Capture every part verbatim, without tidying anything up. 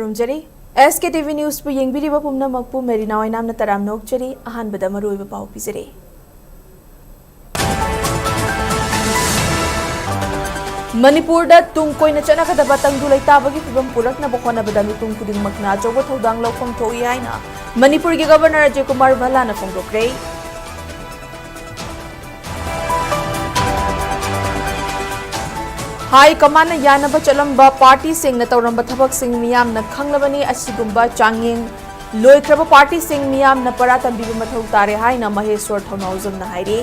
ꯈꯨꯔꯨꯝꯖꯔꯤ꯫ ꯑꯦꯁ ꯀꯦ T V ꯅ꯭ꯌꯨꯁꯄꯨ ꯌꯦꯡꯕꯤꯔꯤꯕ ꯄꯨꯝꯅꯃꯛꯄꯨ Marina ꯑꯣꯏꯅꯥꯝꯅ ꯇꯔꯥꯝꯅ ꯑꯣꯛꯆꯔꯤ꯫ ꯑꯍꯥꯟꯕꯗ ꯃꯔꯨꯑꯣꯏꯕ ꯄꯥꯎ ꯄꯤꯖꯔꯤ꯫ ꯃꯅꯤꯄꯨꯔꯗ ꯇꯨꯡ ꯀꯣꯏꯅ ꯆꯠꯅꯒꯗꯕ ꯇꯪꯗꯨ ꯂꯩꯇꯥꯕꯒꯤ ꯐꯤꯕꯝ ꯄꯨꯔꯛꯅꯕ ꯍꯣꯠꯅꯕꯗ ꯃꯤꯄꯨꯝ ꯈꯨꯗꯤꯡꯃꯛꯅ ꯑꯆꯧꯕ ꯊꯧꯗꯥꯡ ꯂꯧꯐꯝ ꯊꯣꯛꯏ ꯍꯥꯏꯅ ꯃꯅꯤꯄꯨꯔꯒꯤ ꯒꯕꯔꯅꯔ ꯑꯖꯌ ꯀꯨꯃꯥꯔ ꯚꯜꯂꯥꯅ ꯐꯣꯡꯗꯣꯛꯈ꯭ꯔꯦ꯫ ꯍꯥꯏ ꯀꯃꯥꯟꯅ ꯌꯥꯅꯕ ꯆꯠꯂꯝꯕ ꯄꯥꯔꯇꯤꯁꯤꯡꯅ ꯇꯧꯔꯝꯕ ꯊꯕꯛꯁꯤꯡ ꯃꯤꯌꯥꯝꯅ ꯈꯪꯂꯕꯅꯤ꯫ ꯑꯁꯤꯒꯨꯝꯕ ꯆꯥꯡꯌꯦꯡ ꯂꯣꯏꯈ꯭ꯔꯕ ꯄꯥꯔꯇꯤꯁꯤꯡ ꯃꯤꯌꯥꯝꯅ ꯄꯔꯥ ꯇꯝꯕꯤꯕ ꯃꯊꯧ ꯇꯥꯔꯦ ꯍꯥꯏꯅ ꯃꯍꯦꯁ꯭ꯋꯔ ꯊꯧꯅꯥꯎꯖꯝꯅ ꯍꯥꯏꯔꯤ꯫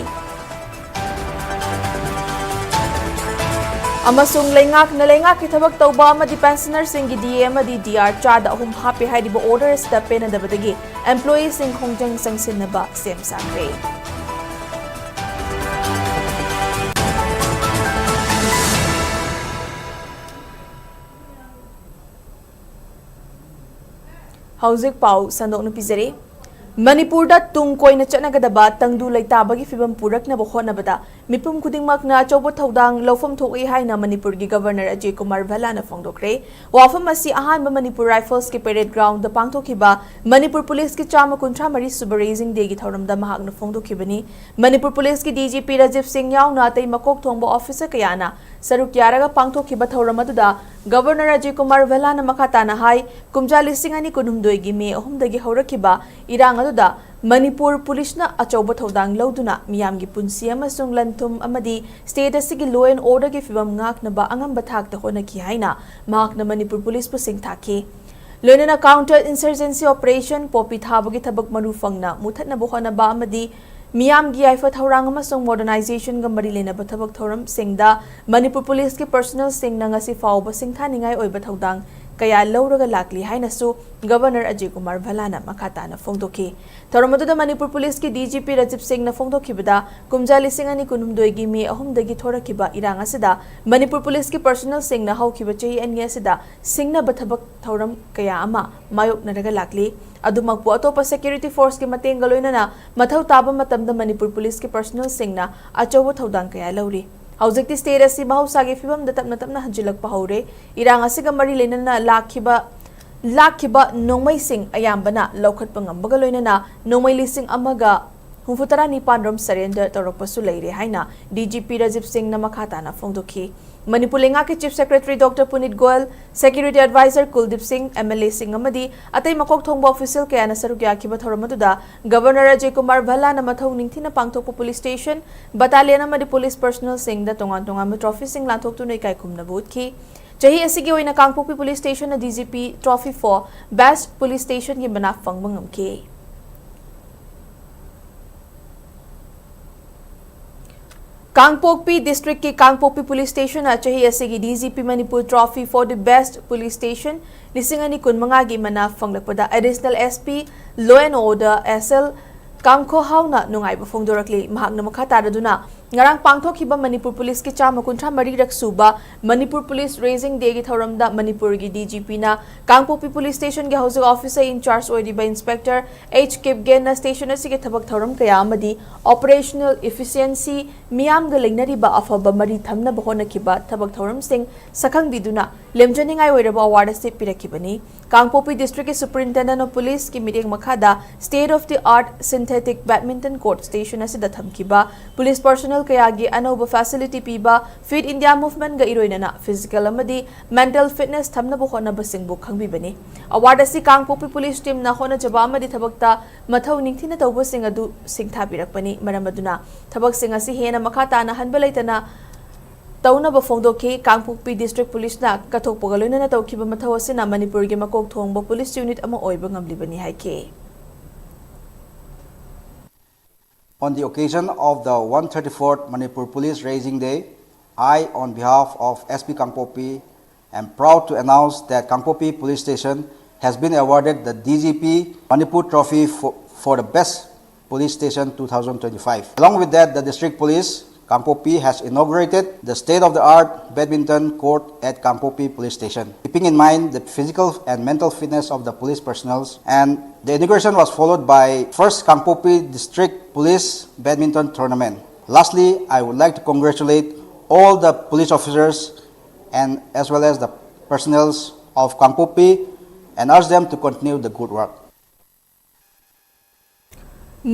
ꯑꯃꯁꯨꯡ ꯂꯩꯉꯥꯛꯅ ꯂꯩꯉꯥꯛꯀꯤ ꯊꯕꯛ ꯇꯧꯕ ꯑꯃꯗꯤ ꯄꯦꯟꯁꯅꯔꯁꯤꯡꯒꯤ ꯗꯤ ꯑꯦ ꯑꯃꯗꯤ ꯗꯤ ꯑꯥꯔ ꯆꯥꯗ ꯑꯍꯨꯝ ꯍꯥꯞꯄꯦ ꯍꯥꯏꯔꯤꯕ ꯑꯣꯔꯗꯔ ꯑꯁꯤꯗ ꯄꯦꯟꯅꯗꯕꯗꯒꯤ ꯑꯦꯝꯄ꯭ꯂꯣꯌꯤꯁꯤꯡ ꯈꯣꯡꯖꯪ ꯆꯪꯁꯤꯟꯅꯕ ꯁꯦꯝ ꯁꯥꯈ꯭ꯔꯦ꯫ ꯍꯧꯖꯤꯛ ꯄꯥꯎ ꯁꯟꯗꯣꯛꯅ ꯄꯤꯖꯔꯤ꯫ ꯃꯅꯤꯄꯨꯔꯗ ꯇꯨꯡ ꯀꯣꯏꯅ ꯆꯠꯅꯒꯗꯕ ꯇꯪꯗꯨ ꯂꯩꯇꯥꯕꯒꯤ ꯐꯤꯕꯝ ꯄꯨꯔꯛꯅꯕ ꯍꯣꯠꯅꯕꯗ ꯃꯤꯄꯨꯝ ꯈꯨꯗꯤꯡꯃꯛꯅ ꯑꯆꯧꯕ ꯊꯧꯗꯥꯡ ꯂꯧꯐꯝ ꯊꯣꯛꯏ ꯍꯥꯏꯅ ꯃꯅꯤꯄꯨꯔꯒꯤ ꯒꯕꯔꯅꯔ ꯑꯖꯌ ꯀꯨꯃꯥꯔ ꯚꯜꯂꯥꯅ ꯐꯣꯡꯗꯣꯛꯈ꯭ꯔꯦ꯫ ꯋꯥꯐꯝ ꯑꯁꯤ ꯑꯍꯥꯟꯕ ꯃꯅꯤꯄꯨꯔ ꯔꯥꯏꯐꯜꯁꯀꯤ ꯄꯦꯔꯦꯗ ꯒ꯭ꯔꯥꯎꯟꯗ ꯄꯥꯡꯊꯣꯛꯈꯤꯕ ꯃꯅꯤꯄꯨꯔ ꯄꯨꯂꯤꯁꯀꯤ ꯆꯥꯝꯃ ꯀꯨꯟꯊ꯭ꯔꯥ ꯃꯔꯤ ꯁꯨꯕ ꯔꯦꯖꯤꯡ ꯗꯦꯒꯤ ꯊꯧꯔꯝꯗ ꯃꯍꯥꯛꯅ ꯐꯣꯡꯗꯣꯛꯈꯤꯕꯅꯤ꯫ ꯃꯅꯤꯄꯨꯔ ꯄꯨꯂꯤꯁꯀꯤ ꯗꯤ ꯖꯤ ꯄꯤ ꯔꯥꯖꯤꯕ ꯁꯤꯡ ꯌꯥꯎꯅ ꯑꯇꯩ ꯃꯀꯣꯛ ꯊꯣꯡꯕ ꯑꯣꯐꯤꯁꯔ ꯀꯌꯥꯅ ꯁꯔꯨꯛ ꯌꯥꯔꯒ ꯄꯥꯡꯊꯣꯛꯈꯤꯕ ꯊꯧꯔꯝ ꯑꯗꯨꯗ ꯒꯕꯔꯅꯔ ꯑꯖꯌ ꯀꯨꯃꯥꯔ ꯚꯜꯂꯥꯅ ꯃꯈꯥ ꯇꯥꯅ ꯍꯥꯏ, ꯀꯨꯝꯖꯥ ꯂꯤꯁꯤꯡ ꯑꯅꯤ ꯀꯨꯟꯍꯨꯝꯗꯣꯏꯒꯤ ꯃꯦ ꯑꯍꯨꯝꯗꯒꯤ ꯍꯧꯔꯛꯈꯤꯕ ꯏꯔꯥꯡ ꯑꯗꯨꯗ ꯃꯅꯤꯄꯨꯔ ꯄꯨꯂꯤꯁꯅ ꯑꯆꯧꯕ ꯊꯧꯗꯥꯡ ꯂꯧꯗꯨꯅ ꯃꯤꯌꯥꯝꯒꯤ ꯄꯨꯟꯁꯤ ꯑꯃꯁꯨꯡ ꯂꯟ-ꯊꯨꯝ ꯑꯃꯗꯤ ꯁ꯭ꯇꯦꯠ ꯑꯁꯤꯒꯤ law and order ꯒꯤ ꯐꯤꯕꯝ ꯉꯥꯛꯅꯕ ꯑꯉꯝꯕ ꯊꯥꯛꯇ ꯍꯣꯠꯅꯈꯤ ꯍꯥꯏꯅ ꯃꯍꯥꯛꯅ ꯃꯅꯤꯄꯨꯔ ꯄꯨꯂꯤꯁꯄꯨ ꯁꯤꯡꯊꯥꯈꯤ꯫ ꯂꯣꯏꯅꯅ counter insurgency operation, ꯄꯣꯄꯤ ꯊꯥꯕꯒꯤ ꯊꯕꯛ ꯃꯔꯨ ꯐꯪꯅ ꯃꯨꯊꯠꯅꯕ ꯍꯣꯠꯅꯕ ꯑꯃꯗꯤ ꯃꯤꯌꯥꯝꯒꯤ ꯌꯥꯏꯐ ꯊꯧꯔꯥꯡ ꯑꯃꯁꯨꯡ modernization ꯒ ꯃꯔꯤ ꯂꯩꯅꯕ ꯊꯕꯛ ꯊꯧꯔꯝꯁꯤꯡꯗ ꯃꯅꯤꯄꯨꯔ ꯄꯨꯂꯤꯁꯀꯤ personnel ꯁꯤꯡꯅ ꯉꯁꯤ ꯐꯥꯎꯕ ꯁꯤꯡꯊꯥꯅꯤꯡꯉꯥꯏ ꯑꯣꯏꯕ ꯊꯧꯗꯥꯡ ꯀꯌꯥ ꯂꯧꯔꯒ ꯂꯥꯛꯂꯤ ꯍꯥꯏꯅꯁꯨ ꯒꯕꯔꯅꯔ ꯑꯖꯌ ꯀꯨꯃꯥꯔ ꯚꯜꯂꯥꯅ ꯃꯈꯥ ꯇꯥꯅ ꯐꯣꯡꯗꯣꯛꯈꯤ꯫ ꯊꯧꯔꯝ ꯑꯗꯨꯗ ꯃꯅꯤꯄꯨꯔ ꯄꯨꯂꯤꯁꯀꯤ ꯗꯤ ꯖꯤ ꯄꯤ ꯔꯥꯖꯤꯕ ꯁꯤꯡꯅ ꯐꯣꯡꯗꯣꯛꯈꯤꯕꯗ, ꯀꯨꯝꯖꯥ ꯂꯤꯁꯤꯡ ꯑꯅꯤ ꯀꯨꯟꯍꯨꯝꯗꯣꯏꯒꯤ ꯃꯦ ꯑꯍꯨꯝꯗꯒꯤ ꯊꯣꯔꯛꯈꯤꯕ ꯏꯔꯥꯡ ꯑꯁꯤꯗ ꯃꯅꯤꯄꯨꯔ ꯄꯨꯂꯤꯁꯀꯤ personnel ꯁꯤꯡꯅ ꯍꯧꯈꯤꯕ ꯆꯍꯤ ꯑꯅꯤ ꯑꯁꯤꯗ ꯁꯤꯡꯅꯕ ꯊꯕꯛ ꯊꯧꯔꯝ ꯀꯌꯥ ꯑꯃ ꯃꯥꯌꯣꯛꯅꯔꯒ ꯂꯥꯛꯂꯤ꯫ ꯑꯗꯨꯃꯛꯄꯨ ꯑꯇꯣꯞꯄ security force ꯀꯤ ꯃꯇꯦꯡꯒ ꯂꯣꯏꯅꯅ ꯃꯊꯧ ꯇꯥꯕ ꯃꯇꯝꯗ ꯃꯅꯤꯄꯨꯔ ꯄꯨꯂꯤꯁꯀꯤ personnel ꯁꯤꯡꯅ ꯑꯆꯧꯕ ꯊꯧꯗꯥꯡ ꯀꯌꯥ ꯂꯧꯔꯤ꯫ ꯍꯧꯖꯤꯛꯇꯤ state ꯑꯁꯤ ꯃꯍꯧꯁꯥꯒꯤ ꯐꯤꯕꯝꯗ ꯇꯞꯅ ꯇꯞꯅ ꯍꯟꯖꯤꯜꯂꯛꯄ ꯍꯧꯔꯦ꯫ ꯏꯔꯥꯡ ꯑꯁꯤꯒ ꯃꯔꯤ ꯂꯩꯅꯅ ꯂꯥꯛꯈꯤꯕ ꯂꯥꯛꯈꯤꯕ ꯅꯣꯡꯃꯩꯁꯤꯡ ꯑꯌꯥꯝꯕꯅ ꯂꯧꯈꯠꯄ ꯉꯝꯕꯒ ꯂꯣꯏꯅꯅ ꯅꯣꯡꯃꯩ ꯂꯤꯁꯤꯡ ꯑꯃꯒ ꯍꯨꯝꯐꯨꯇꯔꯥ ꯅꯤꯄꯥꯟ ꯔꯣꯝ surrender ꯇꯧꯔꯛꯄꯁꯨ ꯂꯩꯔꯦ ꯍꯥꯏꯅ D G P ꯔꯥꯖꯤꯕ ꯁꯤꯡꯅ ꯃꯈꯥ ꯇꯥꯅ ꯐꯣꯡꯗꯣꯛꯈꯤ꯫ ꯃꯅꯤꯄꯨꯔ ꯂꯩꯉꯥꯛꯀꯤ Chief Secretary Doctor Puneet Goel, Security Advisor Kuldeep Singh, M L A ꯁꯤꯡ ꯑꯃꯗꯤ ꯑꯇꯩ ꯃꯀꯣꯛ ꯊꯣꯡꯕ official ꯀꯌꯥꯅ ꯁꯔꯨꯛ ꯌꯥꯈꯤꯕ ꯊꯧꯔꯝ ꯑꯗꯨꯗ Governor Ajay Kumar Bhallaꯅ ꯃꯊꯧ ꯅꯤꯡꯊꯤꯅ ꯄꯥꯡꯊꯣꯛꯄ police station, battalion ꯑꯃꯗꯤ police personnel ꯁꯤꯡꯗ ꯇꯣꯉꯥꯟ ꯇꯣꯉꯥꯟꯕ trophy ꯁꯤꯡ ꯂꯥꯟꯊꯣꯛꯇꯨꯅ ꯏꯀꯥꯏ ꯈꯨꯝꯅꯕ ꯎꯠꯈꯤ꯫ ꯆꯍꯤ ꯑꯁꯤꯒꯤ ꯑꯣꯏꯅ ꯀꯥꯡꯄꯣꯛꯄꯤ police station ꯅ D G P trophy for best police station ꯒꯤ ꯃꯅꯥ ꯐꯪꯕ ꯉꯝꯈꯤ꯫ ꯀꯥꯡꯄꯣꯛꯄꯤ district ꯀꯤ ꯀꯥꯡꯄꯣꯛꯄꯤ police station ꯅ ꯆꯍꯤ ꯑꯁꯤꯒꯤ D G P Manipur trophy for the best police station ꯂꯤꯁꯤꯡ ꯑꯅꯤ ꯀꯨꯟꯃꯉꯥꯒꯤ ꯃꯅꯥ ꯐꯪꯂꯛꯄꯗ Additional S P Law and Order S L ꯀꯥꯡꯈꯣꯍꯥꯎꯅ ꯅꯨꯡꯉꯥꯏꯕ ꯐꯣꯡꯗꯣꯔꯛꯂꯤ꯫ ꯃꯍꯥꯛꯅ ꯃꯈꯥ ꯇꯥꯔꯗꯨꯅ ꯉꯔꯥꯡ ꯄꯥꯡꯊꯣꯛꯈꯤꯕ ꯃꯅꯤꯄꯨꯔ police ꯀꯤ ꯆꯥꯝꯃ ꯀꯨꯟꯊ꯭ꯔꯥ ꯃꯔꯤꯔꯛ ꯁꯨꯕ Manipur Police Raising Day ꯒꯤ ꯊꯧꯔꯝꯗ ꯃꯅꯤꯄꯨꯔꯒꯤ D G P ꯅ ꯀꯥꯡꯄꯣꯛꯄꯤ police station ꯒꯤ ꯍꯧꯖꯤꯛ officer in charge ꯑꯣꯏꯔꯤꯕ Inspector H ꯀꯤꯞꯒꯦꯟꯅ station ꯑꯁꯤꯒꯤ ꯊꯕꯛ ꯊꯧꯔꯝ ꯀꯌꯥ ꯑꯃꯗꯤ operational efficiency, ꯃꯤꯌꯥꯝꯒ ꯂꯩꯅꯔꯤꯕ ꯑꯐꯕ ꯃꯔꯤ ꯊꯝꯅꯕ ꯍꯣꯠꯅꯈꯤꯕ ꯊꯕꯛ ꯊꯧꯔꯝꯁꯤꯡ ꯁꯛꯈꯪꯕꯤꯗꯨꯅ ꯂꯦꯝꯖꯅꯤꯡꯉꯥꯏ ꯑꯣꯏꯔꯕ award ꯑꯁꯤ ꯄꯤꯔꯛꯈꯤꯕꯅꯤ꯫ ꯀꯥꯡꯄꯣꯛꯄꯤ district ꯀꯤ Superintendent of Police ꯀꯤ ꯃꯤꯠꯌꯦꯡ ꯃꯈꯥꯗ state of the art synthetic badminton court station ꯑꯁꯤꯗ ꯊꯝꯈꯤꯕ police personnel ꯀꯌꯥꯒꯤ ꯑꯅꯧꯕ facility ꯄꯤꯕ, Fit India Movement ꯒ ꯏꯔꯣꯏꯅꯅ physical ꯑꯃꯗꯤ mental fitness ꯊꯝꯅꯕ ꯍꯣꯠꯅꯕꯁꯤꯡꯕꯨ ꯈꯪꯕꯤꯕꯅꯤ꯫ Award ꯑꯁꯤ ꯀꯥꯡꯄꯣꯛꯄꯤ police team ꯅ ꯍꯣꯠꯅꯖꯕ ꯑꯃꯗꯤ ꯊꯕꯛꯇ ꯃꯊꯧ ꯅꯤꯡꯊꯤꯅ ꯇꯧꯕꯁꯤꯡ ꯑꯗꯨ ꯁꯤꯡꯊꯥꯕꯤꯔꯛꯄꯅꯤ꯫ ꯃꯔꯝ ꯑꯗꯨꯅ ꯊꯕꯛꯁꯤꯡ ꯑꯁꯤ ꯍꯦꯟꯅ ꯃꯈꯥ ꯇꯥꯅ ꯍꯟꯕ ꯂꯩꯇꯅ ꯇꯧꯅꯕ ꯐꯣꯡꯗꯣꯛꯈꯤ꯫ ꯀꯥꯡꯄꯣꯛꯄꯤ district police ꯅ ꯀꯠꯊꯣꯛꯄꯒ ꯂꯣꯏꯅꯅ ꯇꯧꯈꯤꯕ ꯃꯊꯧ ꯑꯁꯤꯅ ꯃꯅꯤꯄꯨꯔꯒꯤ ꯃꯀꯣꯛ ꯊꯣꯡꯕ police unit ꯑꯃ ꯑꯣꯏꯕ ꯉꯝꯂꯤꯕꯅꯤ ꯍꯥꯏꯈꯤ꯫ On the occasion of the one thirty-fourth Manipur Police Raising Day, I, on behalf of S P Kangpokpi, am proud to announce that Kangpokpi Police Station has been awarded the D G P Manipur Trophy for, for the Best Police Station two thousand twenty-five. Along with that, the District Police, Kangpokpi, has inaugurated the state-of-the-art badminton court at Kangpokpi Police Station, keeping in mind the physical and mental fitness of the police personnel. And the inauguration was followed by first Kangpokpi District Police Badminton Tournament. Lastly, I would like to congratulate all the police officers and as well as the personnel of Kangpokpi and urge them to continue the good work.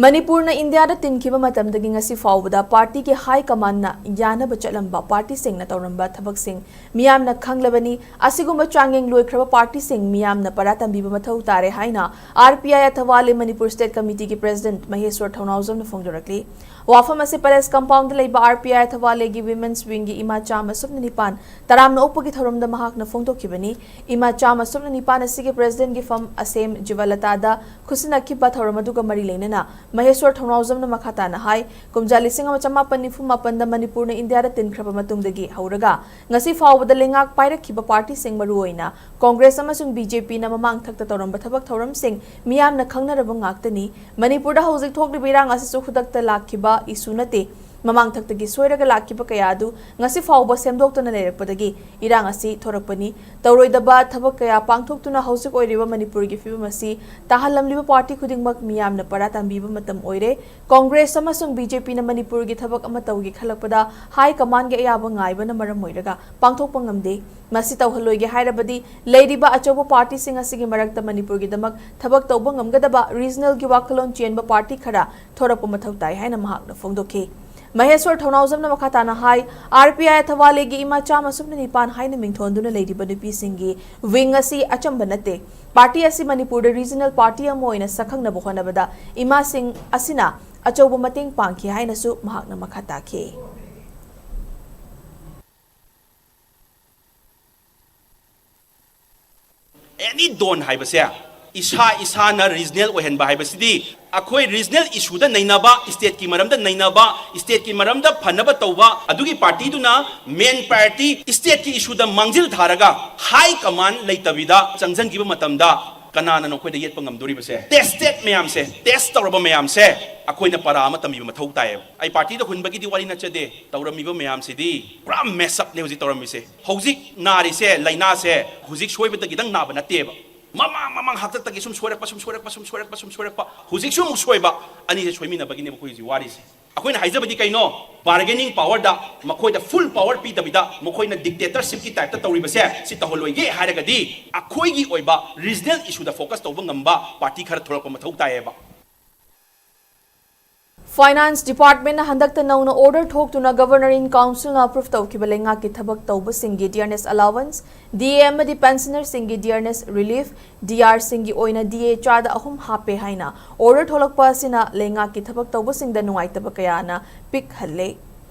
ꯃꯅꯤꯄꯨꯔꯅ ꯏꯟꯗꯤꯌꯥꯗ ꯇꯤꯟꯈꯤꯕ ꯃꯇꯝꯗꯒꯤ ꯉꯁꯤ ꯐꯥꯎꯕꯗ ꯄꯥꯔꯇꯤꯒꯤ ꯍꯥꯏ ꯀꯃꯥꯟꯅ ꯌꯥꯅꯕ ꯆꯠꯂꯝꯕ ꯄꯥꯔꯇꯤꯁꯤꯡꯅ ꯇꯧꯔꯝꯕ ꯊꯕꯛꯁꯤꯡ ꯃꯤꯌꯥꯝꯅ ꯈꯪꯂꯕꯅꯤ꯫ ꯑꯁꯤꯒꯨꯝꯕ ꯆꯥꯡꯌꯦꯡ ꯂꯣꯏꯈ꯭ꯔꯕ ꯄꯥꯔꯇꯤꯁꯤꯡ ꯃꯤꯌꯥꯝꯅ ꯄꯔꯥ ꯇꯝꯕꯤꯕ ꯃꯊꯧ ꯇꯥꯔꯦ ꯍꯥꯏꯅ R P I Athawale Manipur state ꯀꯃꯤꯇꯤꯒꯤ ꯄ꯭ꯔꯦꯁꯤꯗꯦꯟꯠ ꯃꯍꯦꯁ꯭ꯋꯔ ꯊꯧꯅꯥꯎꯖꯝꯅ ꯐꯣꯡꯗꯣꯔꯛꯂꯤ꯫ ꯋꯥꯐꯝ ꯑꯁꯤ ꯄꯦꯂꯦꯁ ꯀꯝꯄꯥꯎꯟꯗ ꯂꯩꯕ ꯑꯥꯔ ꯄꯤ ꯑꯥꯏ ꯑꯊꯋꯥꯂꯦꯒꯤ ꯋꯤꯃꯦꯟꯁ ꯋꯤꯡꯒꯤ ꯏꯃꯥ ꯆꯥꯝꯃ ꯁꯨꯞꯅ ꯅꯤꯄꯥꯟ ꯇꯔꯥꯝꯅ ꯑꯣꯛꯄꯒꯤ ꯊꯧꯔꯝꯗ ꯃꯍꯥꯛꯅ ꯐꯣꯡꯗꯣꯛꯈꯤꯕꯅꯤ꯫ ꯏꯃꯥ ꯆꯥꯝꯃ ꯁꯨꯞꯅ ꯅꯤꯄꯥꯟ ꯑꯁꯤꯒꯤ ꯄ꯭ꯔꯦꯁꯤꯗꯦꯟꯠꯒꯤ ꯐꯝ ꯑꯁꯦꯝ ꯖꯤꯕꯂꯇꯥꯗ ꯈꯨꯠꯁꯤꯟꯅꯈꯤꯕ ꯊꯧꯔꯝ ꯑꯗꯨꯒ ꯃꯔꯤ ꯂꯩꯅꯅ ꯃꯍꯦꯁ꯭ꯋꯔ ꯊꯧꯅꯥꯎꯖꯝꯅ ꯃꯈꯥ ꯇꯥꯅ ꯍꯥꯏ, ꯀꯨꯝꯖꯥ ꯂꯤꯁꯤꯡ ꯑꯃ ꯆꯃꯥꯄꯟ ꯅꯤꯐꯨ ꯃꯥꯄꯟꯗ ꯃꯅꯤꯄꯨꯔꯅ ꯏꯟꯗꯤꯌꯥꯗ ꯇꯤꯟꯈ꯭ꯔꯕ ꯃꯇꯨꯡꯗꯒꯤ ꯍꯧꯔꯒ ꯉꯁꯤ ꯐꯥꯎꯕꯗ ꯂꯩꯉꯥꯛ ꯄꯥꯏꯔꯛꯈꯤꯕ ꯄꯥꯔꯇꯤꯁꯤꯡ, ꯃꯔꯨꯑꯣꯏꯅ ꯀꯣꯡꯒ꯭ꯔꯦꯁ ꯑꯃꯁꯨꯡ ꯕꯤ ꯖꯦ ꯄꯤꯅ ꯃꯃꯥꯡ ꯊꯛꯇ ꯇꯧꯔꯝꯕ ꯊꯕꯛ ꯊꯧꯔꯝꯁꯤꯡ ꯃꯤꯌꯥꯝꯅ ꯈꯪꯅꯔꯕ ꯉꯥꯛꯇꯅꯤ꯫ ꯃꯅꯤꯄꯨꯔꯗ ꯍꯧꯖꯤꯛ ꯊꯣꯛꯂꯤꯕ ꯏꯔꯥꯡ ꯑꯁꯤꯁꯨ ꯈꯨꯗꯛꯇ ꯂꯥꯛꯈꯤꯕ ꯏꯁꯨ ꯅꯠꯇꯦ꯫ ꯃꯃꯥꯡ ꯊꯛꯇꯒꯤ ꯁꯣꯏꯔꯒ ꯂꯥꯛꯈꯤꯕ ꯀꯌꯥ ꯑꯗꯨ ꯉꯁꯤ ꯐꯥꯎꯕ ꯁꯦꯝꯗꯣꯛꯇꯅ ꯂꯩꯔꯛꯄꯗꯒꯤ ꯏꯔꯥꯡ ꯑꯁꯤ ꯊꯣꯔꯛꯄꯅꯤ꯫ ꯇꯧꯔꯣꯏꯗꯕ ꯊꯕꯛ ꯀꯌꯥ ꯄꯥꯡꯊꯣꯛꯇꯨꯅ ꯍꯧꯖꯤꯛ ꯑꯣꯏꯔꯤꯕ ꯃꯅꯤꯄꯨꯔꯒꯤ ꯐꯤꯕꯝ ꯑꯁꯤ ꯇꯥꯍꯜꯂꯝꯂꯤꯕ ꯄꯥꯔꯇꯤ ꯈꯨꯗꯤꯡꯃꯛ ꯃꯤꯌꯥꯝꯅ ꯄꯔꯥ ꯇꯝꯕꯤꯕ ꯃꯇꯝ ꯑꯣꯏꯔꯦ꯫ ꯀꯣꯡꯒ꯭ꯔꯦꯁ ꯑꯃꯁꯨꯡ ꯕꯤ ꯖꯦ ꯄꯤꯅ ꯃꯅꯤꯄꯨꯔꯒꯤ ꯊꯕꯛ ꯑꯃ ꯇꯧꯒꯦ ꯈꯜꯂꯛꯄꯗ ꯍꯥꯏ ꯀꯃꯥꯟꯒꯤ ꯑꯌꯥꯕ ꯉꯥꯏꯕꯅ ꯃꯔꯝ ꯑꯣꯏꯔꯒ ꯄꯥꯡꯊꯣꯛꯄ ꯉꯝꯗꯦ꯫ ꯃꯁꯤ ꯇꯧꯍꯜꯂꯣꯏꯒꯦ ꯍꯥꯏꯔꯕꯗꯤ ꯂꯩꯔꯤꯕ ꯑꯆꯧꯕ ꯄꯥꯔꯇꯤꯁꯤꯡ ꯑꯁꯤꯒꯤ ꯃꯔꯛꯇ ꯃꯅꯤꯄꯨꯔꯒꯤꯗꯃꯛ ꯊꯕꯛ ꯇꯧꯕ ꯉꯝꯒꯗꯕ ꯔꯤꯖꯅꯦꯜꯒꯤ ꯋꯥꯈꯜꯂꯣꯟ ꯆꯦꯟꯕ ꯄꯥꯔꯇꯤ ꯈꯔ ꯊꯣꯔꯛꯄ ꯃꯊꯧ ꯇꯥꯏ ꯍꯥꯏꯅ ꯃꯍꯥꯛꯅ ꯐꯣꯡꯗꯣꯛꯈꯤ꯫ ꯃꯍꯦꯁ꯭ꯋꯔ ꯊꯧꯅꯥꯎꯖꯝꯅ ꯃꯈꯥ ꯇꯥꯅ ꯍꯥꯏ, ꯑꯥꯔ ꯄꯤ ꯑꯥꯏ ꯑꯊꯋꯥꯂꯦꯒꯤ ꯏꯃꯥ ꯆꯥꯝꯃ ꯁꯨꯞꯅ ꯅꯤꯄꯥꯟ ꯍꯥꯏꯅ ꯃꯤꯡꯊꯣꯟꯗꯨꯅ ꯂꯩꯔꯤꯕ ꯅꯨꯄꯤꯁꯤꯡꯒꯤ ꯋꯤꯡ ꯑꯁꯤ ꯑꯆꯝꯕ ꯅꯠꯇꯦ꯫ ꯄꯥꯔꯇꯤ ꯑꯁꯤ ꯃꯅꯤꯄꯨꯔꯗ ꯔꯤꯖꯅꯦꯜ ꯄꯥꯔꯇꯤ ꯑꯃ ꯑꯣꯏꯅ ꯁꯛꯈꯪꯅꯕ ꯍꯣꯠꯅꯕꯗ ꯏꯃꯥꯁꯤꯡ ꯑꯁꯤꯅ ꯑꯆꯧꯕ ꯃꯇꯦꯡ ꯄꯥꯡꯈꯤ ꯍꯥꯏꯅꯁꯨ ꯃꯍꯥꯛꯅ ꯃꯈꯥ ꯇꯥꯈꯤ꯫ ꯑꯦꯅꯤ ꯗꯣꯟ ꯍꯥꯏꯕꯁꯦ ꯏꯁꯥ ꯏꯁꯥꯅ ꯔꯤꯖꯅꯦꯜ ꯑꯣꯏꯍꯟꯕ ꯍꯥꯏꯕꯁꯤꯗꯤ ꯑꯩꯈꯣꯏ ꯔꯤꯖꯅꯦꯜ ꯏꯁꯨꯗ ꯅꯩꯅꯕ, ꯁ꯭ꯇꯦꯠꯀꯤ ꯃꯔꯝꯗ ꯅꯩꯅꯕ, ꯁ꯭ꯇꯦꯠꯀꯤ ꯃꯔꯝꯗ ꯐꯅꯕ ꯇꯧꯕ, ꯑꯗꯨꯒꯤ ꯄꯥꯔꯇꯤꯗꯨꯅ ꯃꯦꯟ ꯄ꯭ꯔꯥꯏꯌꯣꯔꯤꯇꯤ ꯁ꯭ꯇꯦꯠꯀꯤ ꯏꯁꯨꯗ ꯃꯥꯡꯖꯤꯜ ꯊꯥꯔꯒ ꯍꯥꯏ ꯀꯃꯥꯟ ꯂꯩꯇꯕꯤꯗ ꯆꯪꯁꯤꯟꯈꯤꯕ ꯃꯇꯝꯗ ꯀꯅꯥꯅ ꯅꯈꯣꯏꯗ ꯌꯦꯠꯄ ꯉꯝꯗꯣꯔꯤꯕꯁꯦ? ꯇꯦꯁꯇꯦꯠ ꯃꯌꯥꯝꯁꯦ, ꯇꯦꯁ ꯇꯧꯔꯕ ꯃꯌꯥꯝꯁꯦ ꯑꯩꯈꯣꯏꯅ ꯄꯔꯥ ꯑꯃ ꯇꯝꯕꯤꯕ ꯃꯊꯧ ꯇꯥꯏꯌꯦꯕ꯫ ꯑꯩ ꯄꯥꯔꯇꯤꯗ ꯍꯨꯟꯕꯒꯤꯗꯤ ꯋꯥꯔꯤ ꯅꯠꯆꯗꯦ, ꯇꯧꯔꯝꯃꯤꯕ ꯃꯌꯥꯝꯁꯤꯗꯤ ꯄꯨꯔꯥ ꯃꯦꯁ ꯑꯞꯅꯦ ꯍꯧꯖꯤꯛ ꯇꯧꯔꯝꯃꯤꯁꯦ꯫ ꯍꯧꯖꯤꯛ ꯅꯥꯔꯤꯁꯦ, ꯂꯥꯏꯅꯥꯁꯦ ꯍꯧꯖꯤꯛ ꯁꯣꯏꯕꯗꯒꯤꯗꯪ ꯅꯥꯕ ꯅꯠꯇꯦꯕ꯫ ꯃꯃꯥꯡ ꯃꯃꯥꯡ ꯍꯥꯛꯇꯛꯇꯒꯤ ꯁꯨꯝ ꯁꯣꯏꯔꯛꯄ, ꯁꯨꯝ ꯁꯣꯏꯔꯛꯄ, ꯁꯨꯝ ꯁꯣꯏꯔꯛꯄ, ꯁꯨꯝ ꯁꯣꯏꯔꯛꯄ, ꯍꯧꯖꯤꯛꯁꯨ ꯑꯃꯨꯛ ꯁꯣꯏꯕ, ꯑꯅꯤꯁꯦ ꯁꯣꯏꯃꯤꯟꯅꯕꯒꯤꯅꯦꯕ ꯑꯩꯈꯣꯏ ꯍꯧꯖꯤꯛ ꯋꯥꯔꯤꯁꯦ꯫ ꯑꯩꯈꯣꯏꯅ ꯍꯥꯏꯖꯕꯗꯤ ꯀꯩꯅꯣ? ꯕꯥꯔꯒꯦꯅꯤꯡ ꯄꯥꯋꯔꯗ ꯃꯈꯣꯏꯗ ꯐꯨꯜ ꯄꯥꯋꯔ ꯄꯤꯗꯕꯤꯗ ꯃꯈꯣꯏꯅ ꯗꯤꯛꯇꯦꯇꯔꯁꯤꯞꯀꯤ ꯇꯥꯏꯞꯇ ꯇꯧꯔꯤꯕꯁꯦ, ꯁꯤ ꯇꯧꯍꯜꯂꯣꯏꯒꯦ ꯍꯥꯏꯔꯒꯗꯤ ꯑꯩꯈꯣꯏꯒꯤ ꯑꯣꯏꯕ ꯔꯤꯖꯅꯦꯜ ꯏꯁꯨꯗ ꯐꯣꯀꯁ ꯇꯧꯕ ꯉꯝꯕ ꯄꯥꯔꯇꯤ ꯈꯔ ꯊꯣꯛꯂꯛꯄ ꯃꯊꯧ ꯇꯥꯏꯌꯦꯕ꯫ Finance Department ꯅ ꯍꯟꯗꯛꯇ ꯅꯧꯅ order ꯊꯣꯛꯇꯨꯅ Governor in Council ꯅ approve ꯇꯧꯈꯤꯕ ꯂꯩꯉꯥꯛꯀꯤ ꯊꯕꯛ ꯇꯧꯕꯁꯤꯡꯒꯤ dearness allowance, D A ꯑꯃꯗꯤ pensioner ꯁꯤꯡꯒꯤ dearness relief, D R ꯁꯤꯡꯒꯤ ꯑꯣꯏꯅ D A ꯆꯥꯗ ꯑꯍꯨꯝ ꯍꯥꯞꯄꯦ ꯍꯥꯏꯅ order ꯊꯣꯛꯂꯛꯄ ꯑꯁꯤꯅ ꯂꯩꯉꯥꯛꯀꯤ ꯊꯕꯛ ꯇꯧꯕꯁꯤꯡꯗ ꯅꯨꯡꯉꯥꯏꯇꯕ ꯀꯌꯥꯅ ꯄꯤꯛꯍꯜꯂꯦ꯫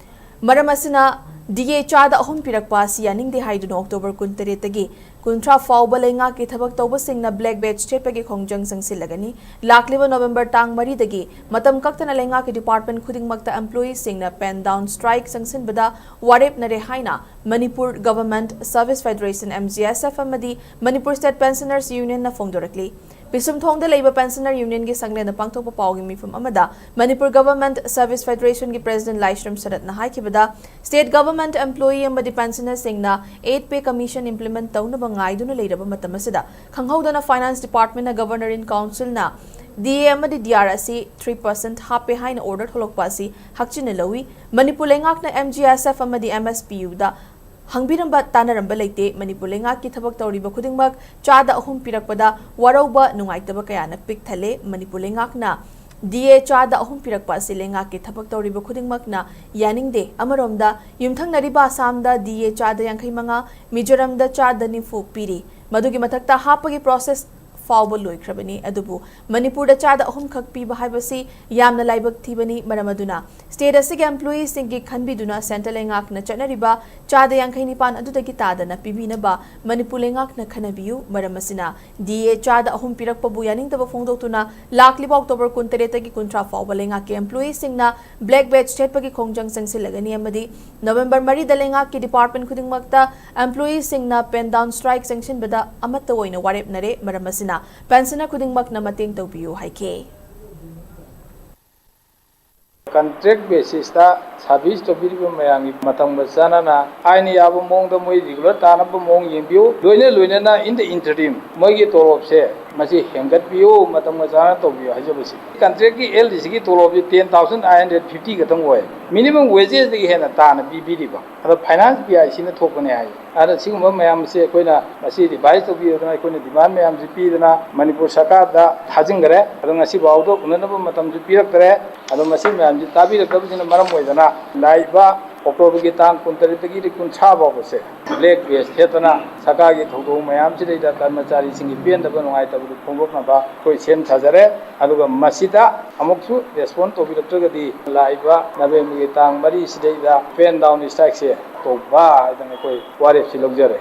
ꯃꯔꯝ ꯑꯁꯤꯅ D A ꯆꯥꯗ ꯑꯍꯨꯝ ꯄꯤꯔꯛꯄ ꯑꯁꯤ ꯌꯥꯅꯤꯡꯗꯦ ꯍꯥꯏꯗꯨꯅ October ꯀꯨꯟꯇꯔꯦꯠꯇꯒꯤ ꯀꯨꯟꯊ꯭ꯔꯥ ꯐꯥꯎꯕ ꯂꯩꯉꯥꯛꯀꯤ ꯊꯕꯛ ꯇꯧꯕꯁꯤꯡꯅ black badge ꯊꯦꯠꯄꯒꯤ ꯈꯣꯡꯖꯪ ꯆꯪꯁꯤꯜꯂꯒꯅꯤ꯫ ꯂꯥꯛꯂꯤꯕ November ꯇꯥꯡ ꯃꯔꯤꯗꯒꯤ ꯃꯇꯝ ꯀꯛꯇꯅ ꯂꯩꯉꯥꯛꯀꯤ department ꯈꯨꯗꯤꯡꯃꯛꯇ employee ꯁꯤꯡꯅ pen down strike ꯆꯪꯁꯤꯟꯕꯗ ꯋꯥꯔꯦꯞꯅꯔꯦ ꯍꯥꯏꯅ Manipur Government Service Federation, M G S F, ꯑꯃꯗꯤ Manipur State Pensioners Union ꯅ ꯐꯣꯡꯗꯣꯔꯛꯂꯤ꯫ ꯄꯤꯁꯨꯝꯊꯣꯡꯗ ꯂꯩꯕ Pensioner Union ꯒꯤ ꯁꯪꯂꯦꯟꯗ ꯄꯥꯡꯊꯣꯛꯄ ꯄꯥꯎꯒꯤ ꯃꯤꯐꯝ ꯑꯃꯗ Manipur Government Service Federation ꯒꯤ President ꯂꯥꯏꯁ꯭ꯔꯝ ꯁꯔꯠꯅ ꯍꯥꯏꯈꯤꯕꯗ, state government employee ꯑꯃꯗꯤ pensioner ꯁꯤꯡꯅ eighth pay commission implement ꯇꯧꯅꯕ ꯉꯥꯏꯗꯨꯅ ꯂꯩꯔꯕ ꯃꯇꯝ ꯑꯁꯤꯗ, ꯈꯪꯍꯧꯗꯅ Finance Department ꯅ Governor in Council ꯅ D A ꯑꯃꯗꯤ D R ꯑꯁꯤ three percent ꯍꯥꯞꯄꯦ ꯍꯥꯏꯅ order ꯊꯣꯛꯂꯛꯄ ꯑꯁꯤ ꯍꯛꯆꯤꯟꯅ ꯂꯧꯏ꯫ ꯃꯅꯤꯄꯨꯔ ꯂꯩꯉꯥꯛꯅ M G S F ꯑꯃꯗꯤ M S P U ꯗ ꯍꯪꯕꯤꯔꯝꯕ ꯇꯥꯟꯅꯔꯝꯕ ꯂꯩꯇꯦ꯫ ꯃꯅꯤꯄꯨꯔ ꯂꯩꯉꯥꯛꯀꯤ ꯊꯕꯛ ꯇꯧꯔꯤꯕ ꯈꯨꯗꯤꯡꯃꯛ ꯆꯥꯗ ꯑꯍꯨꯝ ꯄꯤꯔꯛꯄꯗ ꯋꯥꯔꯧꯕ, ꯅꯨꯡꯉꯥꯏꯇꯕ ꯀꯌꯥꯅ ꯄꯤꯛ ꯊꯜꯂꯦ꯫ ꯃꯅꯤꯄꯨꯔ ꯂꯩꯉꯥꯛꯅ D A ꯆꯥꯗ ꯑꯍꯨꯝ ꯄꯤꯔꯛꯄ ꯑꯁꯤ ꯂꯩꯉꯥꯛꯀꯤ ꯊꯕꯛ ꯇꯧꯔꯤꯕ ꯈꯨꯗꯤꯡꯃꯛꯅ ꯌꯥꯅꯤꯡꯗꯦ꯫ ꯑꯃꯔꯣꯝꯗ, ꯌꯨꯝꯊꯪꯅꯔꯤꯕ ꯑꯁꯥꯝꯗ D A ꯆꯥꯗ ꯌꯥꯡꯈꯩ ꯃꯉꯥ, ꯃꯤꯖꯣꯔꯥꯝꯗ ꯆꯥꯗ ꯅꯤꯐꯨ ꯄꯤꯔꯤ꯫ ꯃꯗꯨꯒꯤ ꯃꯊꯛꯇ ꯍꯥꯞꯄꯒꯤ process ꯐꯥꯎꯕ ꯂꯣꯏꯈ꯭ꯔꯕꯅꯤ꯫ ꯑꯗꯨꯕꯨ ꯃꯅꯤꯄꯨꯔꯗ ꯆꯥꯗ ꯑꯍꯨꯝ ꯈꯛ ꯄꯤꯕ ꯍꯥꯏꯕꯁꯤ ꯌꯥꯝꯅ ꯂꯥꯏꯕꯛ ꯊꯤꯕꯅꯤ꯫ ꯃꯔꯝ ꯑꯗꯨꯅ, state ꯑꯁꯤꯒꯤ employee ꯁꯤꯡꯒꯤ ꯈꯟꯕꯤꯗꯨꯅ centre ꯂꯩꯉꯥꯛꯅ ꯆꯠꯅꯔꯤꯕ ꯆꯥꯗ ꯌꯥꯡꯈꯩ ꯅꯤꯄꯥꯟ ꯑꯗꯨꯗꯒꯤ ꯇꯥꯗꯅ ꯄꯤꯕꯤꯅꯕ ꯃꯅꯤꯄꯨꯔ ꯂꯩꯉꯥꯛꯅ ꯈꯟꯅꯕꯤꯌꯨ꯫ ꯃꯔꯝ ꯑꯁꯤꯅ, D A ꯆꯥꯗ ꯑꯍꯨꯝ ꯄꯤꯔꯛꯄꯕꯨ ꯌꯥꯅꯤꯡꯗꯕ ꯐꯣꯡꯗꯣꯛꯇꯨꯅ ꯂꯥꯛꯂꯤꯕ October ꯀꯨꯟꯇꯔꯦꯠꯇꯒꯤ ꯀꯨꯟꯊ꯭ꯔꯥ ꯐꯥꯎꯕ ꯂꯩꯉꯥꯛꯀꯤ employee ꯁꯤꯡꯅ black badge ꯊꯦꯠꯄꯒꯤ ꯈꯣꯡꯖꯪ ꯆꯪꯁꯤꯜꯂꯒꯅꯤ ꯑꯃꯗꯤ November ꯃꯔꯤꯗ ꯂꯩꯉꯥꯛꯀꯤ department ꯈꯨꯗꯤꯡꯃꯛꯇ employee ꯁꯤꯡꯅ pen down strike ꯆꯪꯁꯤꯟꯕꯗ ꯑꯃꯠꯇ ꯑꯣꯏꯅ ꯋꯥꯔꯦꯞꯅꯔꯦ꯫ ꯃꯔꯝ ꯑꯁꯤꯅ, pensioner ꯈꯨꯗꯤꯡꯃꯛꯅ ꯃꯇꯦꯡ ꯇꯧꯕꯤꯌꯨ ꯍꯥꯏꯈꯤ꯫ Contract basisꯇ service ꯇꯧꯕꯤꯔꯤꯕ ꯃꯌꯥꯝꯒꯤ ꯃꯇꯝꯒ ꯆꯥꯟꯅꯅ ꯑꯥꯏꯟꯅ ꯌꯥꯕ ꯃꯑꯣꯡꯗ ꯃꯣꯏ regular ꯇꯥꯅꯕ ꯃꯑꯣꯡ ꯌꯦꯡꯕꯤꯌꯨ꯫ ꯂꯣꯏꯅ ꯂꯣꯏꯅꯅ in the interim ꯃꯣꯏꯒꯤ ꯇꯣꯂꯣꯞꯁꯦ ꯃꯁꯤ ꯍꯦꯟꯒꯠꯄꯤꯌꯨ, ꯃꯇꯝꯒ ꯆꯥꯅ ꯇꯧꯕꯤꯌꯨ ꯍꯥꯏꯖꯕꯁꯤ꯫ ꯀꯟꯇ꯭ꯔꯦꯛꯀꯤ ꯑꯦꯜ ꯗꯤ ꯁꯤꯒꯤ ꯇꯣꯂꯣꯞꯁꯤ ten thousand nine hundred fifty ꯈꯛꯇꯪ ꯑꯣꯏ, ꯃꯤꯅꯤꯃꯝ ꯋꯦꯖꯦꯁꯇꯒꯤ ꯍꯦꯟꯅ ꯇꯥꯅ ꯄꯤꯕꯤꯔꯤꯕ꯫ ꯑꯗꯣ ꯐꯥꯏꯅꯥꯟꯁ ꯄꯤ ꯑꯥꯏ ꯁꯤꯅ ꯊꯣꯛꯄꯅꯦ ꯍꯥꯏ꯫ ꯑꯗ ꯁꯤꯒꯨꯝꯕ ꯃꯌꯥꯝꯁꯦ ꯑꯩꯈꯣꯏꯅ ꯉꯁꯤ ꯔꯤꯚꯥꯏꯁ ꯇꯧꯕꯤꯔꯗꯅ, ꯑꯩꯈꯣꯏꯅ ꯗꯤꯃꯥꯟ ꯃꯌꯥꯝꯁꯤ ꯄꯤꯗꯅ ꯃꯅꯤꯄꯨꯔ ꯁꯔꯀꯥꯔꯗ ꯊꯥꯖꯤꯟꯈ꯭ꯔꯦ꯫ ꯑꯗꯣ ꯉꯁꯤ ꯐꯥꯎꯗ ꯎꯅꯅꯕ ꯃꯇꯝꯁꯨ ꯄꯤꯔꯛꯇ꯭ꯔꯦ꯫ ꯑꯗꯣ ꯃꯁꯤ ꯃꯌꯥꯝꯁꯤ ꯇꯥꯕꯤꯔꯛꯇꯕꯁꯤꯅ ꯃꯔꯝ ꯑꯣꯏꯗꯅ, ꯂꯥꯛꯏꯕ ꯑꯣꯛꯇꯣꯕꯔꯒꯤ ꯇꯥꯡ ꯀꯨꯟꯇꯔꯦꯠꯇꯒꯤ ꯀꯨꯟꯊ꯭ꯔꯥ ꯐꯥꯎꯕꯁꯦ ꯕ꯭ꯂꯦꯛ ꯕꯦꯖ ꯊꯦꯠꯇꯅ ꯁꯔꯀꯥꯔꯒꯤ ꯊꯧꯗꯣꯛ ꯃꯌꯥꯝꯁꯤꯗꯩꯗ ꯀꯔꯃꯆꯥꯔꯤꯁꯤꯡꯒꯤ ꯄꯦꯟꯗꯕ ꯅꯨꯡꯉꯥꯏꯇꯕꯗꯨ ꯐꯣꯡꯗꯣꯛꯅꯕ ꯑꯩꯈꯣꯏ ꯁꯦꯝ ꯁꯥꯖꯔꯦ꯫ ꯑꯗꯨꯒ ꯃꯁꯤꯗ ꯑꯃꯨꯛꯁꯨ ꯔꯦꯁꯄꯣꯟ ꯇꯧꯕꯤꯔꯛꯇ꯭ꯔꯒꯗꯤ ꯂꯥꯛꯏꯕ ꯅꯕꯦꯝꯕꯔꯒꯤ ꯇꯥꯡ ꯃꯔꯤꯁꯤꯗꯩꯗ ꯄꯦꯟ ꯗꯥꯎꯟ ꯁ꯭ꯇ꯭ꯔꯥꯏꯛꯁꯦ ꯇꯧꯕ ꯍꯥꯏꯗꯅ ꯑꯩꯈꯣꯏ ꯋꯥꯔꯦꯞꯁꯤ ꯂꯧꯖꯔꯦ꯫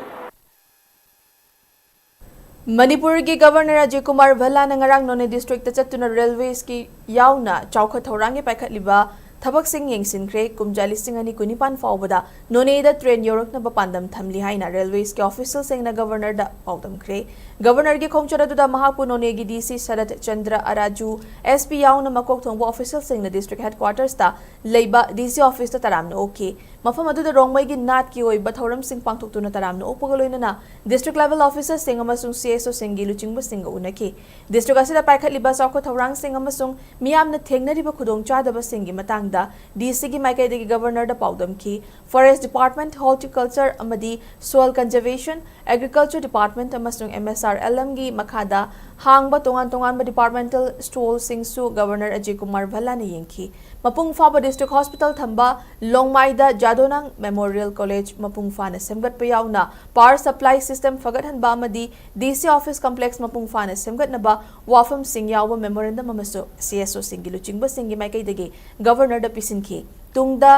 ꯃꯅꯤꯄꯨꯔꯒꯤ ꯒꯕꯔꯅꯔ ꯑꯖꯌ ꯀꯨꯃꯥꯔ ꯚꯜꯂꯥꯅ ꯉꯔꯥꯡ ꯅꯣꯅꯦ ꯗꯤꯁꯇ꯭ꯔꯤꯛꯇ ꯆꯠꯇꯨꯅ ꯔꯦꯜꯋꯦꯁꯀꯤ ꯌꯥꯎꯅ ꯆꯥꯎꯈꯠ ꯊꯧꯔꯥꯡꯒꯤ ꯄꯥꯏꯈꯠꯂꯤꯕ ꯊꯕꯛꯁꯤꯡ ꯌꯦꯡꯁꯤꯟꯈ꯭ꯔꯦ꯫ ꯀꯨꯝꯖꯥ ꯂꯤꯁꯤꯡ ꯑꯅꯤ ꯀꯨꯟꯅꯤꯄꯥꯟ ꯐꯥꯎꯕꯗ ꯅꯣꯅꯦꯗ ꯇ꯭ꯔꯦꯟ ꯌꯧꯔꯛꯅꯕ ꯄꯥꯟꯗꯝ ꯊꯝꯂꯤ ꯍꯥꯏꯅ ꯔꯦꯜꯋꯦꯁꯀꯤ ꯑꯣꯐꯤꯁꯤꯌꯦꯜꯁꯤꯡꯅ ꯒꯕꯔꯅꯔꯗ ꯄꯥꯎꯗꯝꯈ꯭ꯔꯦ꯫ ꯒꯕꯔꯅꯔꯒꯤ ꯈꯣꯡꯆꯠ ꯑꯗꯨꯗ ꯃꯍꯥꯛꯄꯨ ꯅꯣꯅꯦꯒꯤ ꯗꯤ ꯁꯤ ꯁꯔꯠ ꯆꯟꯗ꯭ꯔ ꯑꯔꯥꯖꯨ, ꯑꯦꯁ ꯄꯤ ꯌꯥꯎꯅ ꯃꯀꯣꯛ ꯊꯣꯡꯕ ꯑꯣꯐꯤꯁꯤꯌꯦꯜꯁꯤꯡꯅ ꯗꯤꯁꯇ꯭ꯔꯤꯛ ꯍꯦꯗꯀ꯭ꯋꯥꯇꯔꯁꯇ ꯂꯩꯕ ꯗꯤ ꯁꯤ ꯑꯣꯐꯤꯁꯇ ꯇꯔꯥꯝꯅ ꯑꯣꯛꯈꯤ꯫ ꯃꯐꯝ ꯑꯗꯨꯗ ꯔꯣꯡꯃꯩꯒꯤ ꯅꯥꯠꯀꯤ ꯑꯣꯏꯕ ꯊꯧꯔꯝꯁꯤꯡ ꯄꯥꯡꯊꯣꯛꯇꯨꯅ ꯇꯔꯥꯝꯅ ꯑꯣꯛꯄꯒ ꯂꯣꯏꯅꯅ ꯗꯤꯁꯇ꯭ꯔꯤꯛ ꯂꯦꯚꯦꯜ ꯑꯣꯐꯤꯁꯔꯁꯤꯡ ꯑꯃꯁꯨꯡ ꯁꯤ ꯑꯦꯁ ꯑꯣꯁꯤꯡꯒꯤ ꯂꯨꯆꯤꯡꯕꯁꯤꯡꯒ ꯎꯅꯈꯤ꯫ ꯗꯤꯁꯇ꯭ꯔꯤꯛ ꯑꯁꯤꯗ ꯄꯥꯏꯈꯠꯂꯤꯕ ꯆꯥꯎꯈꯠ ꯊꯧꯔꯥꯡꯁꯤꯡ ꯑꯃꯁꯨꯡ ꯃꯤꯌꯥꯝꯅ ꯊꯦꯡꯅꯔꯤꯕ ꯈꯨꯗꯣꯡꯆꯥꯗꯕꯁꯤꯡꯒꯤ ꯃꯇꯥꯡꯗ ꯗꯤ ꯁꯤꯒꯤ ꯃꯥꯏꯀꯩꯗꯒꯤ ꯒꯕꯔꯅꯔꯗ ꯄꯥꯎꯗꯝꯈꯤ꯫ ꯐꯣꯔꯦꯁ꯭ꯠ ꯗꯤꯄꯥꯔꯠꯃꯦꯟꯠ, ꯍꯣꯔꯇꯤꯀꯜꯆꯔ ꯑꯃꯗꯤ ꯁꯣꯏꯜ ꯀꯟꯖꯔꯕꯦꯁꯟ, ꯑꯦꯒ꯭ꯔꯤꯀꯜꯆꯔ ꯗꯤꯄꯥꯔꯠꯃꯦꯟꯠ ꯑꯃꯁꯨꯡ ꯑꯦꯝ ꯑꯦꯁ ꯑꯥꯔ ꯑꯦꯜ ꯑꯦꯝꯒꯤ ꯃꯈꯥꯗ ꯍꯥꯡꯕ ꯇꯣꯉꯥꯟ ꯇꯣꯉꯥꯟꯕ ꯗꯤꯄꯥꯔꯠꯃꯦꯟꯇꯦꯜ ꯁ꯭ꯇꯣꯜꯁꯤꯡꯁꯨ ꯒꯕꯔꯅꯔ ꯑꯖꯌ ꯀꯨꯃꯥꯔ ꯚꯜꯂꯥꯅ ꯌꯦꯡꯈꯤ꯫ ꯃꯄꯨꯡ ꯐꯥꯕ ꯗꯤꯁꯇ꯭ꯔꯤꯛ ꯍꯣꯁꯄꯤꯇꯥꯜ ꯊꯝꯕ ꯂꯣꯡꯃꯥꯏꯗ ꯖꯥꯗꯣꯅꯥꯡ ꯃꯦꯃꯣꯔꯤꯌꯦꯜ ꯀꯣꯂꯦꯖ ꯃꯄꯨꯡ ꯐꯥꯅ ꯁꯦꯝꯒꯠꯄ ꯌꯥꯎꯅ ꯄꯥꯋꯔ ꯁꯄ꯭ꯂꯥꯏ ꯁꯤꯁꯇꯦꯝ ꯐꯒꯠꯍꯟꯕ ꯑꯃꯗꯤ ꯗꯤ ꯁꯤ ꯑꯣꯐꯤꯁ ꯀꯝꯄ꯭ꯂꯦꯛꯁ ꯃꯄꯨꯡ ꯐꯥꯅ ꯁꯦꯝꯒꯠꯅꯕ ꯋꯥꯐꯝꯁꯤꯡ ꯌꯥꯎꯕ ꯃꯦꯃꯣꯔꯦꯟꯗꯝ ꯑꯃꯁꯨ ꯁꯤ ꯑꯦꯁ ꯑꯣꯁꯤꯡꯒꯤ ꯂꯨꯆꯤꯡꯕꯁꯤꯡꯒꯤ ꯃꯥꯏꯀꯩꯗꯒꯤ ꯒꯕꯔꯅꯔꯗ ꯄꯤꯁꯤꯟꯈꯤ꯫ ꯇꯨꯡꯗ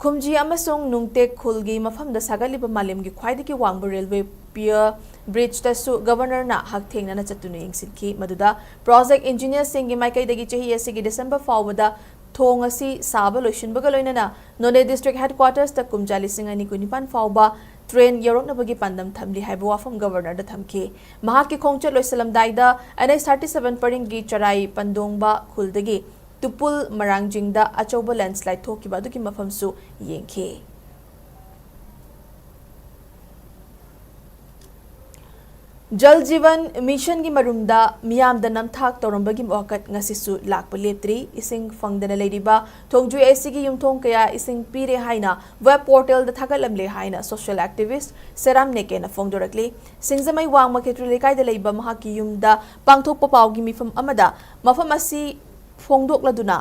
ꯈꯨꯝꯖꯤ ꯑꯃꯁꯨꯡ ꯅꯨꯡꯇꯦꯛ ꯈꯨꯜꯒꯤ ꯃꯐꯝꯗ ꯁꯥꯒꯠꯂꯤꯕ ꯃꯥꯂꯦꯝꯒꯤ ꯈ꯭ꯋꯥꯏꯗꯒꯤ ꯋꯥꯡꯕ ꯔꯦꯜꯋꯦ ꯄꯤꯌꯔ ꯕ꯭ꯔꯤꯖꯇꯁꯨ ꯒꯕꯔꯅꯔꯅ ꯍꯛꯊꯦꯡꯅꯅ ꯆꯠꯇꯨꯅ ꯌꯦꯡꯁꯤꯟꯈꯤ, ꯃꯗꯨꯗ ꯄ꯭ꯔꯣꯖꯦꯛ ꯏꯟꯖꯤꯅꯤꯌꯔꯁꯤꯡꯒꯤ ꯃꯥꯏꯀꯩꯗꯒꯤ ꯆꯍꯤ ꯑꯁꯤꯒꯤ ꯗꯤꯁꯦꯝꯕꯔ ꯐꯥꯎꯕꯗ ꯊꯣꯡ ꯑꯁꯤ ꯁꯥꯕ ꯂꯣꯏꯁꯤꯟꯕꯒ ꯂꯣꯏꯅꯅ ꯅꯣꯅꯦ ꯗꯤꯁꯇ꯭ꯔꯤꯛ ꯍꯦꯗꯀ꯭ꯋꯥꯇꯔꯁꯇ ꯀꯨꯝꯖꯥ ꯂꯤꯁꯤꯡ ꯑꯅꯤ ꯀꯨꯟꯅꯤꯄꯥꯟ ꯐꯥꯎꯕ ꯇ꯭ꯔꯦꯟ ꯌꯧꯔꯛꯅꯕꯒꯤ ꯄꯥꯟꯗꯝ ꯊꯝꯂꯤ ꯍꯥꯏꯕ ꯋꯥꯐꯝ ꯒꯕꯔꯅꯔꯗ ꯊꯝꯈꯤ꯫ ꯃꯍꯥꯛꯀꯤ ꯈꯣꯡꯆꯠ ꯂꯣꯏꯁꯤꯜꯂꯝꯗꯥꯏꯗ ꯑꯦꯟ ꯑꯩꯆ thirty seven ꯄꯔꯤꯡꯒꯤ ꯆꯔꯥꯏ ꯄꯟꯗꯣꯡꯕ ꯈꯨꯜꯗꯒꯤ ꯇꯨꯄꯨꯜ ꯃꯔꯥꯡꯖꯤꯡꯗ ꯑꯆꯧꯕ ꯂꯦꯟꯁꯂꯥꯏꯗ ꯊꯣꯛꯈꯤꯕ ꯑꯗꯨꯒꯤ ꯃꯐꯝꯁꯨ ꯌꯦꯡꯈꯤ꯫ ꯖꯜ ꯖꯤꯕꯟ ꯃꯤꯁꯟꯒꯤ ꯃꯔꯨꯝꯗ ꯃꯤꯌꯥꯝꯗ ꯅꯝꯊꯥꯛ ꯇꯧꯔꯝꯕꯒꯤ ꯋꯥꯀꯠ ꯉꯁꯤꯁꯨ ꯂꯥꯛꯄ ꯂꯦꯞꯇ꯭ꯔꯤ꯫ ꯏꯁꯤꯡ ꯐꯪꯗꯅ ꯂꯩꯔꯤꯕ ꯊꯣꯡꯖꯨ ꯑꯦꯁꯤꯒꯤ ꯌꯨꯝꯊꯣꯡ ꯀꯌꯥ ꯏꯁꯤꯡ ꯄꯤꯔꯦ ꯍꯥꯏꯅ ꯋꯦꯕ ꯄꯣꯔꯇꯦꯜꯗ ꯊꯥꯒꯠꯂꯝꯂꯦ ꯍꯥꯏꯅ ꯁꯣꯁꯤꯌꯦꯜ ꯑꯦꯛꯇꯤꯚꯤꯁ꯭ꯠ ꯁꯦꯔꯥꯝ ꯅꯦꯀꯦꯅ ꯐꯣꯡꯗꯣꯔꯛꯂꯤ꯫ ꯁꯤꯡꯖꯃꯩ ꯋꯥꯡꯃ ꯈꯦꯇ꯭ꯔꯤ ꯂꯩꯀꯥꯏꯗ ꯂꯩꯕ ꯃꯍꯥꯛꯀꯤ ꯌꯨꯝꯗ ꯄꯥꯡꯊꯣꯛꯄ ꯄꯥꯎꯒꯤ ꯃꯤꯐꯝ ꯑꯃꯗ ꯃꯐꯝ ꯑꯁꯤ ꯐꯣꯡꯗꯣꯛꯂꯗꯨꯅ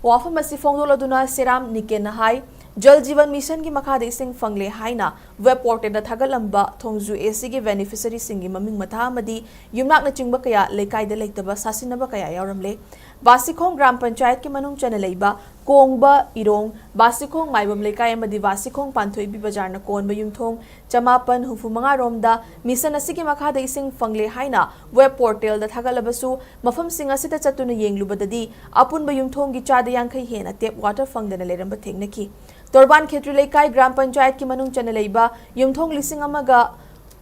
ꯋꯥꯐꯝ ꯑꯁꯤ ꯐꯣꯡꯗꯣꯛꯂꯗꯨꯅ ꯁꯦꯔꯥꯝ ꯅꯤꯀꯦꯟꯅ ꯍꯥꯏ, ꯖꯜ ꯖꯤꯕꯟ ꯃꯤꯁꯟꯒꯤ ꯃꯈꯥꯗ ꯏꯁꯤꯡ ꯐꯪꯂꯦ ꯍꯥꯏꯅ ꯋꯦꯕ ꯄꯣꯔꯇꯦꯜꯗ ꯊꯥꯒꯠꯂꯝꯕ ꯊꯣꯡꯖꯨ ꯑꯦꯁꯤꯒꯤ ꯕꯦꯅꯤꯐꯤꯁꯔꯤꯁꯤꯡꯒꯤ ꯃꯃꯤꯡ ꯃꯊꯥ ꯑꯃꯗꯤ ꯌꯨꯝꯅꯥꯛꯅꯆꯤꯡꯕ ꯀꯌꯥ ꯂꯩꯀꯥꯏꯗ ꯂꯩꯇꯕ ꯁꯥꯁꯤꯟꯅꯕ ꯀꯌꯥ ꯌꯥꯎꯔꯝꯂꯦ꯫ ꯕꯥꯁꯤꯈꯣꯡ ꯒ꯭ꯔꯥꯝ ꯄꯟꯆꯥꯌꯠꯀꯤ ꯃꯅꯨꯡ ꯆꯟꯅ ꯂꯩꯕ ꯀꯣꯡꯕ, ꯏꯔꯣꯡ, ꯕꯥꯁꯤꯈꯣꯡ, ꯃꯥꯏꯕꯝ ꯂꯩꯀꯥꯏ ꯑꯃꯗꯤ ꯕꯥꯁꯤꯈꯣꯡ ꯄꯥꯟꯊꯣꯏꯕꯤ ꯕꯖꯥꯔꯅ ꯀꯣꯟꯕ ꯌꯨꯝꯊꯣꯡ ꯆꯃꯥꯄꯟ ꯍꯨꯝꯐꯨ ꯃꯉꯥ ꯔꯣꯝꯗ ꯃꯤꯁꯟ ꯑꯁꯤꯒꯤ ꯃꯈꯥꯗ ꯏꯁꯤꯡ ꯐꯪꯂꯦ ꯍꯥꯏꯅ ꯋꯦꯕ ꯄꯣꯔꯇꯦꯜꯗ ꯊꯥꯒꯠꯂꯕꯁꯨ, ꯃꯐꯝꯁꯤꯡ ꯑꯁꯤꯗ ꯆꯠꯇꯨꯅ ꯌꯦꯡꯂꯨꯕꯗꯗꯤ ꯑꯄꯨꯟꯕ ꯌꯨꯝꯊꯣꯡꯒꯤ ꯆꯥꯗ ꯌꯥꯡꯈꯩ ꯍꯦꯟꯅ ꯇꯦꯞ ꯋꯥꯇꯔ ꯐꯪꯗꯅ ꯂꯩꯔꯝꯕ ꯊꯦꯡꯅꯈꯤ꯫ ꯇꯣꯔꯕꯥꯟ ꯈꯦꯇ꯭ꯔꯤ ꯂꯩꯀꯥꯏ ꯒ꯭ꯔꯥꯝ ꯄꯟꯆꯥꯌꯠꯀꯤ ꯃꯅꯨꯡ ꯆꯟꯅ ꯂꯩꯕ ꯌꯨꯝꯊꯣꯡ ꯂꯤꯁꯤꯡ ꯑꯃꯒ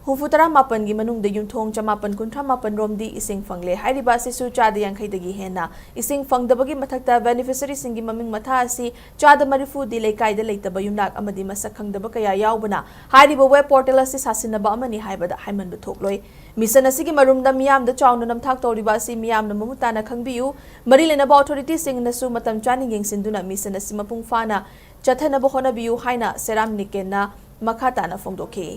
ꯍꯨꯝꯐꯨ ꯇꯔꯥ ꯃꯥꯄꯟꯒꯤ ꯃꯅꯨꯡꯗ ꯌꯨꯝꯊꯣꯡ ꯆꯃꯥꯄꯟ ꯀꯨꯟꯊ꯭ꯔꯥ ꯃꯥꯄꯟ ꯔꯣꯝꯗꯤ ꯏꯁꯤꯡ ꯐꯪꯂꯦ꯫ ꯍꯥꯏꯔꯤꯕ ꯑꯁꯤꯁꯨ ꯆꯥꯗ ꯌꯥꯡꯈꯩꯗꯒꯤ ꯍꯦꯟꯅ ꯏꯁꯤꯡ ꯐꯪꯗꯕꯒꯤ ꯃꯊꯛꯇ ꯕꯦꯅꯤꯐꯤꯁꯔꯤꯁꯤꯡꯒꯤ ꯃꯃꯤꯡ ꯃꯊꯥ ꯑꯁꯤ ꯆꯥꯗ ꯃꯔꯤꯐꯨꯗꯤ ꯂꯩꯀꯥꯏꯗ ꯂꯩꯇꯕ ꯌꯨꯝꯅꯥꯛ ꯑꯃꯗꯤ ꯃꯁꯛ ꯈꯪꯗꯕ ꯀꯌꯥ ꯌꯥꯎꯕꯅ ꯍꯥꯏꯔꯤꯕ ꯋꯦꯕ ꯄꯣꯔꯇꯦꯜ ꯑꯁꯤ ꯁꯥꯁꯤꯟꯅꯕ ꯑꯃꯅꯤ ꯍꯥꯏꯕꯗ ꯍꯥꯏꯃꯟꯕ ꯊꯣꯛꯂꯣꯏ꯫ ꯃꯤꯁꯟ ꯑꯁꯤꯒꯤ ꯃꯔꯨꯝꯗ ꯃꯤꯌꯥꯝꯗ ꯆꯥꯎꯅ ꯅꯝꯊꯥꯛ ꯇꯧꯔꯤꯕ ꯑꯁꯤ ꯃꯤꯌꯥꯝꯅ ꯃꯃꯨꯠ ꯇꯥꯅ ꯈꯪꯕꯤꯌꯨ꯫ ꯃꯔꯤ ꯂꯩꯅꯕ ꯑꯣꯊꯣꯔꯤꯇꯤꯁꯤꯡꯅꯁꯨ ꯃꯇꯝ ꯆꯥꯅ ꯌꯦꯡꯁꯤꯟꯗꯨꯅ ꯃꯤꯁꯟ ꯑꯁꯤ ꯃꯄꯨꯡ ꯐꯥꯅ ꯆꯠꯊꯅꯕ ꯍꯣꯠꯅꯕꯤꯌꯨ ꯍꯥꯏꯅ ꯁꯦꯔꯥꯝ ꯅꯤꯀꯦꯟꯅ ꯃꯈꯥ ꯇꯥꯅ ꯐꯣꯡꯗꯣꯛꯈꯤ꯫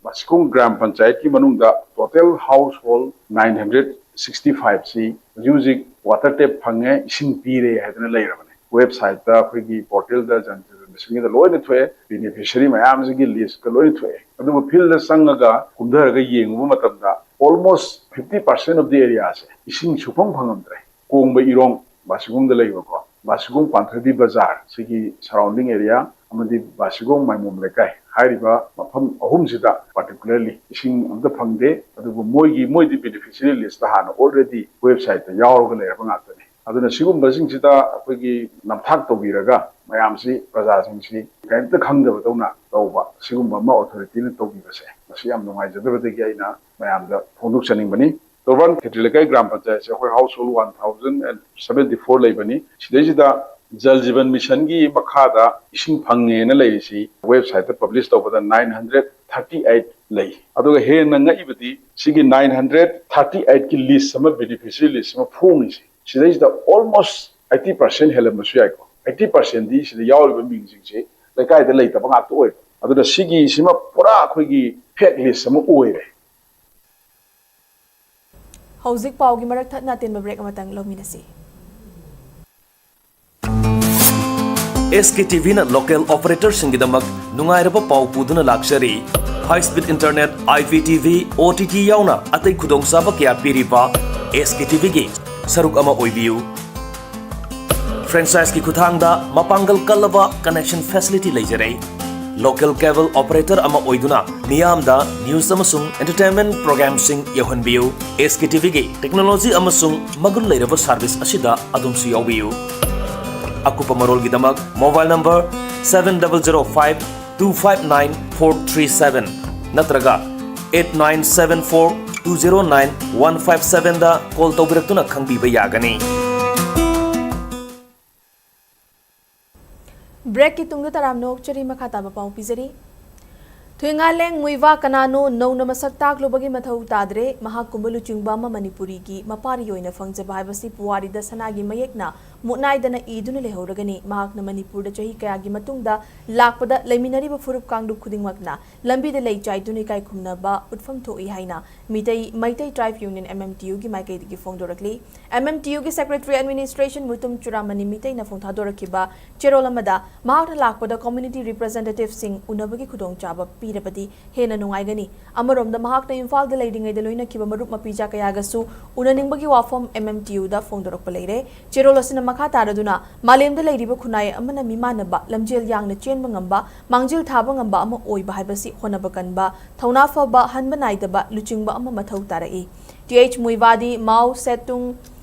ꯕꯥꯁꯤꯈꯣꯡ ꯒ꯭ꯔꯥꯝ ꯄꯟꯆꯥꯌꯠꯀꯤ ꯃꯅꯨꯡꯗ total household nine hundred sixty five ꯁꯤ ꯍꯧꯖꯤꯛ ꯍꯧꯖꯤꯛ ꯋꯥꯇꯔ ꯇꯦꯞ ꯐꯪꯉꯦ, ꯏꯁꯤꯡ ꯄꯤꯔꯦ ꯍꯥꯏꯗꯅ ꯂꯩꯔꯕꯅꯦ꯫ ꯋꯦꯕꯁꯥꯏꯠꯇ ꯑꯩꯈꯣꯏꯒꯤ ꯄꯣꯔꯇꯦꯜꯗ ꯖꯟ ꯖꯤꯕꯟ ꯃꯤꯁꯟꯒꯤꯗ ꯂꯣꯏꯅ ꯊꯣꯛꯑꯦ, ꯕꯦꯅꯤꯐꯤꯁꯔꯤ ꯃꯌꯥꯝꯁꯤꯒꯤ ꯂꯤꯁꯀ ꯂꯣꯏꯅ ꯊꯣꯛꯑꯦ꯫ ꯑꯗꯨꯕꯨ ꯐꯤꯜꯗ ꯆꯪꯉꯒ ꯀꯨꯝꯊꯔꯒ ꯌꯦꯡꯉꯨꯕ ꯃꯇꯝꯗ almost fifty percent of the area ꯁꯦ ꯏꯁꯤꯡ ꯁꯨꯐꯪ ꯐꯪꯉꯝꯗ꯭ꯔꯦ꯫ ꯀꯣꯡꯕ ꯏꯔꯣꯡ ꯕꯥꯁꯤꯈꯣꯡꯗ ꯂꯩꯕꯀꯣ, ꯕꯥꯁꯤꯈꯣꯡ ꯄꯥꯟꯊꯣꯏꯕꯤ ꯕꯖꯥꯔ ꯁꯤꯒꯤ surrounding area ꯑꯃꯗꯤ ꯕꯥꯁꯤꯈꯣꯡ ꯃꯥꯏꯃꯣꯝ ꯂꯩꯀꯥꯏ ꯍꯥꯏꯔꯤꯕ ꯃꯐꯝ ꯑꯍꯨꯝꯁꯤꯗ particularly ꯏꯁꯤꯡ ꯑꯝꯇ ꯐꯪꯗꯦ꯫ ꯑꯗꯨꯕꯨ ꯃꯣꯏꯒꯤ, ꯃꯣꯏꯗꯤ beneficiary list ꯍꯥꯟꯅ already ꯋꯦꯕꯁꯥꯏꯠꯇ ꯌꯥꯎꯔꯒ ꯂꯩꯔꯕ ꯉꯥꯛꯇꯅꯤ꯫ ꯑꯗꯨꯅ ꯁꯤꯒꯨꯝꯕꯁꯤꯡꯁꯤꯗ ꯑꯩꯈꯣꯏꯒꯤ ꯅꯝꯊꯥꯛ ꯇꯧꯕꯤꯔꯒ ꯃꯌꯥꯝꯁꯤ, ꯄ꯭ꯔꯖꯥꯁꯤꯡꯁꯤ ꯀꯔꯤꯝꯇ ꯈꯪꯗꯕꯗꯧꯅ ꯇꯧꯕ, ꯁꯤꯒꯨꯝꯕ ꯑꯃ ꯑꯣꯊꯣꯔꯤꯇꯤꯅ ꯇꯧꯕꯤꯕꯁꯦ ꯃꯁꯤ ꯌꯥꯝ ꯅꯨꯡꯉꯥꯏꯖꯗꯕꯗꯒꯤ ꯑꯩꯅ ꯃꯌꯥꯝꯗ ꯐꯣꯡꯗꯣꯛꯆꯅꯤꯡꯕꯅꯤ꯫ ꯇꯣꯔꯕꯥꯟ ꯈꯦꯇ꯭ꯔꯤ ꯂꯩꯀꯥꯏ ꯒ꯭ꯔꯥꯝ ꯄꯟꯆꯥꯌꯠꯁꯦ ꯑꯩꯈꯣꯏ household one thousand and seventy four ꯂꯩꯕꯅꯤ꯫ ꯁꯤꯗꯩꯁꯤꯗ ꯖꯜ ꯖꯤꯕꯟ ꯃꯤꯁꯟꯒꯤ ꯃꯈꯥꯗ ꯏꯁꯤꯡ ꯐꯪꯉꯦꯅ ꯂꯩꯔꯤꯁꯤ ꯋꯦꯕꯁꯥꯏꯠꯇ ꯄꯕ꯭ꯂꯤꯁ ꯇꯧꯕꯗ ꯅꯥꯏꯟ ꯍꯟꯗ꯭ꯔꯦꯠ ꯊꯥꯔꯇꯤ ꯑꯩꯠ ꯂꯩ꯫ ꯑꯗꯨꯒ ꯍꯦꯟꯅ ꯉꯛꯏꯕꯗꯤ ꯁꯤꯒꯤ ꯅꯥꯏꯟ ꯍꯟꯗ꯭ꯔꯦꯠ ꯊꯥꯔꯇꯤ ꯑꯩꯠꯀꯤ ꯂꯤꯁ ꯑꯃ, ꯕꯦꯅꯤꯐꯤꯁꯔꯤ ꯂꯤꯁ ꯑꯃ ꯐꯣꯡꯉꯤꯁꯤ, ꯁꯤꯗꯩꯁꯤꯗ ꯑꯣꯜꯃꯣꯁ ꯑꯩꯠꯇꯤ ꯄꯥꯔꯁꯦꯟ ꯍꯦꯜꯂꯝꯕꯁꯨ ꯌꯥꯏꯀꯣ꯫ ꯑꯩꯠꯇꯤ ꯄꯥꯔꯁꯦꯟꯗꯤ ꯁꯤꯗ ꯌꯥꯎꯔꯤꯕ ꯃꯤꯡꯁꯤꯡꯁꯦ ꯂꯩꯀꯥꯏꯗ ꯂꯩꯇꯕ ꯉꯥꯛꯇ ꯑꯣꯏꯕ꯫ ꯑꯗꯨꯅ ꯁꯤꯒꯤꯁꯤꯃ ꯄꯨꯔꯥ ꯑꯩꯈꯣꯏꯒꯤ ꯐꯦꯛ ꯂꯤꯁ ꯑꯃ ꯑꯣꯏꯔꯦ꯫ ꯍꯧꯖꯤꯛ ꯄꯥꯎꯒꯤ ꯃꯔꯛ ꯊꯠꯅ ꯑꯇꯦꯟꯕ ꯕ꯭ꯔꯦꯛ ꯑꯃꯇꯪ ꯂꯧꯃꯤꯟꯅꯁꯤ꯫ ꯑꯦꯁ ꯀꯦ ꯇꯤ ꯚꯤꯅ ꯂꯣꯀꯦꯜ ꯑꯣꯄꯔꯦꯇꯔꯁꯤꯡꯒꯤꯗꯃꯛ ꯅꯨꯡꯉꯥꯏꯔꯕ ꯄꯥꯎ ꯄꯨꯗꯨꯅ ꯂꯥꯛꯆꯔꯤ꯫ High speed internet, I P T V, O T T ꯌꯥꯎꯅ ꯑꯇꯩ ꯈꯨꯗꯣꯡꯆꯥꯕ ꯀꯌꯥ ꯄꯤꯔꯤꯕ ꯑꯦꯁ ꯀꯦ ꯇꯤ ꯚꯤꯒꯤ ꯁꯔꯨꯛ ꯑꯃ ꯑꯣꯏꯕꯤꯌꯨ꯫ ꯐ꯭ꯔꯦꯟꯆꯥꯏꯖꯀꯤ ꯈꯨꯠꯊꯥꯡꯗ ꯃꯄꯥꯡꯒꯜ ꯀꯜꯂꯕ ꯀꯅꯦꯛꯁꯟ ꯐꯦꯁꯤꯂꯤꯇꯤ ꯂꯩꯖꯔꯦ꯫ ꯂꯣꯀꯦꯜ ꯀꯦꯕꯜ ꯑꯣꯄꯔꯦꯇꯔ ꯑꯃ ꯑꯣꯏꯗꯨꯅ ꯃꯤꯌꯥꯝꯗ ꯅ꯭ꯌꯨꯁ ꯑꯃꯁꯨꯡ ꯑꯦꯟꯇꯔꯇꯦꯟꯃꯦꯟꯠ ꯄ꯭ꯔꯣꯒ꯭ꯔꯥꯝꯁꯤꯡ ꯌꯧꯍꯟꯕꯤꯌꯨ꯫ ꯑꯦꯁ ꯀꯦ ꯇꯤ ꯚꯤꯒꯤ ꯇꯦꯛꯅꯣꯂꯣꯖꯤ ꯑꯃꯁꯨꯡ ꯃꯒꯨꯟ ꯂꯩꯔꯕ ꯁꯔꯚꯤꯁ ꯑꯁꯤꯗ ꯑꯗꯣꯝꯁꯨ ꯌꯥꯎꯕꯤꯌꯨ꯫ ꯑꯀꯨꯞꯄ ꯃꯔꯣꯜꯒꯤꯗꯃꯛ mobile number seven double zero five two five nine four three seven ꯅꯠꯇ꯭ꯔꯒ eight nine seven four two zero nine one five seven ꯗ ꯀꯣꯜ ꯇꯧꯕꯤꯔꯛꯇꯨꯅ ꯈꯪꯕꯤꯕ ꯌꯥꯒꯅꯤ꯫ ꯕ꯭ꯔꯦꯛꯀꯤ ꯇꯨꯡꯗ ꯇꯔꯥꯝꯅ ꯑꯣꯛꯆꯔꯤ꯫ ꯃꯈꯥ ꯇꯥꯕ ꯄꯥꯎ ꯄꯤꯖꯔꯤ꯫ ꯊꯨꯏꯉꯥꯂꯦꯡ ꯃꯨꯏꯋꯥ ꯀꯅꯥꯅꯣ ꯅꯧꯅ ꯃꯁꯛ ꯇꯥꯛꯂꯨꯕꯒꯤ ꯃꯊꯧ ꯇꯥꯗ꯭ꯔꯦ꯫ ꯃꯍꯥꯛꯀꯨꯝꯕ ꯂꯨꯆꯤꯡꯕ ꯑꯃ ꯃꯅꯤꯄꯨꯔꯤꯒꯤ ꯃꯄꯥꯔꯤ ꯑꯣꯏꯅ ꯐꯪꯖꯕ ꯍꯥꯏꯕꯁꯤ ꯄꯨꯋꯥꯔꯤꯗ ꯁꯅꯥꯒꯤ ꯃꯌꯦꯛꯅ ꯃꯨꯠꯅꯥꯏꯗꯅ ꯏꯗꯨꯅ ꯂꯩꯍꯧꯔꯒꯅꯤ꯫ ꯃꯍꯥꯛꯅ ꯃꯅꯤꯄꯨꯔꯗ ꯆꯍꯤ ꯀꯌꯥꯒꯤ ꯃꯇꯨꯡꯗ ꯂꯥꯛꯄꯗ ꯂꯩꯃꯤꯟꯅꯔꯤꯕ ꯐꯨꯔꯨꯞ ꯀꯥꯡꯂꯨꯞ ꯈꯨꯗꯤꯡꯃꯛꯅ ꯂꯝꯕꯤꯗ ꯂꯩ ꯆꯥꯏꯗꯨꯅ ꯏꯀꯥꯏ ꯈꯨꯝꯅꯕ ꯎꯠꯐꯝ ꯊꯣꯛꯏ ꯍꯥꯏꯅ Meitei, Meitei tribe union, M M T U, ꯒꯤ ꯃꯥꯏꯀꯩꯗꯒꯤ ꯐꯣꯡꯗꯣꯔꯛꯂꯤ꯫ M M T U ꯒꯤ ꯁꯦꯀ꯭ꯔꯦꯇꯔꯤ ꯑꯦꯗꯃꯤꯅꯤꯁꯇ꯭ꯔꯦꯁꯟ ꯃꯨꯇꯨꯝ ꯆꯨꯔꯥꯃꯅꯤ ꯃꯤꯇꯩꯅ ꯐꯣꯡꯊꯥꯗꯣꯔꯛꯈꯤꯕ ꯆꯦꯔꯣꯜ ꯑꯃꯗ ꯃꯍꯥꯛꯅ ꯂꯥꯛꯄꯗ ꯀꯝꯃ꯭ꯌꯨꯅꯤꯇꯤ ꯔꯤꯄ꯭ꯔꯖꯦꯟꯇꯦꯇꯤꯚꯁꯤꯡ ꯎꯅꯕꯒꯤ ꯈꯨꯗꯣꯡꯆꯥꯕ ꯄꯤꯔꯕꯗꯤ ꯍꯦꯟꯅ ꯅꯨꯡꯉꯥꯏꯒꯅꯤ꯫ ꯑꯃꯔꯣꯝꯗ ꯃꯍꯥꯛꯅ ꯏꯝꯐꯥꯜꯗ ꯂꯩꯔꯤꯉꯩꯗ ꯂꯣꯏꯅꯈꯤꯕ ꯃꯔꯨꯞ ꯃꯄꯤꯖꯥ ꯀꯌꯥꯒꯁꯨ ꯎꯅꯅꯤꯡꯕꯒꯤ ꯋꯥꯐꯝ M M T U ꯗ ꯐꯣꯡꯗꯣꯔꯛꯄ ꯂꯩꯔꯦ꯫ ꯆꯦꯔꯣꯜ ꯑꯁꯤꯅ ꯃꯈꯥ ꯇꯥꯔꯗꯨꯅ ꯃꯥꯂꯦꯝꯗ ꯂꯩꯔꯤꯕ ꯈꯨꯟꯅꯥꯏ ꯑꯃꯅ ꯃꯤꯃꯥꯟꯅꯕ, ꯂꯝꯖꯦꯜ ꯌꯥꯡꯅ ꯆꯦꯟꯕ ꯉꯝꯕ, ꯃꯥꯡꯖꯤꯜ ꯊꯥꯕ ꯉꯝꯕ ꯑꯃ ꯑꯣꯏꯕ ꯍꯥꯏꯕꯁꯤ ꯍꯣꯠꯅꯕ ꯀꯟꯕ, ꯊꯧꯅꯥ ꯐꯕ, ꯍꯟꯕ ꯅꯥꯏꯗꯕ ꯂꯨꯆꯤꯡꯕ ꯑꯃ ꯃꯊꯧ ꯇꯥꯔꯛꯏ꯫ Th ꯃꯨꯏꯋꯥꯗꯤ ꯃꯥꯎ ꯁꯦꯇꯨꯡ,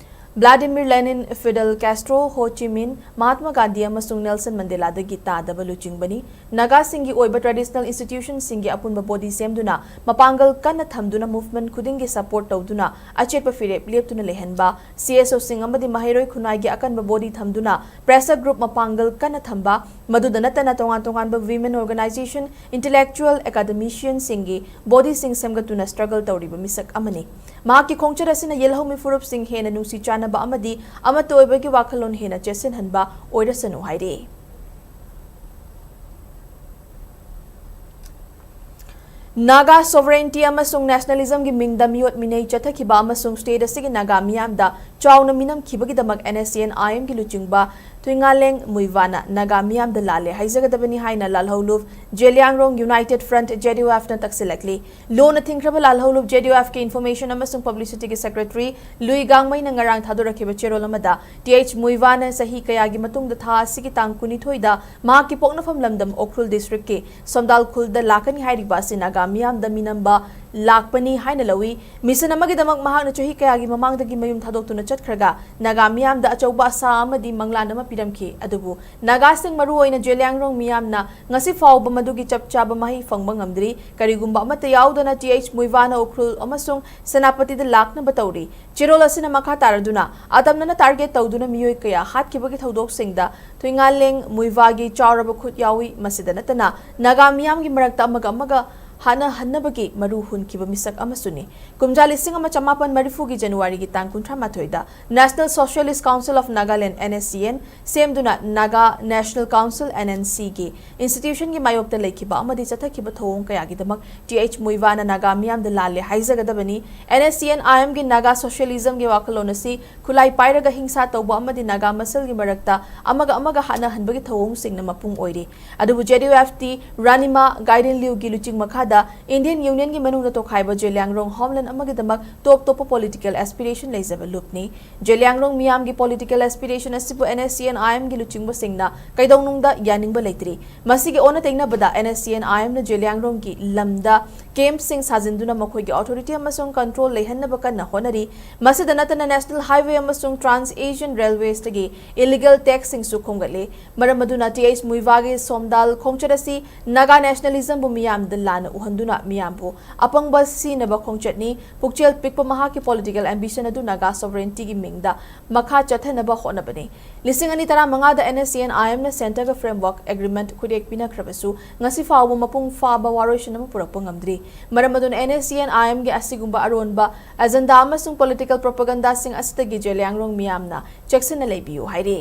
ꯕ꯭ꯂꯥꯗꯤꯃꯤꯔ ꯂꯦꯅꯤꯟ, ꯐꯤꯗꯦꯜ ꯀꯥꯁꯇ꯭ꯔꯣ, ꯍꯣ ꯆꯤ ꯃꯤꯟ, ꯃꯍꯥꯠꯃ ꯒꯥꯟꯙꯤ ꯑꯃꯁꯨꯡ ꯅꯦꯜꯁꯟ ꯃꯟꯗꯦꯂꯥꯗꯒꯤ ꯇꯥꯗꯕ ꯂꯨꯆꯤꯡꯕꯅꯤ꯫ ꯅꯥꯒꯥꯁꯤꯡꯒꯤ ꯑꯣꯏꯕ traditional institutionꯁꯤꯡꯒꯤ ꯑꯄꯨꯟꯕ body ꯁꯦꯝꯗꯨꯅ ꯃꯄꯥꯡꯒꯜ ꯀꯟꯅ ꯊꯝꯗꯨꯅ movement ꯈꯨꯗꯤꯡꯒꯤ support ꯇꯧꯗꯨꯅ ꯑꯆꯦꯠꯄ ꯐꯤꯔꯦꯞ ꯂꯦꯞꯇꯨꯅ ꯂꯩꯍꯟꯕ, C S Oꯁꯤꯡ ꯑꯃꯗꯤ ꯃꯍꯩꯔꯣꯏ ꯈꯨꯟꯅꯥꯏꯒꯤ ꯑꯀꯟꯕ body ꯊꯝꯗꯨꯅ pressure group ꯃꯄꯥꯡꯒꯜ ꯀꯟꯅ ꯊꯝꯕ, ꯃꯗꯨꯗ ꯅꯠꯇꯅ ꯇꯣꯉꯥꯟ ꯇꯣꯉꯥꯟꯕ women organization, intellectual, academicianꯁꯤꯡꯒꯤ bodyꯁꯤꯡ ꯁꯦꯝꯒꯠꯇꯨꯅ struggle ꯇꯧꯔꯤꯕ ꯃꯤꯁꯛ ꯑꯃꯅꯤ꯫ ꯃꯍꯥꯛꯀꯤ ꯈꯣꯡꯆꯠ ꯑꯁꯤꯅ ꯌꯦꯜꯍꯧ ꯃꯤꯐꯨꯔꯨꯞꯁꯤꯡ ꯍꯦꯟꯅ ꯅꯨꯡꯁꯤ ꯆꯥꯟꯅꯕ ꯑꯃꯗꯤ ꯑꯃꯠꯇ ꯑꯣꯏꯕꯒꯤ ꯋꯥꯈꯜꯂꯣꯟ ꯍꯦꯟꯅ ꯆꯦꯠꯁꯤꯟꯍꯟꯕ ꯑꯣꯏꯔꯁꯅꯨ ꯍꯥꯏꯔꯤ꯫ ꯅꯥꯒꯥ sovereignty ꯑꯃꯁꯨꯡ nationalismꯒꯤ ꯃꯤꯡꯗ ꯃꯤꯑꯣꯠ ꯃꯤꯅꯩ ꯆꯠꯊꯈꯤꯕ ꯑꯃꯁꯨꯡ state ꯑꯁꯤꯒꯤ ꯅꯥꯒꯥ ꯃꯤꯌꯥꯝꯗ ꯆꯥꯎꯅ ꯃꯤꯅꯝꯈꯤꯕꯒꯤꯗꯃꯛ N S C N I Mꯒꯤ ꯂꯨꯆꯤꯡꯕ ꯊꯨꯏꯉꯥꯂꯦꯡ ꯃꯨꯏꯚꯥꯅ ꯅꯥꯒꯥ ꯃꯤꯌꯥꯝꯗ ꯂꯥꯜꯂꯦ ꯍꯥꯏꯖꯒꯗꯕꯅꯤ ꯍꯥꯏꯅ ꯂꯥꯜꯍꯧꯂꯨꯞ Zeliangrong United Front, J D U F ꯅ ꯇꯛꯁꯤꯜꯂꯛꯂꯤ꯫ ꯂꯨꯅ ꯊꯤꯡꯈ꯭ꯔꯕ ꯂꯥꯜꯍꯧꯂꯨꯞ J D U Fꯀꯤ information ꯑꯃꯁꯨꯡ publicityꯒꯤ secretary ꯂꯨꯏ ꯒꯥꯡꯃꯩꯅ ꯉꯔꯥꯡ ꯊꯥꯗꯣꯔꯛꯈꯤꯕ ꯆꯦꯔꯣꯜ ꯑꯃꯗ, Th ꯃꯨꯏꯚꯥꯅ ꯆꯍꯤ ꯀꯌꯥꯒꯤ ꯃꯇꯨꯡꯗ ꯊꯥ ꯑꯁꯤꯒꯤ ꯇꯥꯡ ꯀꯨꯟꯅꯤꯊꯣꯏꯗ ꯃꯍꯥꯛꯀꯤ ꯄꯣꯛꯅꯐꯝ ꯂꯝꯗꯝ ꯎꯈ꯭ꯔꯨꯜ districtꯀꯤ ꯁꯣꯝꯗꯥꯜ ꯈꯨꯜꯗ ꯂꯥꯛꯀꯅꯤ ꯍꯥꯏꯔꯤꯕ ꯑꯁꯤ ꯅꯥꯒꯥ ꯃꯤꯌꯥꯝꯗ ꯃꯤꯅꯝꯕ ꯂꯥꯛꯄꯅꯤ ꯍꯥꯏꯅ ꯂꯧꯏ꯫ Mission ꯑꯃꯒꯤꯗꯃꯛ ꯃꯍꯥꯛꯅ ꯆꯍꯤ ꯀꯌꯥꯒꯤ ꯃꯃꯥꯡꯗꯒꯤ ꯃꯌꯨꯝ ꯊꯥꯗꯣꯛꯇꯨꯅ ꯆꯠꯈ꯭ꯔꯒ ꯅꯥꯒꯥ ꯃꯤꯌꯥꯝꯗ ꯑꯆꯧꯕ ꯑꯁꯥ ꯑꯃꯗꯤ ꯃꯪꯂꯥꯟ ꯑꯃ ꯄꯤꯔꯝꯈꯤ꯫ ꯑꯗꯨꯕꯨ ꯅꯥꯒꯥꯁꯤꯡ, ꯃꯔꯨꯑꯣꯏꯅ ꯖꯦꯂꯤꯌꯥꯡꯔꯣꯡ ꯃꯤꯌꯥꯝꯅ ꯉꯁꯤ ꯐꯥꯎꯕ ꯃꯗꯨꯒꯤ ꯆꯞ ꯆꯥꯕ ꯃꯍꯩ ꯐꯪꯕ ꯉꯝꯗ꯭ꯔꯤ꯫ ꯀꯔꯤꯒꯨꯝꯕ ꯑꯃꯠꯇ ꯌꯥꯎꯗꯅ Th ꯃꯨꯏꯚꯥꯅ ꯎꯈ꯭ꯔꯨꯜ ꯑꯃꯁꯨꯡ ꯁꯦꯅꯥꯄꯇꯤꯗ ꯂꯥꯛꯅꯕ ꯇꯧꯔꯤ꯫ ꯆꯦꯔꯣꯜ ꯑꯁꯤꯅ ꯃꯈꯥ ꯇꯥꯔꯗꯨꯅ ꯑꯇꯝꯅꯅ target ꯇꯧꯗꯨꯅ ꯃꯤꯑꯣꯏ ꯀꯌꯥ ꯍꯥꯠꯈꯤꯕꯒꯤ ꯊꯧꯗꯣꯛꯁꯤꯡꯗ ꯊꯨꯏꯉꯥꯂꯦꯡ ꯃꯨꯏꯚꯥꯒꯤ ꯆꯥꯎꯔꯕ ꯈꯨꯠ ꯌꯥꯎꯏ꯫ ꯃꯁꯤꯗ ꯅꯠꯇꯅ ꯅꯥꯒꯥ ꯃꯤꯌꯥꯝꯒꯤ ꯃꯔꯛꯇ ꯑꯃꯒ ꯑꯃꯒ ꯍꯥꯠꯅꯍꯟꯅꯕꯒꯤ ꯃꯔꯨ ꯍꯨꯟꯈꯤꯕ ꯃꯤꯁꯛ ꯑꯃꯁꯨꯅꯤ꯫ ꯀꯨꯝꯖꯥ ꯂꯤꯁꯤꯡ ꯑꯃ ꯆꯃꯥꯄꯟ ꯃꯔꯤꯐꯨꯒꯤ Januaryꯒꯤ ꯇꯥꯡ ꯀꯨꯟꯊ꯭ꯔꯥ ꯃꯥꯊꯣꯏꯗ National Socialist Council of Nagaland, N S C N, ꯁꯦꯝꯗꯨꯅ Naga National Council, N N Cꯒꯤ institutionꯒꯤ ꯃꯥꯌꯣꯛꯇ ꯂꯩꯈꯤꯕ ꯑꯃꯗꯤ ꯆꯠꯊꯈꯤꯕ ꯊꯧꯑꯣꯡ ꯀꯌꯥꯒꯤꯗꯃꯛ Th ꯃꯨꯏꯚꯥꯅ ꯅꯥꯒꯥ ꯃꯤꯌꯥꯝꯗ ꯂꯥꯜꯂꯦ ꯍꯥꯏꯖꯒꯗꯕꯅꯤ꯫ N S C N I Mꯒꯤ Naga socialismꯒꯤ ꯋꯥꯈꯜꯂꯣꯟ ꯑꯁꯤ ꯈꯨꯠꯂꯥꯏ ꯄꯥꯏꯔꯒ ꯍꯤꯡꯁꯥ ꯇꯧꯕ ꯑꯃꯗꯤ ꯅꯥꯒꯥ ꯃꯁꯦꯜꯒꯤ ꯃꯔꯛꯇ ꯑꯃꯒ ꯑꯃꯒ ꯍꯥꯠꯅꯍꯟꯕꯒꯤ ꯊꯧꯑꯣꯡꯁꯤꯡꯅ ꯃꯄꯨꯡ ꯑꯣꯏꯔꯤ꯫ ꯑꯗꯨꯕꯨ J D U F ꯇꯤ ꯔꯥꯅꯤꯃꯥ ꯒꯥꯏꯗꯤꯟꯂꯤꯎꯒꯤ ꯂꯨꯆꯤꯡ ꯃꯈꯥꯗ Indian Unionꯒꯤ ꯃꯅꯨꯡꯗ ꯇꯣꯈꯥꯏꯕ ꯖꯦꯂꯤꯌꯥꯡꯔꯣꯡ homeland ꯑꯃꯒꯤꯗꯃꯛ ꯇꯣꯞ ꯇꯣꯞꯄ political aspiration ꯂꯩꯖꯕ ꯂꯨꯞꯅꯤ꯫ ꯖꯦꯂꯤꯌꯥꯡꯔꯣꯡ ꯃꯤꯌꯥꯝꯒꯤ political aspiration ꯑꯁꯤꯕꯨ N S C N I Mꯒꯤ ꯂꯨꯆꯤꯡꯕꯁꯤꯡꯅ ꯀꯩꯗꯧꯅꯨꯡꯗ ꯌꯥꯅꯤꯡꯕ ꯂꯩꯇ꯭ꯔꯤ꯫ ꯃꯁꯤꯒꯤ ꯑꯣꯟꯅ ꯇꯩꯅꯕꯗ N S C N I Mꯅ ꯖꯦꯂꯤꯌꯥꯡꯔꯣꯡꯒꯤ ꯂꯝꯗ ꯀꯦꯝꯞꯁꯤꯡ ꯁꯥꯖꯤꯟꯗꯨꯅ ꯃꯈꯣꯏꯒꯤ ꯑꯣꯊꯣꯔꯤꯇꯤ ꯑꯃꯁꯨꯡ ꯀꯟꯇ꯭ꯔꯣꯜ ꯂꯩꯍꯟꯅꯕ ꯀꯟꯅ ꯍꯣꯠꯅꯔꯤ꯫ ꯃꯁꯤꯗ ꯅꯠꯇꯅ National Highway ꯑꯃꯁꯨꯡ Trans Asian Railwaysꯇꯒꯤ illegal taxꯁꯤꯡꯁꯨ ꯈꯣꯝꯒꯠꯂꯤ꯫ ꯃꯔꯝ ꯑꯗꯨꯅ ꯇꯤ ꯑꯩꯆ ꯃꯨꯏꯚꯥꯒꯤ ꯁꯣꯝꯗꯥꯜ ꯈꯣꯡꯆꯠ ꯑꯁꯤ ꯅꯥꯒꯥ nationalismꯕꯨ ꯃꯤꯌꯥꯝꯗ ꯂꯥꯟꯅ ꯎꯍꯟꯗꯨꯅ ꯃꯤꯌꯥꯝꯕꯨ ꯑꯄꯪꯕ ꯁꯤꯅꯕ ꯈꯣꯡꯆꯠꯅꯤ꯫ ꯄꯨꯛꯆꯦꯜ ꯄꯤꯛꯄ ꯃꯍꯥꯛꯀꯤ political ambition ꯑꯗꯨ ꯅꯥꯒꯥ sovereigntyꯒꯤ ꯃꯤꯡꯗ ꯃꯈꯥ ꯆꯠꯊꯅꯕ ꯍꯣꯠꯅꯕꯅꯤ꯫ ꯂꯤꯁꯤꯡ ꯑꯅꯤ ꯇꯔꯥꯃꯉꯥꯗ NSCN-IMꯅ centreꯒ framework agreement ꯈꯨꯠꯌꯦꯛ ꯄꯤꯅꯈ꯭ꯔꯕꯁꯨ ꯉꯁꯤ ꯐꯥꯎꯕ ꯃꯄꯨꯡ ꯐꯥꯕ ꯋꯥꯔꯣꯏꯁꯤꯟ ꯑꯃ ꯄꯨꯔꯛꯄ ꯉꯝꯗ꯭ꯔꯤ꯫ ꯃꯔꯝ ꯑꯗꯨꯅ NSCN-IMꯒꯤ ꯑꯁꯤꯒꯨꯝꯕ ꯑꯔꯣꯟꯕ agenda ꯑꯃꯁꯨꯡ political propagandaꯁꯤꯡ ꯑꯁꯤꯗꯒꯤ ꯖꯦꯂꯤꯌꯥꯡꯔꯣꯡ ꯃꯤꯌꯥꯝꯅ ꯆꯦꯛꯁꯤꯟꯅ ꯂꯩꯕꯤꯌꯨ ꯍꯥꯏꯔꯤ꯫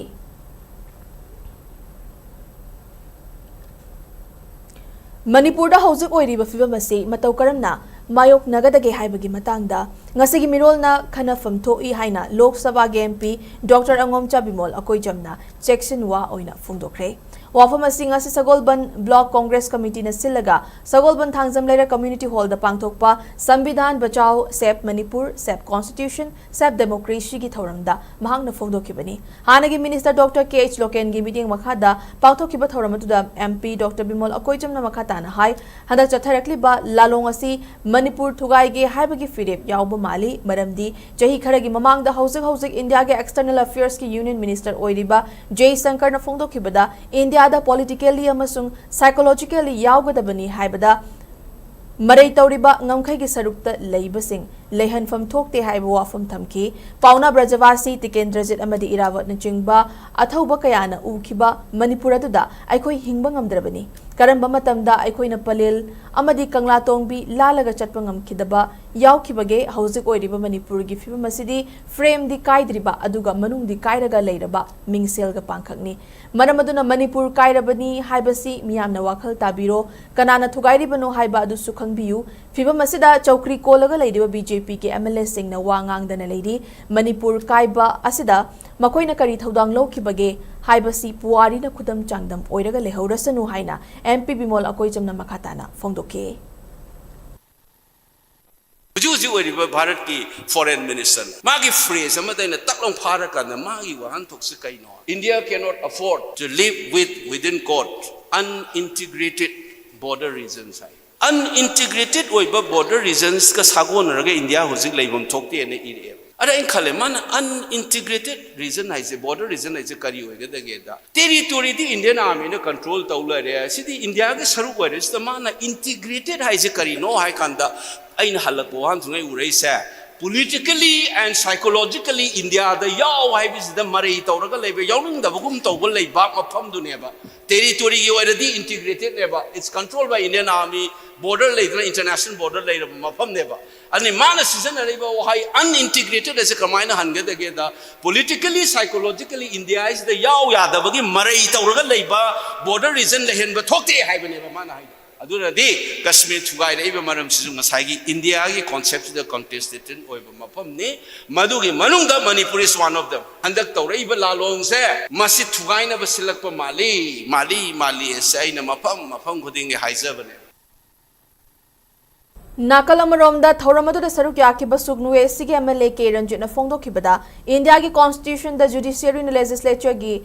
ꯃꯅꯤꯄꯨꯔꯗ ꯍꯧꯖꯤꯛ ꯑꯣꯏꯔꯤꯕ ꯐꯤꯕꯝ ꯑꯁꯤ ꯃꯇꯧ ꯀꯔꯝꯅ ꯃꯥꯌꯣꯛꯅꯒꯗꯒꯦ ꯍꯥꯏꯕꯒꯤ ꯃꯇꯥꯡꯗ ꯉꯁꯤꯒꯤ ꯃꯤꯔꯣꯜꯅ ꯈꯟꯅꯐꯝ ꯊꯣꯛꯏ ꯍꯥꯏꯅ ꯂꯣꯛ ꯁꯚꯥꯒꯤ MP Doctor ꯑꯉꯣꯝꯆꯥ ꯕꯤꯃꯣꯜ ꯑꯀꯣꯏꯖꯝꯅ ꯆꯦꯛꯁꯤꯟ ꯋꯥ ꯑꯣꯏꯅ ꯐꯣꯡꯗꯣꯛꯈ꯭ꯔꯦ꯫ ꯋꯥꯐꯝ ꯑꯁꯤ ꯉꯁꯤ ꯁꯒꯣꯜꯕꯟ Block Congress Committeeꯅ ꯁꯤꯜꯂꯒ ꯁꯒꯣꯜꯕꯟ ꯊꯥꯡꯖꯝ ꯂꯩꯔꯛ Community Hallꯗ ꯄꯥꯡꯊꯣꯛꯄ Samvidhan Bachao, Save Manipur, Save Constitution, Save Democracyꯒꯤ ꯊꯧꯔꯝꯗ ꯃꯍꯥꯛꯅ ꯐꯣꯡꯗꯣꯛꯈꯤꯕꯅꯤ꯫ ꯍꯥꯟꯅꯒꯤ Minister Doctor K H ꯂꯣꯀꯦꯟꯒꯤ ꯃꯤꯠꯌꯦꯡ ꯃꯈꯥꯗ ꯄꯥꯡꯊꯣꯛꯈꯤꯕ ꯊꯧꯔꯝ ꯑꯗꯨꯗ MP Doctor ꯕꯤꯃꯣꯜ ꯑꯀꯣꯏꯖꯝꯅ ꯃꯈꯥ ꯇꯥꯅ ꯍꯥꯏ, ꯍꯟꯗꯛ ꯆꯠꯊꯔꯛꯂꯤꯕ ꯂꯥꯂꯣꯡ ꯑꯁꯤ ꯃꯅꯤꯄꯨꯔ ꯊꯨꯒꯥꯏꯒꯦ ꯍꯥꯏꯕꯒꯤ ꯐꯤꯔꯦꯞ ꯌꯥꯎꯕ ꯃꯥꯜꯂꯤ, ꯃꯔꯝꯗꯤ ꯆꯍꯤ ꯈꯔꯒꯤ ꯃꯃꯥꯡꯗ ꯍꯧꯖꯤꯛ ꯍꯧꯖꯤꯛ ꯏꯟꯗꯤꯌꯥꯒꯤ External Affairsꯀꯤ Union Minister ꯑꯣꯏꯔꯤꯕ ꯖꯌ ꯁꯪꯀꯔꯅ ꯐꯣꯡꯗꯣꯛꯈꯤꯕꯗ ꯏꯟꯗꯤꯌꯥꯗ politically ꯑꯃꯁꯨꯡ psychologically ꯌꯥꯎꯒꯗꯕꯅꯤ ꯍꯥꯏꯕꯗ ꯃꯔꯩ ꯇꯧꯔꯤꯕ ꯉꯝꯈꯩꯒꯤ ꯁꯔꯨꯛꯇ ꯂꯩꯕꯁꯤꯡ ꯂꯩꯍꯟꯐꯝ ꯊꯣꯛꯇꯦ ꯍꯥꯏꯕ ꯋꯥꯐꯝ ꯊꯝꯈꯤ꯫ ꯄꯥꯎꯅꯥ ꯕ꯭ꯔꯖꯕꯥꯁꯤ, ꯇꯤꯀꯦꯟꯗ꯭ꯔꯖꯤꯠ ꯑꯃꯗꯤ ꯏꯔꯥꯕꯠꯅꯆꯤꯡꯕ ꯑꯊꯧꯕ ꯀꯌꯥꯅ ꯎꯈꯤꯕ ꯃꯅꯤꯄꯨꯔ ꯑꯗꯨꯗ ꯑꯩꯈꯣꯏ ꯍꯤꯡꯕ ꯉꯝꯗ꯭ꯔꯕꯅꯤ꯫ ꯀꯔꯝꯕ ꯃꯇꯝꯗ ꯑꯩꯈꯣꯏꯅ ꯄꯂꯦꯜ ꯑꯃꯗꯤ ꯀꯪꯂꯥꯇꯣꯡꯕꯤ ꯂꯥꯜꯂꯒ ꯆꯠꯄ ꯉꯝꯈꯤꯗꯕ ꯌꯥꯎꯈꯤꯕꯒꯦ? ꯍꯧꯖꯤꯛ ꯑꯣꯏꯔꯤꯕ ꯃꯅꯤꯄꯨꯔꯒꯤ ꯐꯤꯕꯝ ꯑꯁꯤꯗꯤ frameꯗꯤ ꯀꯥꯏꯗ꯭ꯔꯤꯕ ꯑꯗꯨꯒ ꯃꯅꯨꯡꯗꯤ ꯀꯥꯏꯔꯒ ꯂꯩꯔꯕ ꯃꯤꯡꯁꯦꯜꯒ ꯄꯥꯡꯈꯛꯅꯤ꯫ ꯃꯔꯝ ꯑꯗꯨꯅ ꯃꯅꯤꯄꯨꯔ ꯀꯥꯏꯔꯕꯅꯤ ꯍꯥꯏꯕꯁꯤ ꯃꯤꯌꯥꯝꯅ ꯋꯥꯈꯜ ꯇꯥꯕꯤꯔꯣ꯫ ꯀꯅꯥꯅ ꯊꯨꯒꯥꯏꯔꯤꯕꯅꯣ ꯍꯥꯏꯕ ꯑꯗꯨꯁꯨ ꯈꯪꯕꯤꯌꯨ꯫ ꯐꯤꯕꯝ ꯑꯁꯤꯗ ꯆꯧꯀ꯭ꯔꯤ ꯀꯣꯜꯂꯒ ꯂꯩꯔꯤꯕ BJPꯒꯤ MLAꯁꯤꯡꯅ ꯋꯥ ꯉꯥꯡꯗꯅ ꯂꯩꯔꯤ꯫ ꯃꯅꯤꯄꯨꯔ ꯀꯥꯏꯕ ꯑꯁꯤꯗ ꯃꯈꯣꯏꯅ ꯀꯔꯤ ꯊꯧꯗꯥꯡ ꯂꯧꯈꯤꯕꯒꯦ ꯍꯥꯏꯕꯁꯤ ꯄꯨꯋꯥꯔꯤꯅ ꯈꯨꯗꯝ ꯆꯥꯡꯗꯝ ꯑꯣꯏꯔꯒ ꯂꯩꯍꯧꯔꯁꯅꯨ ꯍꯥꯏꯅ MP ꯕꯤꯃꯣꯜ ꯑꯀꯣꯏꯖꯝꯅ ꯃꯈꯥ ꯇꯥꯅ ꯐꯣꯡꯗꯣꯛꯈꯤ꯫ ꯍꯧꯖꯤꯛ ꯍꯧꯖꯤꯛ ꯑꯣꯏꯔꯤꯕ ꯚꯥꯔꯠꯀꯤ foreign minister ꯃꯥꯒꯤ phrase ꯑꯃꯗ ꯑꯩꯅ ꯇꯛ ꯂꯥꯎ ꯐꯥꯔꯀꯥꯟꯗ ꯃꯥꯒꯤ ꯋꯥꯍꯟꯊꯣꯛꯁꯤ ꯀꯩꯅꯣ? India cannot afford to live with within, quote, unintegrated border regions ꯍꯥꯏ꯫ ꯑꯟꯏꯟꯇꯤꯒ꯭ꯔꯦꯇꯦꯠ ꯑꯣꯏꯕ ꯕꯣꯔꯗꯔ ꯔꯤꯖꯟꯁꯀ ꯁꯥꯒꯣꯟꯅꯔꯒ ꯏꯟꯗꯤꯌꯥ ꯍꯧꯖꯤꯛ ꯂꯩꯐꯝ ꯊꯣꯛꯇꯦꯅ ꯏꯔꯛꯑꯦꯕ꯫ ꯑꯗ ꯑꯩꯅ ꯈꯜꯂꯦ, ꯃꯥꯅ ꯑꯟꯏꯟꯇꯤꯒ꯭ꯔꯦꯇꯦꯠ ꯔꯤꯖꯟ ꯍꯥꯏꯁꯦ, ꯕꯣꯔꯗꯔ ꯔꯤꯖꯟ ꯍꯥꯏꯁꯦ ꯀꯔꯤ ꯑꯣꯏꯒꯗꯒꯦꯗ? ꯇꯦꯔꯤꯇꯣꯔꯤꯗꯤ ꯏꯟꯗꯤꯌꯟ ꯑꯥꯔꯃꯤꯅ ꯀꯟꯇ꯭ꯔꯣꯜ ꯇꯧ ꯂꯩꯔꯦ, ꯁꯤꯗꯤ ꯏꯟꯗꯤꯌꯥꯒꯤ ꯁꯔꯨꯛ ꯑꯣꯏꯔꯦ꯫ ꯁꯤꯗ ꯃꯥꯅ ꯏꯟꯇꯤꯒ꯭ꯔꯦꯇꯦꯠ ꯍꯥꯏꯁꯦ ꯀꯔꯤꯅꯣ ꯍꯥꯏ ꯀꯥꯟꯗ, ꯑꯩꯅ ꯍꯜꯂꯛꯄ ꯋꯥꯍꯪꯁꯤꯡ ꯑꯩ ꯎꯔꯛꯏꯁꯦ, politically and psychologically ꯏꯟꯗꯤꯌꯥꯗ ꯌꯥꯎ ꯍꯥꯏꯕꯁꯤꯗ ꯃꯔꯩ ꯇꯧꯔꯒ ꯂꯩꯕ, ꯌꯥꯎꯅꯤꯡꯗꯕꯒꯨꯝ ꯇꯧꯕ ꯂꯩꯕꯥꯛ ꯃꯐꯝꯗꯨꯅꯦꯕ꯫ ꯇꯦꯔꯤꯇꯣꯔꯤꯒꯤ ꯑꯣꯏꯔꯗꯤ ꯏꯟꯇꯤꯒ꯭ꯔꯦꯇꯦꯠꯅꯦꯕ, it's controlled by Indian army, border ꯂꯩꯗꯅ, ꯏꯟꯇꯔꯅꯦꯁꯅꯦꯜ ꯕꯣꯔꯗꯔ ꯂꯩꯔꯕ ꯃꯐꯝꯅꯦꯕ꯫ ꯑꯗꯨꯅꯤ ꯃꯥꯅ ꯁꯤꯖꯤꯟꯅꯔꯤꯕ ꯋꯥꯍꯩ ꯑꯟꯏꯟꯇꯤꯒ꯭ꯔꯦꯇꯦꯠ ꯑꯁꯦ ꯀꯃꯥꯏꯅ ꯍꯟꯒꯗꯒꯦꯗ, politically psychologically ꯏꯟꯗꯤꯌꯥꯁꯤꯗ ꯌꯥꯎ ꯌꯥꯗꯕꯒꯤ ꯃꯔꯩ ꯇꯧꯔꯒ ꯂꯩꯕ ꯕꯣꯔꯗꯔ ꯔꯤꯖꯟ ꯂꯩꯍꯟꯕ ꯊꯣꯛꯇꯦ ꯍꯥꯏꯕꯅꯦꯕ ꯃꯥꯅ ꯍꯥꯏꯗꯣ꯫ ꯑꯗꯨꯅꯗꯤ ꯀꯁꯃꯤꯔ ꯊꯨꯒꯥꯏꯔꯛꯏꯕ ꯃꯔꯝꯁꯤꯁꯨ ꯉꯁꯥꯏꯒꯤ ꯏꯟꯗꯤꯌꯥꯒꯤ ꯀꯣꯟꯁꯦꯞꯁꯤꯗ ꯀꯣꯟꯇꯦꯁꯇꯦꯇꯦꯠ ꯑꯣꯏꯕ ꯃꯐꯝꯅꯤ꯫ ꯃꯗꯨꯒꯤ ꯃꯅꯨꯡꯗ Manipur is one of them꯫ ꯍꯟꯗꯛ ꯇꯧꯔꯛꯏꯕ ꯂꯥꯂꯣꯡꯁꯦ ꯃꯁꯤ ꯊꯨꯒꯥꯏꯅꯕ ꯁꯤꯜꯂꯛꯄ ꯃꯥꯜꯂꯤ, ꯃꯥꯜꯂꯤ, ꯃꯥꯜꯂꯤ ꯑꯁꯦ ꯑꯩꯅ ꯃꯐꯝ ꯃꯐꯝ ꯈꯨꯗꯤꯡꯒꯤ ꯍꯥꯏꯖꯕꯅꯦ꯫ ꯅꯥꯀꯜ ꯑꯃꯔꯣꯝꯗ ꯊꯧꯔꯝ ꯑꯗꯨꯗ ꯁꯔꯨꯛ ꯌꯥꯈꯤꯕ ꯁꯨꯛꯅꯨ ꯋꯦꯁ꯭ꯠꯀꯤ ꯑꯦꯝ ꯑꯦꯜ ꯑꯦ ꯀꯦ ꯔꯟꯖꯤꯠꯅ ꯐꯣꯡꯗꯣꯛꯈꯤꯕꯗ, ꯏꯟꯗꯤꯌꯥꯒꯤ ꯀꯣꯟꯁꯇꯤꯇ꯭ꯌꯨꯁꯟꯗ ꯖꯨꯗꯤꯁꯤꯌꯔꯤꯅ ꯂꯦꯖꯤꯁꯂꯦꯆꯔꯒꯤ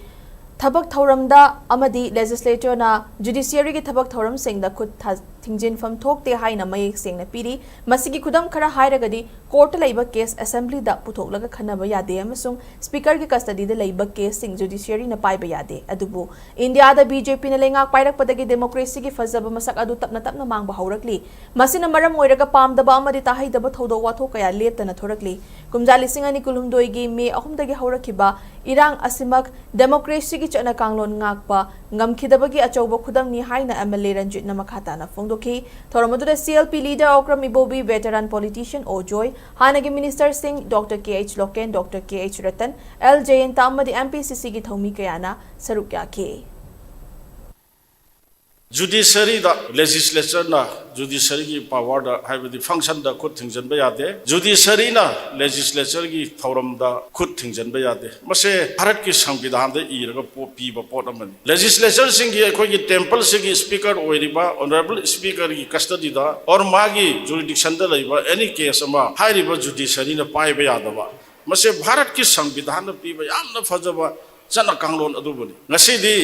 ꯊꯕꯛ ꯊꯧꯔꯝꯗ ꯑꯃꯗꯤ ꯂꯦꯖꯤꯁꯂꯦꯆꯔꯅ ꯖꯨꯗꯤꯁꯤꯌꯔꯤꯒꯤ ꯊꯕꯛ ꯊꯧꯔꯝꯁꯤꯡꯗ ꯈꯨꯠ ꯊꯥ-, ꯊꯤꯡꯖꯤꯟꯐꯝ ꯊꯣꯛꯇꯦ ꯍꯥꯏꯅ ꯃꯌꯦꯛ ꯁꯦꯡꯅ ꯄꯤꯔꯤ꯫ ꯃꯁꯤꯒꯤ ꯈꯨꯗꯝ ꯈꯔ ꯍꯥꯏꯔꯒꯗꯤ, ꯀꯣꯔꯠꯇ ꯂꯩꯕ ꯀꯦꯁ ꯑꯦꯁꯦꯝꯕ꯭ꯂꯤꯗ ꯄꯨꯊꯣꯛꯂꯒ ꯈꯟꯅꯕ ꯌꯥꯗꯦ ꯑꯃꯁꯨꯡ ꯁ꯭ꯄꯤꯀꯔꯒꯤ ꯀꯁꯇꯗꯤꯗ ꯂꯩꯕ ꯀꯦꯁꯁꯤꯡ ꯖꯨꯗꯤꯁꯤꯌꯔꯤꯅ ꯄꯥꯏꯕ ꯌꯥꯗꯦ꯫ ꯑꯗꯨꯕꯨ ꯏꯟꯗꯤꯌꯥꯗ ꯕꯤ ꯖꯦ ꯄꯤꯅ ꯂꯩꯉꯥꯛ ꯄꯥꯏꯔꯛꯄꯗꯒꯤ ꯗꯦꯃꯣꯀ꯭ꯔꯦꯁꯤꯒꯤ ꯐꯖꯕ ꯃꯁꯛ ꯑꯗꯨ ꯇꯞꯅ ꯇꯞꯅ ꯃꯥꯡꯕ ꯍꯧꯔꯛꯂꯤ꯫ ꯃꯁꯤꯅ ꯃꯔꯝ ꯑꯣꯏꯔꯒ ꯄꯥꯝꯗꯕ ꯑꯃꯗꯤ ꯇꯥꯍꯩꯗꯕ ꯊꯧꯗꯣꯛ ꯋꯥꯊꯣꯛ ꯀꯌꯥ ꯂꯦꯞꯇꯅ ꯊꯣꯔꯛꯂꯤ꯫ ꯀꯨꯝꯖꯥ ꯂꯤꯁꯤꯡ ꯑꯅꯤ ꯀꯨꯟꯍꯨꯝꯗꯣꯏꯒꯤ ꯃꯦ ꯑꯍꯨꯝꯗꯒꯤ ꯍꯧꯔꯛꯈꯤꯕ ꯏꯔꯥꯡ ꯑꯁꯤꯃꯛ ꯗꯦꯃꯣꯀ꯭ꯔꯦꯁꯤꯒꯤ ꯆꯠꯅ ꯀꯥꯡꯂꯣꯟ ꯉꯥꯛꯄ ꯉꯝꯈꯤꯗꯕꯒꯤ ꯑꯆꯧꯕ ꯈꯨꯗꯝꯅꯤ ꯍꯥꯏꯅ ꯑꯦꯝ ꯑꯦꯜ ꯑꯦ ꯔꯟꯖꯤꯠꯅ ꯃꯈꯥ ꯇꯥꯅ ꯐꯣꯡꯗꯣꯛꯈꯤ꯫ ꯊꯧꯔꯝ ꯑꯗꯨꯗ C L P leader Okram Ibobi, veteran politician O Joy, ꯍꯥꯟꯅꯒꯤ ꯃꯤꯅꯤꯁꯇꯔꯁꯤꯡ doctor K H Loken, doctor K H Ratan, L Jayanta ꯑꯃꯗꯤ ꯑꯦꯝ ꯄꯤ ꯁꯤ ꯁꯤꯒꯤ ꯊꯧꯃꯤ ꯀꯌꯥꯅ ꯁꯔꯨꯛ ꯌꯥꯈꯤ꯫ ꯖꯨꯗꯤꯁꯔꯤꯗ ꯂꯦꯖꯤꯁꯂꯦꯆꯔꯅ ꯖꯨꯗꯤꯁꯔꯤꯒꯤ ꯄꯥꯋꯔꯗ, ꯍꯥꯏꯕꯗꯤ ꯐꯪꯁꯟꯗ ꯈꯨꯠ ꯊꯤꯡꯖꯤꯟꯕ ꯌꯥꯗꯦ꯫ ꯖꯨꯗꯤꯁꯔꯤꯅ ꯂꯦꯖꯤꯁꯂꯦꯆꯔꯒꯤ ꯊꯧꯔꯝꯗ ꯈꯨꯠ ꯊꯤꯡꯖꯤꯟꯕ ꯌꯥꯗꯦ꯫ ꯃꯁꯦ ꯚꯥꯔꯠꯀꯤ ꯁꯪꯕꯤꯙꯥꯟꯗ ꯏꯔꯒ ꯄꯣ-, ꯄꯤꯕ ꯄꯣꯠ ꯑꯃꯅꯤ꯫ ꯂꯦꯖꯤꯁꯂꯦꯆꯔꯁꯤꯡꯒꯤ, ꯑꯩꯈꯣꯏꯒꯤ ꯇꯦꯝꯄꯜꯁꯤꯒꯤ ꯁ꯭ꯄꯤꯀꯔ ꯑꯣꯏꯔꯤꯕ ꯑꯣꯅꯔꯦꯕꯜ ꯁ꯭ꯄꯤꯀꯔꯒꯤ ꯀꯁꯇꯗꯤꯗ ꯑꯣꯔ ꯃꯥꯒꯤ ꯖꯨꯔꯤꯗꯤꯛꯁꯟꯗ ꯂꯩꯕ ꯑꯦꯅꯤ ꯀꯦꯁ ꯑꯃ ꯍꯥꯏꯔꯤꯕ ꯖꯨꯗꯤꯁꯔꯤꯅ ꯄꯥꯏꯕ ꯌꯥꯗꯕ, ꯃꯁꯦ ꯚꯥꯔꯠꯀꯤ ꯁꯪꯕꯤꯙꯥꯟꯅ ꯄꯤꯕ ꯌꯥꯝꯅ ꯐꯖꯕ ꯆꯠꯅ ꯀꯥꯡꯂꯣꯟ ꯑꯗꯨꯕꯨꯅꯤ꯫ ꯉꯁꯤꯗꯤ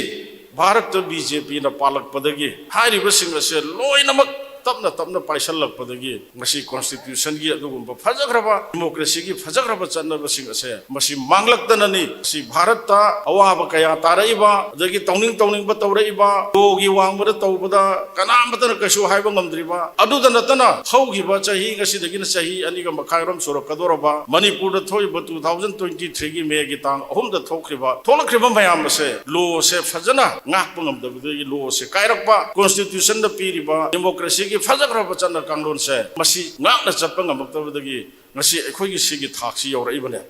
ꯚꯥꯔꯠꯇ ꯕꯤ ꯖꯦ ꯄꯤꯅ ꯄꯥꯜꯂꯛꯄꯗꯒꯤ ꯍꯥꯏꯔꯤꯕꯁꯤꯡ ꯑꯁꯦ ꯂꯣꯏꯅꯃꯛ ꯇꯞꯅ ꯇꯞꯅ ꯄꯥꯏꯁꯜꯂꯛꯄꯗꯒꯤ ꯃꯁꯤ constitution ꯒꯤ ꯑꯗꯨꯒꯨꯝꯕ ꯐꯖꯈ꯭ꯔꯕ democracy ꯒꯤ ꯐꯖꯈ꯭ꯔꯕ ꯆꯠꯅꯕꯁꯤꯡ ꯑꯁꯦ ꯃꯁꯤ ꯃꯥꯡꯂꯛꯇꯅꯅꯤ꯫ ꯃꯁꯤ ꯚꯥꯔꯠꯇ ꯑꯋꯥꯕ ꯀꯌꯥ ꯇꯥꯔꯛꯏꯕ, ꯑꯗꯒꯤ ꯇꯧꯅꯤꯡ ꯇꯧꯅꯤꯡꯕ ꯇꯧꯔꯛꯏꯕ, law ꯒꯤ ꯋꯥꯡꯃꯗ ꯇꯧꯕꯗ ꯀꯅꯥꯃꯠꯇꯅ ꯀꯩꯁꯨ ꯍꯥꯏꯕ ꯉꯝꯗ꯭ꯔꯤꯕ, ꯑꯗꯨꯗ ꯅꯠꯇꯅ ꯍꯧꯈꯤꯕ ꯆꯍꯤ, ꯉꯁꯤꯗꯒꯤꯅ ꯆꯍꯤ ꯑꯅꯤꯒ ꯃꯈꯥꯏꯔꯣꯝ ꯁꯨꯔꯛꯀꯗꯧꯔꯕ ꯃꯅꯤꯄꯨꯔꯗ ꯊꯣꯛꯏꯕ two thousand twenty three ꯒꯤ May ꯒꯤ ꯇꯥꯡ ꯑꯍꯨꯝꯗ ꯊꯣꯛꯈꯤꯕ, ꯊꯣꯛꯂꯛꯈ꯭ꯔꯤꯕ ꯃꯌꯥꯝ ꯑꯁꯦ law ꯁꯦ ꯐꯖꯅ ꯉꯥꯛꯄ ꯉꯝꯗꯕꯗꯒꯤ law ꯁꯦ ꯀꯥꯏꯔꯛꯄ, constitution ꯗ ꯄꯤꯔꯤꯕ democracy ꯒꯤ ꯐꯖꯈ꯭ꯔꯕ ꯆꯠꯅ ꯀꯥꯡꯂꯣꯟꯁꯦ ꯃꯁꯤ ꯉꯥꯛꯅ ꯆꯠꯄ ꯉꯝꯃꯛꯇꯕꯗꯒꯤ ꯉꯁꯤ ꯑꯩꯈꯣꯏꯒꯤ ꯁꯤꯒꯤ ꯊꯥꯛꯁꯤ ꯌꯧꯔꯛꯏꯕꯅꯦ꯫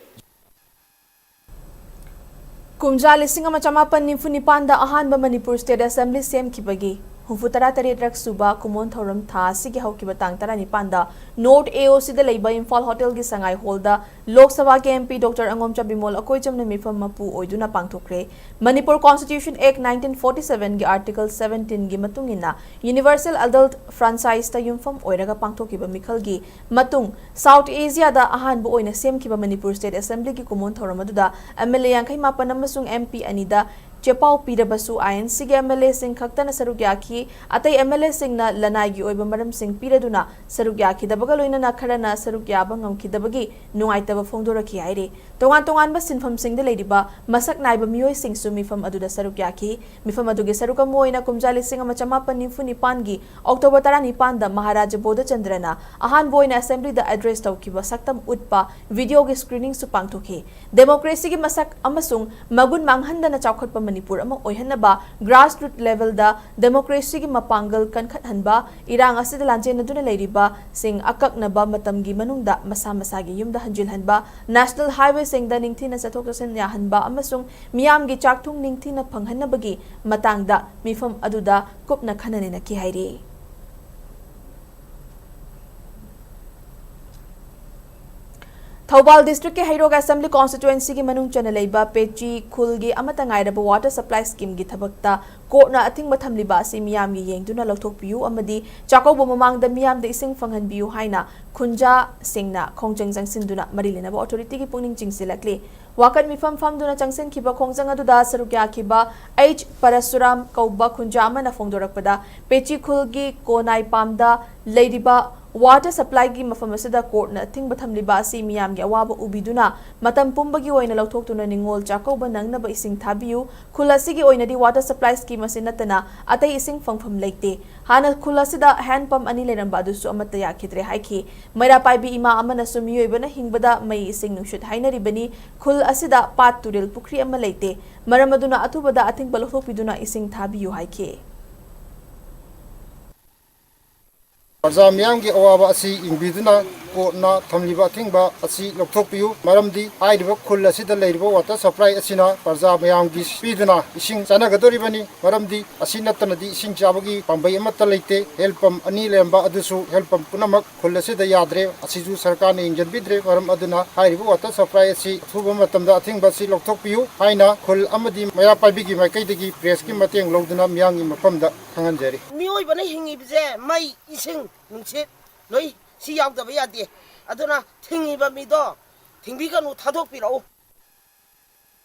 ꯀꯨꯝꯖꯥ ꯂꯤꯁꯤꯡ ꯑꯃ ꯆꯃꯥꯄꯟ ꯅꯤꯐꯨ ꯅꯤꯄꯥꯟꯗ ꯑꯍꯥꯟꯕ ꯃꯅꯤꯄꯨꯔ State Assembly ꯁꯦꯝꯈꯤꯕꯒꯤ ꯍꯨꯝꯐꯨ ꯇꯔꯥ ꯇꯔꯦꯠ ꯔꯛ ꯁꯨꯕ ꯀꯨꯝꯑꯣꯟ ꯊꯧꯔꯝ ꯊꯥ ꯑꯁꯤꯒꯤ ꯍꯧꯈꯤꯕ ꯇꯥꯡ ꯇꯔꯥꯅꯤꯄꯥꯟꯗ North A O C ꯗ ꯂꯩꯕ ꯏꯝꯐꯥꯜ ꯍꯣꯇꯦꯜꯒꯤ ꯁꯉꯥꯏ ꯍꯣꯜꯗ ꯂꯣꯛ ꯁꯚꯥꯒꯤ M P Doctor ꯑꯉꯣꯝꯆꯥ ꯕꯤꯃꯣꯜ ꯑꯀꯣꯏꯆꯝꯅ ꯃꯤꯐꯝ ꯃꯄꯨ ꯑꯣꯏꯗꯨꯅ ꯄꯥꯡꯊꯣꯛꯈ꯭ꯔꯦ꯫ Manipur Constitution Act nineteen forty seven ꯒꯤ Article seventeen ꯒꯤ ꯃꯇꯨꯡ ꯏꯟꯅ Universal Adult Franchise ꯇ ꯌꯨꯝꯐꯝ ꯑꯣꯏꯔꯒ ꯄꯥꯡꯊꯣꯛꯈꯤꯕ ꯃꯤꯈꯜꯒꯤ ꯃꯇꯨꯡ South Asia ꯗ ꯑꯍꯥꯟꯕ ꯑꯣꯏꯅ ꯁꯦꯝꯈꯤꯕ ꯃꯅꯤꯄꯨꯔ State Assembly ꯒꯤ ꯀꯨꯝꯑꯣꯟ ꯊꯧꯔꯝ ꯑꯗꯨꯗ M L A ꯌꯥꯡꯈꯩ ꯃꯥꯄꯟ ꯑꯃꯁꯨꯡ M P ꯑꯅꯤꯗ ꯆꯦꯄꯥꯎ ꯄꯤꯔꯕꯁꯨ I N C ꯒꯤ M L A ꯁꯤꯡ ꯈꯛꯇꯅ ꯁꯔꯨꯛ ꯌꯥꯈꯤ꯫ ꯑꯇꯩ M L A ꯁꯤꯡꯅ ꯂꯅꯥꯏꯒꯤ ꯑꯣꯏꯕ ꯃꯔꯝꯁꯤꯡ ꯄꯤꯔꯗꯨꯅ ꯁꯔꯨꯛ ꯌꯥꯈꯤꯗꯕꯒ ꯂꯣꯏꯅꯅ ꯈꯔꯅ ꯁꯔꯨꯛ ꯌꯥꯕ ꯉꯝꯈꯤꯗꯕꯒꯤ ꯅꯨꯡꯉꯥꯏꯇꯕ ꯐꯣꯡꯗꯣꯔꯛꯈꯤ ꯍꯥꯏꯔꯤ꯫ ꯇꯣꯉꯥꯟ ꯇꯣꯉꯥꯟꯕ ꯁꯤꯟꯐꯝꯁꯤꯡꯗ ꯂꯩꯔꯤꯕ ꯃꯁꯛ ꯅꯥꯏꯕ ꯃꯤꯑꯣꯏꯁꯤꯡꯁꯨ ꯃꯤꯐꯝ ꯑꯗꯨꯗ ꯁꯔꯨꯛ ꯌꯥꯈꯤ꯫ ꯃꯤꯐꯝ ꯑꯗꯨꯒꯤ ꯁꯔꯨꯛ ꯑꯃ ꯑꯣꯏꯅ ꯀꯨꯝꯖꯥ ꯂꯤꯁꯤꯡ ꯑꯃ ꯆꯃꯥꯄꯟ ꯅꯤꯐꯨ ꯅꯤꯄꯥꯟꯒꯤ October ꯇꯔꯥꯅꯤꯄꯥꯟꯗ ꯃꯍꯥꯔꯥꯖꯥ ꯕꯣꯙꯆꯟꯗ꯭ꯔꯅ ꯑꯍꯥꯟꯕ ꯑꯣꯏꯅ Assembly ꯗ address ꯇꯧꯈꯤꯕ ꯁꯛꯇꯝ ꯎꯠꯄ video ꯒꯤ screening ꯁꯨ ꯄꯥꯡꯊꯣꯛꯈꯤ꯫ Democracy ꯒꯤ ꯃꯁꯛ ꯑꯃꯁꯨꯡ ꯃꯒꯨꯟ ꯃꯥꯡꯍꯟꯗꯅ ꯆꯥꯎꯈꯠꯄ ꯃꯅꯤꯄꯨꯔ ꯑꯃ ꯑꯣꯏꯍꯟꯅꯕ grassroot level ꯗ democracy ꯒꯤ ꯃꯄꯥꯡꯒꯜ ꯀꯟꯈꯠꯍꯟꯕ, ꯏꯔꯥꯡ ꯑꯁꯤꯗ ꯂꯥꯟꯖꯦꯟꯅꯗꯨꯅ ꯂꯩꯔꯤꯕꯁꯤꯡ ꯑꯀꯛꯅꯕ ꯃꯇꯝꯒꯤ ꯃꯅꯨꯡꯗ ꯃꯁꯥ ꯃꯁꯥꯒꯤ ꯌꯨꯝꯗ ꯍꯟꯖꯤꯜꯍꯟꯕ, National Highway ꯁꯤꯡꯗ ꯅꯤꯡꯊꯤꯅ ꯆꯠꯊꯣꯛ ꯆꯠꯁꯤꯟ ꯌꯥꯍꯟꯕ ꯑꯃꯁꯨꯡ ꯃꯤꯌꯥꯝꯒꯤ ꯆꯥꯛꯊꯨꯡ ꯅꯤꯡꯊꯤꯅ ꯐꯪꯍꯟꯅꯕꯒꯤ ꯃꯇꯥꯡꯗ ꯃꯤꯐꯝ ꯑꯗꯨꯗ ꯀꯨꯞꯅ ꯈꯟꯅ ꯅꯩꯅꯈꯤ ꯍꯥꯏꯔꯤ꯫ ꯊꯧꯕꯥꯜ ꯗꯤꯁꯇ꯭ꯔꯤꯛꯀꯤ ꯍꯩꯔꯣꯛ ꯑꯦꯁꯦꯝꯕ꯭ꯂꯤ ꯀꯣꯟꯁꯇꯤꯇ꯭ꯋꯦꯟꯁꯤꯒꯤ ꯃꯅꯨꯡ ꯆꯟꯅ ꯂꯩꯕ ꯄꯦꯆꯤ ꯈꯨꯜꯒꯤ ꯑꯃꯠꯇ ꯉꯥꯏꯔꯕ ꯋꯥꯇꯔ ꯁꯄ꯭ꯂꯥꯏ ꯁ꯭ꯀꯤꯝꯒꯤ ꯊꯕꯛꯇ ꯀꯣꯔꯠꯅ ꯑꯊꯤꯡꯕ ꯊꯝꯂꯤꯕ ꯑꯁꯤ ꯃꯤꯌꯥꯝꯒꯤ ꯌꯦꯡꯗꯨꯅ ꯂꯧꯊꯣꯛꯄꯤꯌꯨ ꯑꯃꯗꯤ ꯆꯥꯛꯀꯧꯕ ꯃꯃꯥꯡꯗ ꯃꯤꯌꯥꯝꯗ ꯏꯁꯤꯡ ꯐꯪꯍꯟꯕꯤꯌꯨ ꯍꯥꯏꯅ ꯈꯨꯟꯖꯥꯁꯤꯡꯅ ꯈꯣꯡꯖꯪ ꯆꯪꯁꯤꯟꯗꯨꯅ ꯃꯔꯤ ꯂꯩꯅꯕ ꯑꯣꯊꯣꯔꯤꯇꯤꯒꯤ ꯄꯨꯛꯅꯤꯡ ꯆꯤꯡꯁꯤꯜꯂꯛꯂꯤ꯫ ꯋꯥꯀꯠ ꯃꯤꯐꯝ ꯐꯝꯗꯨꯅ ꯆꯪꯁꯤꯟꯈꯤꯕ ꯈꯣꯡꯖꯪ ꯑꯗꯨꯗ ꯁꯔꯨꯛ ꯌꯥꯈꯤꯕ ꯑꯩꯆ ꯄꯔꯁꯨꯔꯥꯝ ꯀꯧꯕ ꯈꯨꯟꯖꯥ ꯑꯃꯅ ꯐꯣꯡꯗꯣꯔꯛꯄꯗ, ꯄꯦꯆꯤ ꯈꯨꯜꯒꯤ ꯀꯣꯅꯥꯏ ꯄꯥꯝꯗ ꯂꯩꯔꯤꯕ ꯋꯥꯇꯔ ꯁꯄ꯭ꯂꯥꯏꯒꯤ ꯃꯐꯝ ꯑꯁꯤꯗ ꯀꯣꯔꯠꯅ ꯑꯊꯤꯡꯕ ꯊꯝꯂꯤꯕ ꯑꯁꯤ ꯃꯤꯌꯥꯝꯒꯤ ꯑꯋꯥꯕ ꯎꯕꯤꯗꯨꯅ ꯃꯇꯝ ꯄꯨꯝꯕꯒꯤ ꯑꯣꯏꯅ ꯂꯧꯊꯣꯛꯇꯨꯅ ꯅꯤꯡꯉꯣꯜ ꯆꯥꯛꯀꯧꯕ ꯅꯪꯅꯕ ꯏꯁꯤꯡ ꯊꯥꯕꯤꯌꯨ꯫ ꯈꯨꯜ ꯑꯁꯤꯒꯤ ꯑꯣꯏꯅꯗꯤ ꯋꯥꯇꯔ ꯁꯄ꯭ꯂꯥꯏ ꯁ꯭ꯀꯤꯝ ꯑꯁꯤ ꯅꯠꯇꯅ ꯑꯇꯩ ꯏꯁꯤꯡ ꯐꯪꯐꯝ ꯂꯩꯇꯦ꯫ ꯍꯥꯟꯅ ꯈꯨꯜ ꯑꯁꯤꯗ ꯍꯦꯟ ꯄꯝ ꯑꯅꯤ ꯂꯩꯔꯝꯕ ꯑꯗꯨꯁꯨ ꯑꯃꯠꯇ ꯌꯥꯈꯤꯗ꯭ꯔꯦ ꯍꯥꯏꯈꯤ꯫ ꯃꯩꯔꯥ ꯄꯥꯏꯕꯤ ꯏꯃꯥ ꯑꯃꯅꯁꯨ ꯃꯤꯑꯣꯏꯕꯅ ꯍꯤꯡꯕꯗ ꯃꯩ ꯏꯁꯤꯡ ꯅꯨꯡꯁꯤꯠ ꯍꯥꯏꯅꯔꯤꯕꯅꯤ꯫ ꯈꯨꯜ ꯑꯁꯤꯗ ꯄꯥꯠ ꯇꯨꯔꯦꯜ ꯄꯨꯈ꯭ꯔꯤ ꯑꯃ ꯂꯩꯇꯦ꯫ ꯃꯔꯝ ꯑꯗꯨꯅ ꯑꯊꯨꯕꯗ ꯑꯊꯤꯡꯕ ꯂꯧꯊꯣꯛꯄꯤꯗꯨꯅ ꯏꯁꯤꯡ ꯊꯥꯕꯤꯌꯨ ꯍꯥꯏꯈꯤ꯫ ꯄ꯭ꯔꯖꯥ ꯃꯤꯌꯥꯝꯒꯤ ꯑꯋꯥꯕ ꯑꯁꯤ ꯌꯦꯡꯕꯤꯗꯨꯅ ꯀꯣꯔꯠꯅ ꯊꯝꯂꯤꯕ ꯑꯊꯤꯡꯕ ꯑꯁꯤ ꯂꯧꯊꯣꯛꯄꯤꯌꯨ꯫ ꯃꯔꯝꯗꯤ ꯍꯥꯏꯔꯤꯕ ꯈꯨꯜ ꯑꯁꯤꯗ ꯂꯩꯔꯤꯕ ꯋꯥꯇꯔ ꯁꯄ꯭ꯂꯥꯏ ꯑꯁꯤꯅ ꯄ꯭ꯔꯖꯥ ꯃꯌꯥꯝꯒꯤ ꯄꯤꯗꯨꯅ ꯏꯁꯤꯡ ꯆꯥꯅꯒꯗꯧꯔꯤꯕꯅꯤ꯫ ꯃꯔꯝꯗꯤ ꯑꯁꯤ ꯅꯠꯇꯅꯗꯤ ꯏꯁꯤꯡ ꯆꯥꯕꯒꯤ ꯄꯥꯝꯕꯩ ꯑꯃꯠꯇ ꯂꯩꯇꯦ꯫ ꯍꯦꯜ ꯄꯝ ꯑꯅꯤ ꯂꯩꯔꯝꯕ ꯑꯗꯨꯁꯨ ꯍꯦꯜ ꯄꯝ ꯄꯨꯝꯅꯃꯛ ꯈꯨꯜ ꯑꯁꯤꯗ ꯌꯥꯗ꯭ꯔꯦ꯫ ꯑꯁꯤꯁꯨ ꯁꯔꯀꯥꯔꯅ ꯌꯦꯡꯁꯤꯟꯕꯤꯗ꯭ꯔꯦ꯫ ꯃꯔꯝ ꯑꯗꯨꯅ ꯍꯥꯏꯔꯤꯕ ꯋꯥꯇꯔ ꯁꯄ꯭ꯂꯥꯏ ꯑꯁꯤ ꯑꯊꯨꯕ ꯃꯇꯝꯗ ꯑꯊꯤꯡꯕ ꯑꯁꯤ ꯂꯧꯊꯣꯛꯄꯤꯌꯨ ꯍꯥꯏꯅ ꯈꯨꯜ ꯑꯃꯗꯤ ꯃꯩꯔꯥ ꯄꯥꯏꯕꯤꯒꯤ ꯃꯥꯏꯀꯩꯗꯒꯤ ꯄ꯭ꯔꯦꯁꯀꯤ ꯃꯇꯦꯡ ꯂꯧꯗꯨꯅ ꯃꯤꯌꯥꯝꯒꯤ ꯃꯐꯝꯗ ꯈꯪꯍꯟꯖꯔꯤ꯫ ꯃꯤꯑꯣꯏꯕꯅ ꯍꯤꯡꯉꯤꯕꯁꯦ ꯃꯩ, ꯏꯁꯤꯡ, ꯅꯨꯡꯁꯤꯠ ꯂꯣꯏ ꯁꯤ ꯌꯥꯎꯗꯕ ꯌꯥꯗꯦ꯫ ꯑꯗꯨꯅ ꯊꯤꯡꯉꯤꯕ ꯃꯤꯗꯣ ꯊꯤꯡꯕꯤꯒꯅꯨ, ꯊꯥꯗꯣꯛꯄꯤꯔꯛꯎ꯫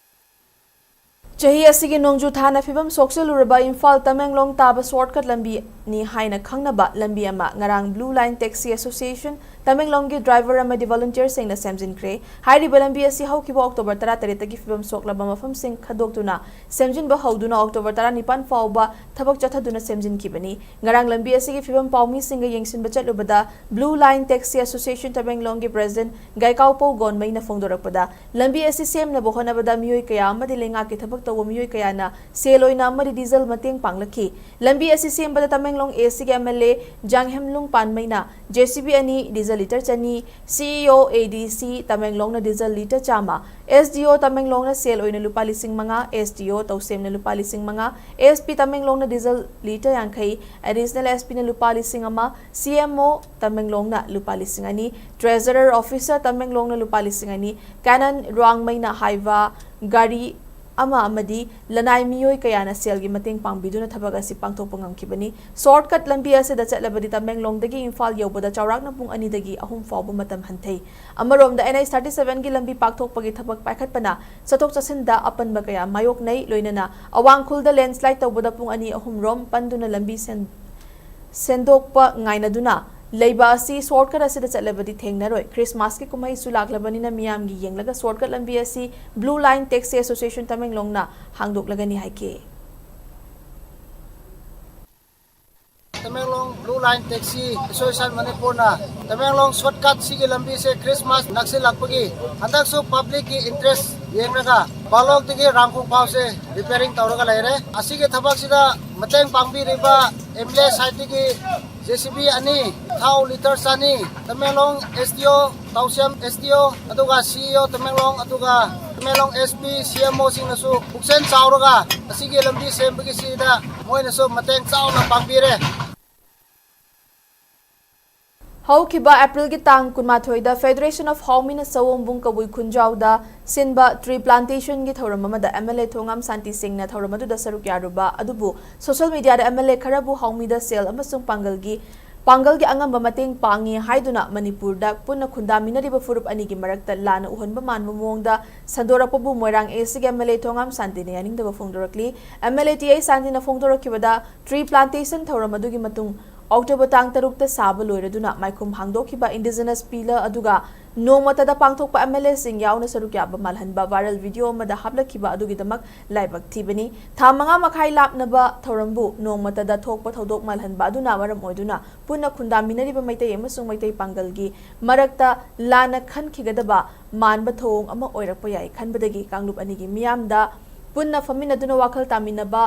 ꯆꯍꯤ ꯑꯁꯤꯒꯤ ꯅꯣꯡꯖꯨ ꯊꯥꯅ ꯐꯤꯕꯝ ꯁꯣꯛꯆꯤꯜꯂꯨꯔꯕ ꯏꯝꯐꯥꯜ ꯇꯃꯦꯡꯂꯣꯡ ꯇꯥꯕ ꯁꯣꯔꯠꯀꯠ ꯂꯝꯕꯤꯅꯤ ꯍꯥꯏꯅ ꯈꯪꯅꯕ ꯂꯝꯕꯤ ꯑꯃ ꯉꯔꯥꯡ ꯕ꯭ꯂꯨ ꯂꯥꯏꯟ ꯇꯦꯛꯁꯤ ꯑꯦꯁꯣꯁꯤꯌꯦꯁꯟ ꯇꯃꯦꯡꯂꯣꯡꯒꯤ ꯗ꯭ꯔꯥꯏꯚꯔ ꯑꯃꯗꯤ ꯚꯣꯂꯨꯟꯇꯤꯌꯔꯁꯤꯡꯅ ꯁꯦꯝꯖꯤꯟꯈ꯭ꯔꯦ꯫ ꯍꯥꯏꯔꯤꯕ ꯂꯝꯕꯤ ꯑꯁꯤ ꯍꯧꯈꯤꯕ ꯑꯣꯛꯇꯣꯕꯔ ꯇꯔꯥꯇꯔꯦꯠꯇꯒꯤ ꯐꯤꯕꯝ ꯁꯣꯛꯂꯕ ꯃꯐꯝꯁꯤꯡ ꯈꯟꯗꯣꯛꯇꯨꯅ ꯁꯦꯝꯖꯤꯟꯕ ꯍꯧꯗꯨꯅ ꯑꯣꯛꯇꯣꯕꯔ ꯇꯔꯥꯅꯤꯄꯥꯟ ꯐꯥꯎꯕ ꯊꯕꯛ ꯆꯠꯊꯗꯨꯅ ꯁꯦꯝꯖꯤꯟꯈꯤꯕꯅꯤ꯫ ꯉꯔꯥꯡ ꯂꯝꯕꯤ ꯑꯁꯤꯒꯤ ꯐꯤꯕꯝ ꯄꯥꯎꯃꯤꯁꯤꯡꯒ ꯌꯦꯡꯁꯤꯟꯕ ꯆꯠꯂꯨꯕꯗ ꯕ꯭ꯂꯨ ꯂꯥꯏꯟ ꯇꯦꯛꯁꯤ ꯑꯦꯁꯣꯁꯤꯌꯦꯁꯟ ꯇꯃꯦꯡꯂꯣꯡꯒꯤ ꯄ꯭ꯔꯦꯁꯤꯗꯦꯟꯠ ꯒꯥꯏꯀꯥꯎꯄꯧ ꯒꯣꯟꯃꯩꯅ ꯐꯣꯡꯗꯣꯔꯛꯄꯗ, ꯂꯝꯕꯤ ꯑꯁꯤ ꯁꯦꯝꯅꯕ ꯍꯣꯠꯅꯕꯗ ꯃꯤꯑꯣꯏ ꯀꯌꯥ ꯑꯃꯗꯤ ꯂꯩꯉꯥꯛꯀꯤ ꯊꯕꯛ ꯇꯧꯕ ꯃꯤꯑꯣꯏ ꯀꯌꯥꯅ ꯁꯦꯜ ꯑꯣꯏꯅ ꯑꯃꯗꯤ ꯗꯤꯖꯜ ꯃꯇꯦꯡ ꯄꯥꯡꯂꯛꯈꯤ꯫ ꯂꯝꯕꯤ ꯑꯁꯤ ꯁꯦꯝꯕꯗ ꯇꯃꯦꯡꯂꯣꯡ ꯑꯦꯁꯤꯒꯤ ꯑꯦꯝ ꯑꯦꯜ ꯑꯦ ꯖꯥꯡꯍꯦꯝꯂꯨꯡ ꯄꯥꯟꯃꯩꯅ ꯖꯦ ꯁꯤ ꯕꯤ ꯑꯅꯤ, ꯗꯤꯖꯜ ꯂꯤꯇꯔ ꯆꯅꯤ, ꯁꯤꯏꯑꯣ ꯑꯦꯗꯤꯁꯤ ꯇꯃꯦꯡꯂꯣꯡꯅ ꯗꯤꯖꯜ ꯂꯤꯇꯔ ꯆꯥꯝꯃ, ꯑꯦꯁꯗꯤꯑꯣ ꯇꯃꯦꯡꯂꯣꯡꯅ ꯁꯦꯜ ꯑꯣꯏꯅ ꯂꯨꯄꯥ ꯂꯤꯁꯤꯡ ꯃꯉꯥ, ꯑꯦꯁꯗꯤꯑꯣ ꯇꯧꯁꯦꯝꯅ ꯂꯨꯄꯥ ꯂꯤꯁꯤꯡ ꯃꯉꯥ, ꯑꯦꯁꯄꯤ ꯇꯃꯦꯡꯂꯣꯡꯅ ꯗꯤꯖꯜ ꯂꯤꯇꯔ ꯌꯥꯡꯈꯩ, ꯑꯦꯗꯤꯁꯅꯦꯜ ꯑꯦꯁꯄꯤꯅ ꯂꯨꯄꯥ ꯂꯤꯁꯤꯡ ꯑꯃ, ꯁꯤꯑꯦꯝꯑꯣ ꯇꯃꯦꯡꯂꯣꯡꯅ ꯂꯨꯄꯥ ꯂꯤꯁꯤꯡ ꯑꯅꯤ, ꯇ꯭ꯔꯦꯖꯔꯔ ꯑꯣꯐꯤꯁꯔ ꯇꯃꯦꯡꯂꯣꯡꯅ ꯂꯨꯄꯥ ꯂꯤꯁꯤꯡ ꯑꯅꯤ, ꯀꯦꯅꯟ ꯔꯣꯡꯃꯩꯅ ꯍꯥꯏꯕ ꯒꯥꯔꯤ ꯑꯃ ꯑꯃꯗꯤ ꯂꯅꯥꯏ ꯃꯤꯑꯣꯏ ꯀꯌꯥꯅ ꯁꯦꯜꯒꯤ ꯃꯇꯦꯡ ꯄꯥꯡꯕꯤꯗꯨꯅ ꯊꯕꯛ ꯑꯁꯤ ꯄꯥꯡꯊꯣꯛꯄ ꯉꯝꯈꯤꯕꯅꯤ꯫ ꯁꯣꯔꯠꯀꯠ ꯂꯝꯕꯤ ꯑꯁꯤꯗ ꯆꯠꯂꯕꯗꯤ ꯇꯃꯦꯡꯂꯣꯡꯗꯒꯤ ꯏꯝꯐꯥꯜ ꯌꯧꯕꯗ ꯆꯥꯎꯔꯥꯛꯅ ꯄꯨꯡ ꯑꯅꯤꯗꯒꯤ ꯑꯍꯨꯝ ꯐꯥꯎꯕ ꯃꯇꯝ ꯍꯟꯊꯩ꯫ ꯑꯃꯔꯣꯝꯗ, ꯑꯦꯟ ꯑꯩꯆ thirty seven ꯒꯤ ꯂꯝꯕꯤ ꯄꯥꯛꯊꯣꯛꯄꯒꯤ ꯊꯕꯛ ꯄꯥꯏꯈꯠꯄꯅ ꯆꯠꯊꯣꯛ ꯆꯠꯁꯤꯟꯗ ꯑꯄꯟꯕ ꯀꯌꯥ ꯃꯥꯌꯣꯛꯅꯩ, ꯂꯣꯏꯅꯅ ꯑꯋꯥꯡ ꯈꯨꯜꯗ ꯂꯦꯟꯁꯂꯥꯏꯗ ꯇꯧꯕꯗ ꯄꯨꯡ ꯑꯅꯤ ꯑꯍꯨꯝ ꯔꯣꯝ ꯄꯟꯗꯨꯅ ꯂꯝꯕꯤ ꯁꯦꯝ-, ꯁꯦꯝꯗꯣꯛꯄ ꯉꯥꯏꯅꯗꯨꯅ ꯂꯩꯕ ꯑꯁꯤ ꯁꯣꯔꯠꯀꯠ ꯑꯁꯤꯗ ꯆꯠꯂꯕꯗꯤ ꯊꯦꯡꯅꯔꯣꯏ꯫ ꯈ꯭ꯔꯤꯁꯃꯥꯁꯀꯤ ꯀꯨꯝꯍꯩꯁꯨ ꯂꯥꯛꯂꯕꯅꯤꯅ ꯃꯤꯌꯥꯝꯒꯤ ꯌꯦꯡꯂꯒ ꯁꯣꯔꯠꯀꯠ ꯂꯝꯕꯤ ꯑꯁꯤ ꯕ꯭ꯂꯨ ꯂꯥꯏꯟ ꯇꯦꯛꯁꯤ ꯑꯦꯁꯣꯁꯤꯌꯦꯁꯟ ꯇꯃꯦꯡꯂꯣꯡꯅ ꯍꯥꯡꯗꯣꯛꯂꯒꯅꯤ ꯍꯥꯏꯈꯤ꯫ Tamenglong blue line taxi association ꯃꯅꯤꯄꯨꯔꯅ ꯇꯃꯦꯡꯂꯣꯡ ꯁꯣꯔꯠꯀꯠ ꯁꯤꯒꯤ ꯂꯝꯕꯤꯁꯦ ꯈ꯭ꯔꯤꯁꯃꯥꯁ ꯅꯛꯁꯤꯜꯂꯛꯄꯒꯤ ꯍꯟꯗꯛꯁꯨ ꯄꯕ꯭ꯂꯤꯛꯀꯤ ꯏꯟꯇꯔꯦꯁ ꯌꯦꯡꯂꯒ ꯕꯥꯂꯣꯛꯇꯒꯤ ꯔꯥꯡꯈꯣꯡ ꯐꯥꯎꯁꯦ ꯔꯤꯄꯦꯌꯔꯤꯡ ꯇꯧꯔꯒ ꯂꯩꯔꯦ꯫ ꯑꯁꯤꯒꯤ ꯊꯕꯛꯁꯤꯗ ꯃꯇꯦꯡ ꯄꯥꯡꯕꯤꯔꯤꯕ ꯑꯦꯝ ꯑꯦꯜ ꯑꯦ ꯁꯥꯏꯠꯇꯒꯤ ꯖꯦ ꯁꯤ ꯕꯤ ꯑꯅꯤ, ꯊꯥꯎ ꯂꯤꯇꯔ ꯆꯅꯤ, ꯇꯃꯦꯡꯂꯣꯡ ꯑꯦꯁ ꯗꯤ ꯑꯣ, ꯇꯥꯎꯁꯦꯝ ꯑꯦꯁ ꯗꯤ ꯑꯣ, ꯑꯗꯨꯒ ꯁꯤ ꯏ ꯑꯣ ꯇꯃꯦꯡꯂꯣꯡ, ꯑꯗꯨꯒ ꯇꯃꯦꯡꯂꯣꯡ ꯑꯦꯁ ꯄꯤ, ꯁꯤ ꯑꯦꯝ ꯑꯣꯁꯤꯡꯅꯁꯨ ꯄꯨꯛꯆꯦꯜ ꯆꯥꯎꯔꯒ ꯑꯁꯤꯒꯤ ꯂꯝꯕꯤ ꯁꯦꯝꯕꯒꯤꯁꯤꯗ ꯃꯣꯏꯅꯁꯨ ꯃꯇꯦꯡ ꯆꯥꯎꯅ ꯄꯥꯡꯕꯤꯔꯦ꯫ ꯍꯧꯈꯤꯕ ꯑꯦꯄ꯭ꯔꯤꯜꯒꯤ ꯇꯥꯡ ꯀꯨꯟꯃꯥꯊꯣꯏꯗ Federation of Haomi-ꯅ ꯁꯑꯣꯝꯕꯨꯡ ꯀꯕꯨꯏ ꯈꯨꯟꯖꯥꯎꯗ ꯁꯤꯟꯕ tree plantation-ꯒꯤ ꯊꯧꯔꯝ ꯑꯃꯗ ꯑꯦꯝ ꯑꯦꯜ ꯑꯦ ꯊꯣꯉꯥꯝ ꯁꯥꯟꯇꯤ ꯁꯤꯡꯅ ꯊꯧꯔꯝ ꯑꯗꯨꯗ ꯁꯔꯨꯛ ꯌꯥꯔꯨꯕ ꯑꯗꯨꯕꯨ social media-ꯗ ꯑꯦꯝ ꯑꯦꯜ ꯑꯦ ꯈꯔꯕꯨ ꯍꯥꯎꯃꯤꯗ ꯁꯦꯜ ꯑꯃꯁꯨꯡ ꯄꯥꯡꯒꯜꯒꯤ, ꯄꯥꯡꯒꯜꯒꯤ ꯑꯉꯝꯕ ꯃꯇꯦꯡ ꯄꯥꯡꯉꯤ ꯍꯥꯏꯗꯨꯅ ꯃꯅꯤꯄꯨꯔꯗ ꯄꯨꯟꯅ ꯈꯨꯟꯗꯥꯃꯤꯟꯅꯔꯤꯕ ꯐꯨꯔꯨꯞ ꯑꯅꯤꯒꯤ ꯃꯔꯛꯇ ꯂꯥꯟꯅ ꯎꯍꯟꯕ ꯃꯥꯟꯕ ꯃꯑꯣꯡꯗ ꯁꯟꯗꯣꯔꯛꯄꯕꯨ ꯃꯣꯏꯔꯥꯡ ꯑꯦ ꯁꯤꯒꯤ ꯑꯦꯝ ꯑꯦꯜ ꯑꯦ ꯊꯣꯉꯥꯝ ꯁꯥꯟꯇꯤꯅ ꯌꯥꯅꯤꯡꯗꯕ ꯐꯣꯡꯗꯣꯔꯛꯂꯤ꯫ M L A T I ꯁꯥꯟꯇꯤꯅ ꯐꯣꯡꯗꯣꯔꯛꯈꯤꯕꯗ tree plantation ꯊꯧꯔꯝ ꯑꯗꯨꯒꯤ ꯃꯇꯨꯡ ꯑꯣꯛꯇꯣꯕꯔ ꯇꯥꯡ ꯇꯔꯨꯛꯇ ꯁꯥꯕ ꯂꯣꯏꯔꯗꯨꯅ ꯃꯥꯏꯈꯨꯝ ꯍꯥꯡꯗꯣꯛꯈꯤꯕ indigenous pillar ꯑꯗꯨꯒ ꯅꯣꯡꯃꯇꯗ ꯄꯥꯡꯊꯣꯛꯄ ꯑꯦꯝ ꯑꯦꯜ ꯑꯦꯁꯤꯡ ꯌꯥꯎꯅ ꯁꯔꯨꯛ ꯌꯥꯕ ꯃꯥꯜꯍꯟꯕ viral video ꯑꯃꯗ ꯍꯥꯞꯂꯛꯈꯤꯕ ꯑꯗꯨꯒꯤꯗꯃꯛ ꯂꯥꯏꯕꯛ ꯊꯤꯕꯅꯤ꯫ ꯊꯥ ꯃꯉꯥ ꯃꯈꯥꯏ ꯂꯥꯞꯅꯕ ꯊꯧꯔꯝꯕꯨ ꯅꯣꯡꯃꯇꯗ ꯊꯣꯛꯄ ꯊꯧꯗꯣꯛ ꯃꯥꯜꯍꯟꯕ ꯑꯗꯨꯅ ꯃꯔꯝ ꯑꯣꯏꯗꯨꯅ ꯄꯨꯟꯅ ꯈꯨꯟꯗꯥꯃꯤꯟꯅꯔꯤꯕ ꯃꯩꯇꯩ ꯑꯃꯁꯨꯡ ꯃꯩꯇꯩ ꯄꯥꯡꯒꯜꯒꯤ ꯃꯔꯛꯇ ꯂꯥꯟꯅ ꯈꯟꯈꯤꯒꯗꯕ ꯃꯥꯟꯕ ꯊꯧꯑꯣꯡ ꯑꯃ ꯑꯣꯏꯔꯛꯄ ꯌꯥꯏ ꯈꯟꯕꯗꯒꯤ ꯀꯥꯡꯂꯨꯞ ꯑꯅꯤꯒꯤ ꯃꯤꯌꯥꯝꯗ ꯄꯨꯟꯅ ꯐꯝꯃꯤꯟꯅꯗꯨꯅ ꯋꯥꯈꯜ ꯇꯥꯃꯤꯟꯅꯕ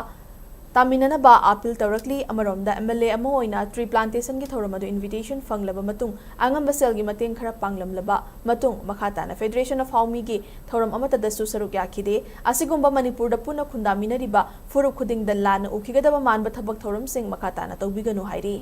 ꯇꯥꯃꯤꯟꯅꯅꯕ ꯑꯥꯄꯤꯜ ꯇꯧꯔꯛꯂꯤ꯫ ꯑꯃꯔꯣꯝꯗ, MLA ꯑꯃ ꯑꯣꯏꯅ tree plantation ꯒꯤ ꯊꯧꯔꯝ ꯑꯗꯨ invitation ꯐꯪꯂꯕ ꯃꯇꯨꯡ, ꯑꯉꯝꯕ ꯁꯦꯜꯒꯤ ꯃꯇꯦꯡ ꯈꯔ ꯄꯥꯡꯂꯝꯂꯕ ꯃꯇꯨꯡ, ꯃꯈꯥ ꯇꯥꯅ Federation of ꯍꯥꯎꯃꯤꯒꯤ ꯊꯧꯔꯝ ꯑꯃꯠꯇꯗꯁꯨ ꯁꯔꯨꯛ ꯌꯥꯈꯤꯗꯦ꯫ ꯑꯁꯤꯒꯨꯝꯕ ꯃꯅꯤꯄꯨꯔꯗ ꯄꯨꯟꯅ ꯈꯨꯟꯗꯥꯃꯤꯟꯅꯔꯤꯕ ꯐꯨꯔꯨꯞ ꯈꯨꯗꯤꯡꯗ ꯂꯥꯟꯅ ꯎꯈꯤꯒꯗꯕ ꯃꯥꯟꯕ ꯊꯕꯛ ꯊꯧꯔꯝꯁꯤꯡ ꯃꯈꯥ ꯇꯥꯅ ꯇꯧꯕꯤꯒꯅꯨ ꯍꯥꯏꯔꯤ꯫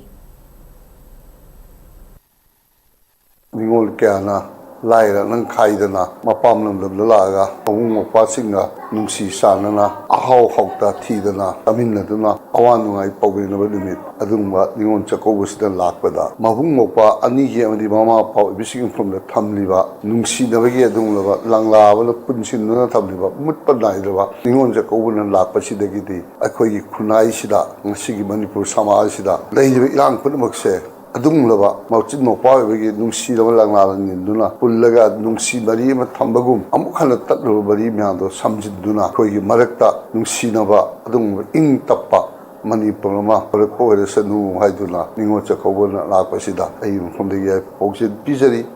ꯅꯤꯉꯣꯜ ꯀꯌꯥꯅ ꯂꯥꯏꯔ ꯅꯪ ꯈꯥꯏꯗꯅ ꯃꯄꯥꯝ ꯂꯝꯗꯝꯗ ꯂꯥꯛꯑꯒ ꯃꯕꯨꯡ ꯃꯧꯄ꯭ꯋꯥꯁꯤꯡꯒ ꯅꯨꯡꯁꯤ ꯆꯥꯟꯅꯅ ꯑꯍꯥꯎ ꯍꯥꯎꯇ ꯊꯤꯗꯅ ꯆꯥꯃꯤꯟꯅꯗꯨꯅ ꯑꯋꯥ ꯅꯨꯡꯉꯥꯏ ꯄꯥꯎꯗꯝꯅꯕ ꯅꯨꯃꯤꯠ ꯑꯗꯨꯒꯨꯝꯕ ꯅꯤꯉꯣꯜ ꯆꯥꯛꯀꯧꯕꯁꯤꯗ ꯂꯥꯛꯄꯗ ꯃꯕꯨꯡ ꯃꯧꯄ꯭ꯋꯥ ꯑꯅꯤꯒꯤ ꯑꯃꯗꯤ ꯃꯃꯥ ꯃꯄꯥ ꯑꯣꯏꯕꯁꯤꯡꯒꯤ ꯃꯐꯝꯗ ꯊꯝꯂꯤꯕ ꯅꯨꯡꯁꯤꯅꯕꯒꯤ ꯑꯗꯨꯒꯨꯝꯂꯕ ꯂꯪꯂꯥ ꯑꯃꯅ ꯄꯨꯟꯁꯤꯟꯗꯨꯅ ꯊꯝꯂꯤꯕ ꯃꯨꯠꯄ ꯅꯥꯏꯗ꯭ꯔꯕ ꯅꯤꯉꯣꯜ ꯆꯥꯛꯀꯧꯕꯅ ꯂꯥꯛꯄꯁꯤꯗꯒꯤꯗꯤ ꯑꯩꯈꯣꯏꯒꯤ ꯈꯨꯟꯅꯥꯏꯁꯤꯗ, ꯉꯁꯤꯒꯤ ꯃꯅꯤꯄꯨꯔ ꯁꯃꯥꯖꯁꯤꯗ ꯂꯩꯔꯤꯕ ꯏꯔꯥꯡ ꯄꯨꯝꯅꯃꯛꯁꯦ ꯑꯗꯨꯒꯨꯝꯂꯕ ꯃꯆꯤꯟ ꯃꯧꯄ꯭ꯋꯥ ꯑꯣꯏꯕꯒꯤ ꯅꯨꯡꯁꯤꯔꯕ ꯂꯪꯂꯥ ꯂꯪꯂꯦꯟꯗꯨꯅ ꯄꯨꯜꯂꯒ ꯅꯨꯡꯁꯤ ꯃꯔꯤ ꯑꯃ ꯊꯝꯕꯒꯨꯝ ꯑꯃꯨꯛ ꯍꯟꯅ ꯇꯠꯂꯨꯕ ꯃꯔꯤ ꯃꯌꯥꯝꯗꯣ ꯁꯝꯖꯤꯟꯗꯨꯅ ꯑꯩꯈꯣꯏꯒꯤ ꯃꯔꯛꯇ ꯅꯨꯡꯁꯤꯅꯕ ꯑꯗꯨꯒꯨꯝꯕ ꯏꯪ ꯇꯞꯄ ꯃꯅꯤꯄꯨꯔ ꯑꯃ ꯍꯧꯔꯛꯄ ꯑꯣꯏꯔꯁꯅꯨ ꯍꯥꯏꯗꯨꯅ ꯅꯤꯉꯣꯜ ꯆꯥꯛꯀꯧꯕꯅ ꯂꯥꯛꯄꯁꯤꯗ ꯑꯩꯒꯤ ꯃꯐꯝꯗꯒꯤ ꯌꯥꯏꯐ ꯄꯥꯎꯖꯦꯜ ꯄꯤꯖꯔꯤ꯫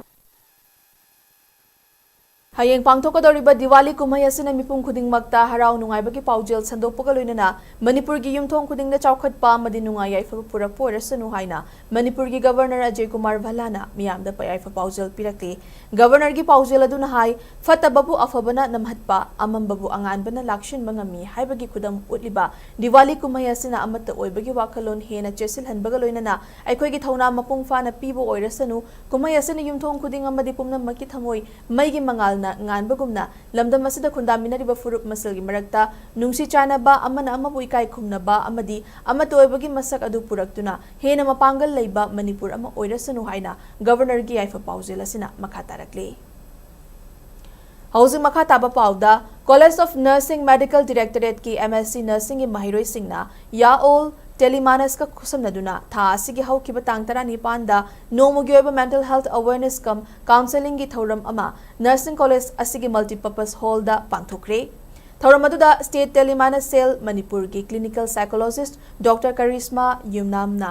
ꯍꯌꯦꯡ ꯄꯥꯡꯊꯣꯛꯀꯗꯧꯔꯤꯕ ꯗꯤꯋꯥꯂꯤ ꯀꯨꯝꯍꯩ ꯑꯁꯤꯅ ꯃꯤꯄꯨꯝ ꯈꯨꯗꯤꯡꯃꯛꯇ ꯍꯔꯥꯎ ꯅꯨꯡꯉꯥꯏꯕꯒꯤ ꯄꯥꯎꯖꯦꯜ ꯁꯟꯗꯣꯛꯄꯒ ꯂꯣꯏꯅꯅ ꯃꯅꯤꯄꯨꯔꯒꯤ ꯌꯨꯝꯊꯣꯡ ꯈꯨꯗꯤꯡꯗ ꯆꯥꯎꯈꯠꯄ ꯑꯃꯗꯤ ꯅꯨꯡꯉꯥꯏ ꯌꯥꯏꯐꯕ ꯄꯨꯔꯛꯄ ꯑꯣꯏꯔꯁꯅꯨ ꯍꯥꯏꯅ ꯃꯅꯤꯄꯨꯔꯒꯤ Governor ꯑꯖꯌ ꯀꯨꯃꯥꯔ ꯚꯜꯂꯥꯅ ꯃꯤꯌꯥꯝꯗ ꯄ-, ꯌꯥꯏꯐ ꯄꯥꯎꯖꯦꯜ ꯄꯤꯔꯛꯂꯤ꯫ Governorꯒꯤ ꯄꯥꯎꯖꯦꯜ ꯑꯗꯨꯅ ꯍꯥꯏ, "ꯐꯠꯇꯕꯕꯨ ꯑꯐꯕꯅ ꯅꯝꯍꯠꯄ, ꯑꯃꯝꯕꯕꯨ ꯑꯉꯥꯟꯕꯅ ꯂꯥꯛꯁꯤꯟꯕ ꯉꯝꯃꯤ" ꯍꯥꯏꯕꯒꯤ ꯈꯨꯗꯝ ꯎꯠꯂꯤꯕ ꯗꯤꯋꯥꯂꯤ ꯀꯨꯝꯍꯩ ꯑꯁꯤꯅ ꯑꯃꯠꯇ ꯑꯣꯏꯕꯒꯤ ꯋꯥꯈꯜꯂꯣꯟ ꯍꯦꯟꯅ ꯆꯦꯠꯁꯤꯜꯍꯟꯕꯒ ꯂꯣꯏꯅꯅ ꯑꯩꯈꯣꯏꯒꯤ ꯊꯧꯅꯥ ꯃꯄꯨꯡ ꯐꯥꯅ ꯄꯤꯕ ꯑꯣꯏꯔꯁꯅꯨ꯫ ꯀꯨꯝꯍꯩ ꯑꯁꯤꯅ ꯌꯨꯝꯊꯣꯡ ꯈꯨꯗꯤꯡ ꯑꯃꯗꯤ ꯄꯨꯝꯅꯃꯛꯀꯤ ꯊꯃꯣꯏ ꯃꯩꯒꯤ ꯃꯉꯥꯜꯅ ꯉꯥꯟꯕꯒꯨꯝꯅ, ꯂꯝꯗꯝ ꯑꯁꯤꯗ ꯈꯨꯟꯗꯥꯃꯤꯟꯅꯔꯤꯕ ꯐꯨꯔꯨꯞ ꯃꯁꯦꯜꯒꯤ ꯃꯔꯛꯇ ꯅꯨꯡꯁꯤ ꯆꯥꯟꯅꯕ, ꯑꯃꯅ ꯑꯃꯕꯨ ꯏꯀꯥꯏ ꯈꯨꯝꯅꯕ ꯑꯃꯗꯤ ꯑꯃꯠꯇ ꯑꯣꯏꯕꯒꯤ ꯃꯁꯛ ꯑꯗꯨ ꯄꯨꯔꯛꯇꯨꯅ, ꯍꯦꯟꯅ ꯃꯄꯥꯡꯒꯜ ꯂꯩꯕ ꯃꯅꯤꯄꯨꯔ ꯑꯃ ꯑꯣꯏꯔꯁꯅꯨ ꯍꯥꯏꯅ Governorꯒꯤ ꯌꯥꯏꯐ ꯄꯥꯎꯖꯦꯜ ꯑꯁꯤꯅ ꯃꯈꯥ ꯇꯥꯔꯛꯂꯤ꯫ ꯍꯧꯖꯤꯛ ꯃꯈꯥ ꯇꯥꯕ ꯄꯥꯎꯗ, College of Nursing Medical Directorateꯀꯤ MSc Nursingꯒꯤ ꯃꯍꯩꯔꯣꯏꯁꯤꯡꯅ ꯌꯥꯑꯣꯜ ꯇꯦꯂꯤꯃꯥꯅꯁꯀ ꯈꯨꯠꯁꯝꯅꯗꯨꯅ ꯊꯥ ꯑꯁꯤꯒꯤ ꯍꯧꯈꯤꯕ ꯇꯥꯡ ꯇꯔꯥꯅꯤꯄꯥꯟꯗ ꯅꯣꯡꯃꯒꯤ ꯑꯣꯏꯕ mental health awareness cum counselling ꯒꯤ ꯊꯧꯔꯝ ꯑꯃ Nursing College ꯑꯁꯤꯒꯤ multipurpose hallꯗ ꯄꯥꯡꯊꯣꯛꯈ꯭ꯔꯦ꯫ ꯊꯧꯔꯝ ꯑꯗꯨꯗ State Telemana Cell ꯃꯅꯤꯄꯨꯔꯒꯤ clinical psychologist Doctor ꯀꯔꯤꯁꯃꯥ ꯌꯨꯝꯅꯥꯝꯅ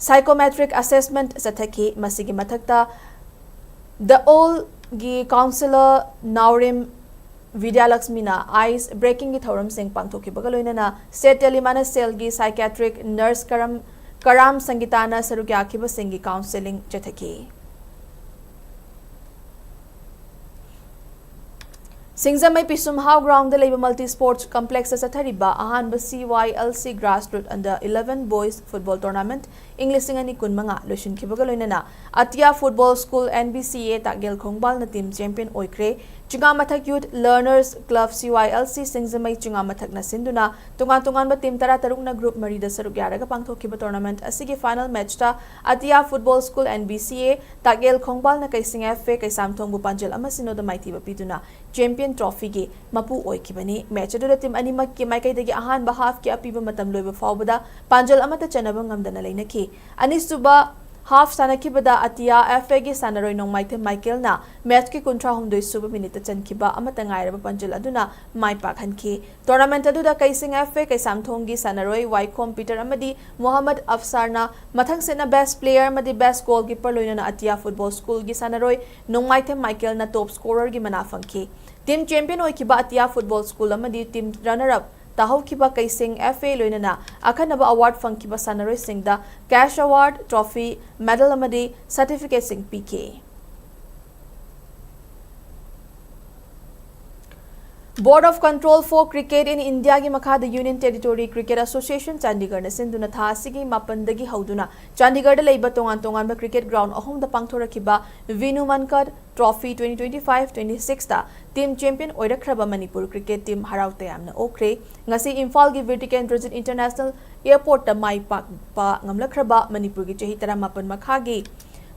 psychometric assessment ꯆꯠꯊꯈꯤ꯫ ꯃꯁꯤꯒꯤ ꯃꯊꯛꯇ ꯌꯥꯑꯣꯜꯒꯤ counsellor ꯅꯥꯎꯔꯦꯝ ꯕꯤꯗ꯭ꯌꯥꯂꯛꯁꯃꯤꯅ ꯑꯥꯏꯁ ꯕ꯭ꯔꯦꯀꯤꯡꯒꯤ ꯊꯧꯔꯝꯁꯤꯡ ꯄꯥꯡꯊꯣꯛꯈꯤꯕꯒ ꯂꯣꯏꯅꯅ ꯁꯦꯠ ꯇꯦꯂꯤꯃꯥꯅ ꯁꯦꯜꯒꯤ ꯁꯥꯏꯀꯤꯌꯥꯇ꯭ꯔꯤꯛ ꯅꯔꯁ ꯀꯔꯝ ꯀꯔꯥꯝ ꯁꯪꯒꯤꯇꯥꯅ ꯁꯔꯨꯛ ꯌꯥꯈꯤꯕꯁꯤꯡꯒꯤ ꯀꯥꯎꯟꯁꯦꯂꯤꯡ ꯆꯠꯊꯈꯤ꯫ ꯁꯤꯡꯖꯃꯩ ꯄꯤꯁꯨꯝꯍꯥꯎ ꯒ꯭ꯔꯥꯎꯟꯗ ꯂꯩꯕ ꯃꯜꯇꯤ ꯁ꯭ꯄꯣꯔꯠꯁ ꯀꯝꯄ꯭ꯂꯦꯛꯁꯇ ꯆꯠꯊꯔꯤꯕ ꯑꯍꯥꯟꯕ C Y L C grass root under eleven boys football tournament ꯏꯪ ꯂꯤꯁꯤꯡ ꯑꯅꯤ ꯀꯨꯟꯃꯉꯥ ꯂꯣꯏꯁꯤꯟꯈꯤꯕꯒ ꯂꯣꯏꯅꯅ ꯑꯇꯤꯌꯥ football school, and B C A, Takyel ꯈꯣꯡꯕꯥꯜꯅ team champion ꯑꯣꯏꯈ꯭ꯔꯦ꯫ ꯆꯤꯉꯥꯃꯊꯛ ꯌꯨꯠ ꯂꯔꯅꯔꯁ ꯀ꯭ꯂꯕ, ꯁꯤ ꯋꯥꯏ ꯑꯦꯜ ꯁꯤ, ꯁꯤꯡꯖꯃꯩ ꯆꯤꯉꯥꯃꯊꯛꯅ ꯁꯤꯟꯗꯨꯅ ꯇꯣꯉꯥꯟ ꯇꯣꯉꯥꯟꯕ ꯇꯤꯝ ꯇꯔꯥ ꯇꯔꯨꯛꯅ ꯒ꯭ꯔꯨꯞ ꯃꯔꯤꯗ ꯁꯔꯨꯛ ꯌꯥꯔꯒ ꯄꯥꯡꯊꯣꯛꯈꯤꯕ ꯇꯣꯔꯅꯥꯃꯦꯟꯠ ꯑꯁꯤꯒꯤ ꯐꯥꯏꯅꯦꯜ ꯃꯦꯆꯇ ꯑꯇꯤꯌꯥ football school, and B C A, Takyel ꯈꯣꯡꯕꯥꯜꯅ ꯀꯩꯁꯤꯡ F A ꯀꯩꯁꯥꯝꯊꯣꯡꯕꯨ ꯄꯥꯟꯖꯜ ꯑꯃ ꯁꯤꯅꯣꯗ ꯃꯥꯏꯊꯤꯕ ꯄꯤꯗꯨꯅ ꯆꯦꯝꯄꯤꯌꯟ ꯇ꯭ꯔꯣꯐꯤꯒꯤ ꯃꯄꯨ ꯑꯣꯏꯈꯤꯕꯅꯤ꯫ ꯃꯦꯆ ꯑꯗꯨꯗ ꯇꯤꯝ ꯑꯅꯤꯃꯛꯀꯤ ꯃꯥꯏꯀꯩꯗꯒꯤ ꯑꯍꯥꯟꯕ ꯍꯥꯐꯀꯤ ꯑꯄꯤꯕ ꯃꯇꯝ ꯂꯣꯏꯕ ꯐꯥꯎꯕꯗ ꯄꯥꯟꯖꯜ ꯑꯃꯠꯇ ꯆꯟꯅꯕ ꯉꯝꯗꯅ ꯂꯩꯅꯈꯤ꯫ ꯑꯅꯤꯁꯨꯕ ꯍꯥꯐ ꯁꯥꯟꯅꯈꯤꯕꯗ ꯑꯇꯤꯌꯥ ꯑꯦꯐ ꯑꯦꯒꯤ ꯁꯥꯟꯅꯔꯣꯏ ꯅꯣꯡꯃꯥꯏꯊꯦꯝ ꯃꯥꯏꯀꯦꯜꯅ ꯃꯦꯆꯀꯤ ꯀꯨꯟꯊ꯭ꯔꯥ ꯍꯨꯝꯗꯣꯏ ꯁꯨꯕ ꯃꯤꯅꯤꯠꯇ ꯆꯟꯈꯤꯕ ꯑꯃꯠꯇ ꯉꯥꯏꯔꯕ ꯄꯥꯟꯖꯜ ꯑꯗꯨꯅ ꯃꯥꯏ ꯄꯥꯛꯍꯟꯈꯤ꯫ ꯇꯣꯔꯅꯥꯃꯦꯟꯠ ꯑꯗꯨꯗ ꯀꯩꯁꯤꯡ ꯑꯦꯐ ꯑꯦ ꯀꯩꯁꯥꯝꯊꯣꯡꯒꯤ ꯁꯥꯟꯅꯔꯣꯏ ꯋꯥꯏꯈꯣꯝ ꯄꯤꯇꯔ ꯑꯃꯗꯤ ꯃꯣꯍꯝꯃꯗ ꯑꯐꯁꯥꯔꯅ ꯃꯊꯪ ꯁꯤꯠꯅ ꯕꯦꯁ ꯄ꯭ꯂꯦꯌꯔ ꯑꯃꯗꯤ ꯕꯦꯁ ꯒꯣꯜꯀꯤꯄꯔ ꯂꯣꯏꯅꯅ ꯑꯇꯤꯌꯥ ꯐꯨꯠꯕꯣꯜ ꯁ꯭ꯀꯨꯜꯒꯤ ꯁꯥꯟꯅꯔꯣꯏ ꯅꯣꯡꯃꯥꯏꯊꯦꯝ ꯃꯥꯏꯀꯦꯜꯅ ꯇꯣꯞ ꯁ꯭ꯀꯣꯔꯔꯒꯤ ꯃꯅꯥ ꯐꯪꯈꯤ꯫ ꯇꯤꯝ ꯆꯦꯝꯄꯤꯌꯟ ꯑꯣꯏꯈꯤꯕ ꯑꯇꯤꯌꯥ ꯐꯨꯠꯕꯣꯜ ꯁ꯭ꯀꯨꯜ ꯑꯃꯗꯤ team runner up ꯇꯥꯍꯧꯈꯤꯕ ꯀꯩꯁꯤꯡ F A ꯂꯣꯏꯅꯅ ꯑꯈꯟꯅꯕ ꯑꯦꯋꯥꯔꯗ ꯐꯪꯈꯤꯕ ꯁꯥꯟꯅꯔꯣꯏꯁꯤꯡꯗ ꯀꯦꯁ ꯑꯦꯋꯥꯔꯗ, ꯇ꯭ꯔꯣꯐꯤ, ꯃꯦꯗꯜ ꯑꯃꯗꯤ ꯁꯔꯇꯤꯐꯤꯀꯦꯠꯁꯤꯡ ꯄꯤꯈꯤ꯫ Board of Control for Cricket in India ꯒꯤ ꯃꯈꯥꯗ ꯌꯨꯅꯤꯌꯟ ꯇꯦꯔꯤꯇꯣꯔꯤ ꯀ꯭ꯔꯤꯀꯦꯠ ꯑꯦꯁꯣꯁꯤꯌꯦꯁꯟ ꯆꯥꯟꯗꯤꯒꯔꯅ ꯁꯤꯟꯗꯨꯅ ꯊꯥ ꯑꯁꯤꯒꯤ ꯃꯥꯄꯟꯗꯒꯤ ꯍꯧꯗꯨꯅ ꯆꯥꯟꯗꯤꯒꯔꯗ ꯂꯩꯕ ꯇꯣꯉꯥꯟ ꯇꯣꯉꯥꯟꯕ ꯀ꯭ꯔꯤꯀꯦꯠ ꯒ꯭ꯔꯥꯎꯟ ꯑꯍꯨꯝꯗ ꯄꯥꯡꯊꯣꯔꯛꯈꯤꯕ ꯚꯤꯅꯨ ꯃꯟꯀꯔ ꯇ꯭ꯔꯣꯐꯤ twenty twenty-five twenty-six ꯇ ꯇꯤꯝ ꯆꯦꯝꯄꯤꯌꯟ ꯑꯣꯏꯔꯛꯈ꯭ꯔꯕ ꯃꯅꯤꯄꯨꯔ ꯀ꯭ꯔꯤꯀꯦꯠ ꯇꯤꯝ ꯍꯔꯥꯎ ꯇꯌꯥꯝꯅ ꯑꯣꯛꯈ꯭ꯔꯦ꯫ ꯉꯁꯤ ꯏꯝꯐꯥꯜꯒꯤ ꯕꯤꯔ ꯇꯤꯀꯦꯟꯗ꯭ꯔꯖꯤꯠ ꯏꯟꯇꯔꯅꯦꯁꯅꯦꯜ ꯑꯦꯌꯔꯄꯣꯔꯠꯇ ꯃꯥꯏ ꯄꯥꯛꯄ ꯉꯝꯂꯛꯈ꯭ꯔꯕ ꯃꯅꯤꯄꯨꯔꯒꯤ ꯆꯍꯤ ꯇꯔꯥꯃꯥꯄꯟ ꯃꯈꯥꯒꯤ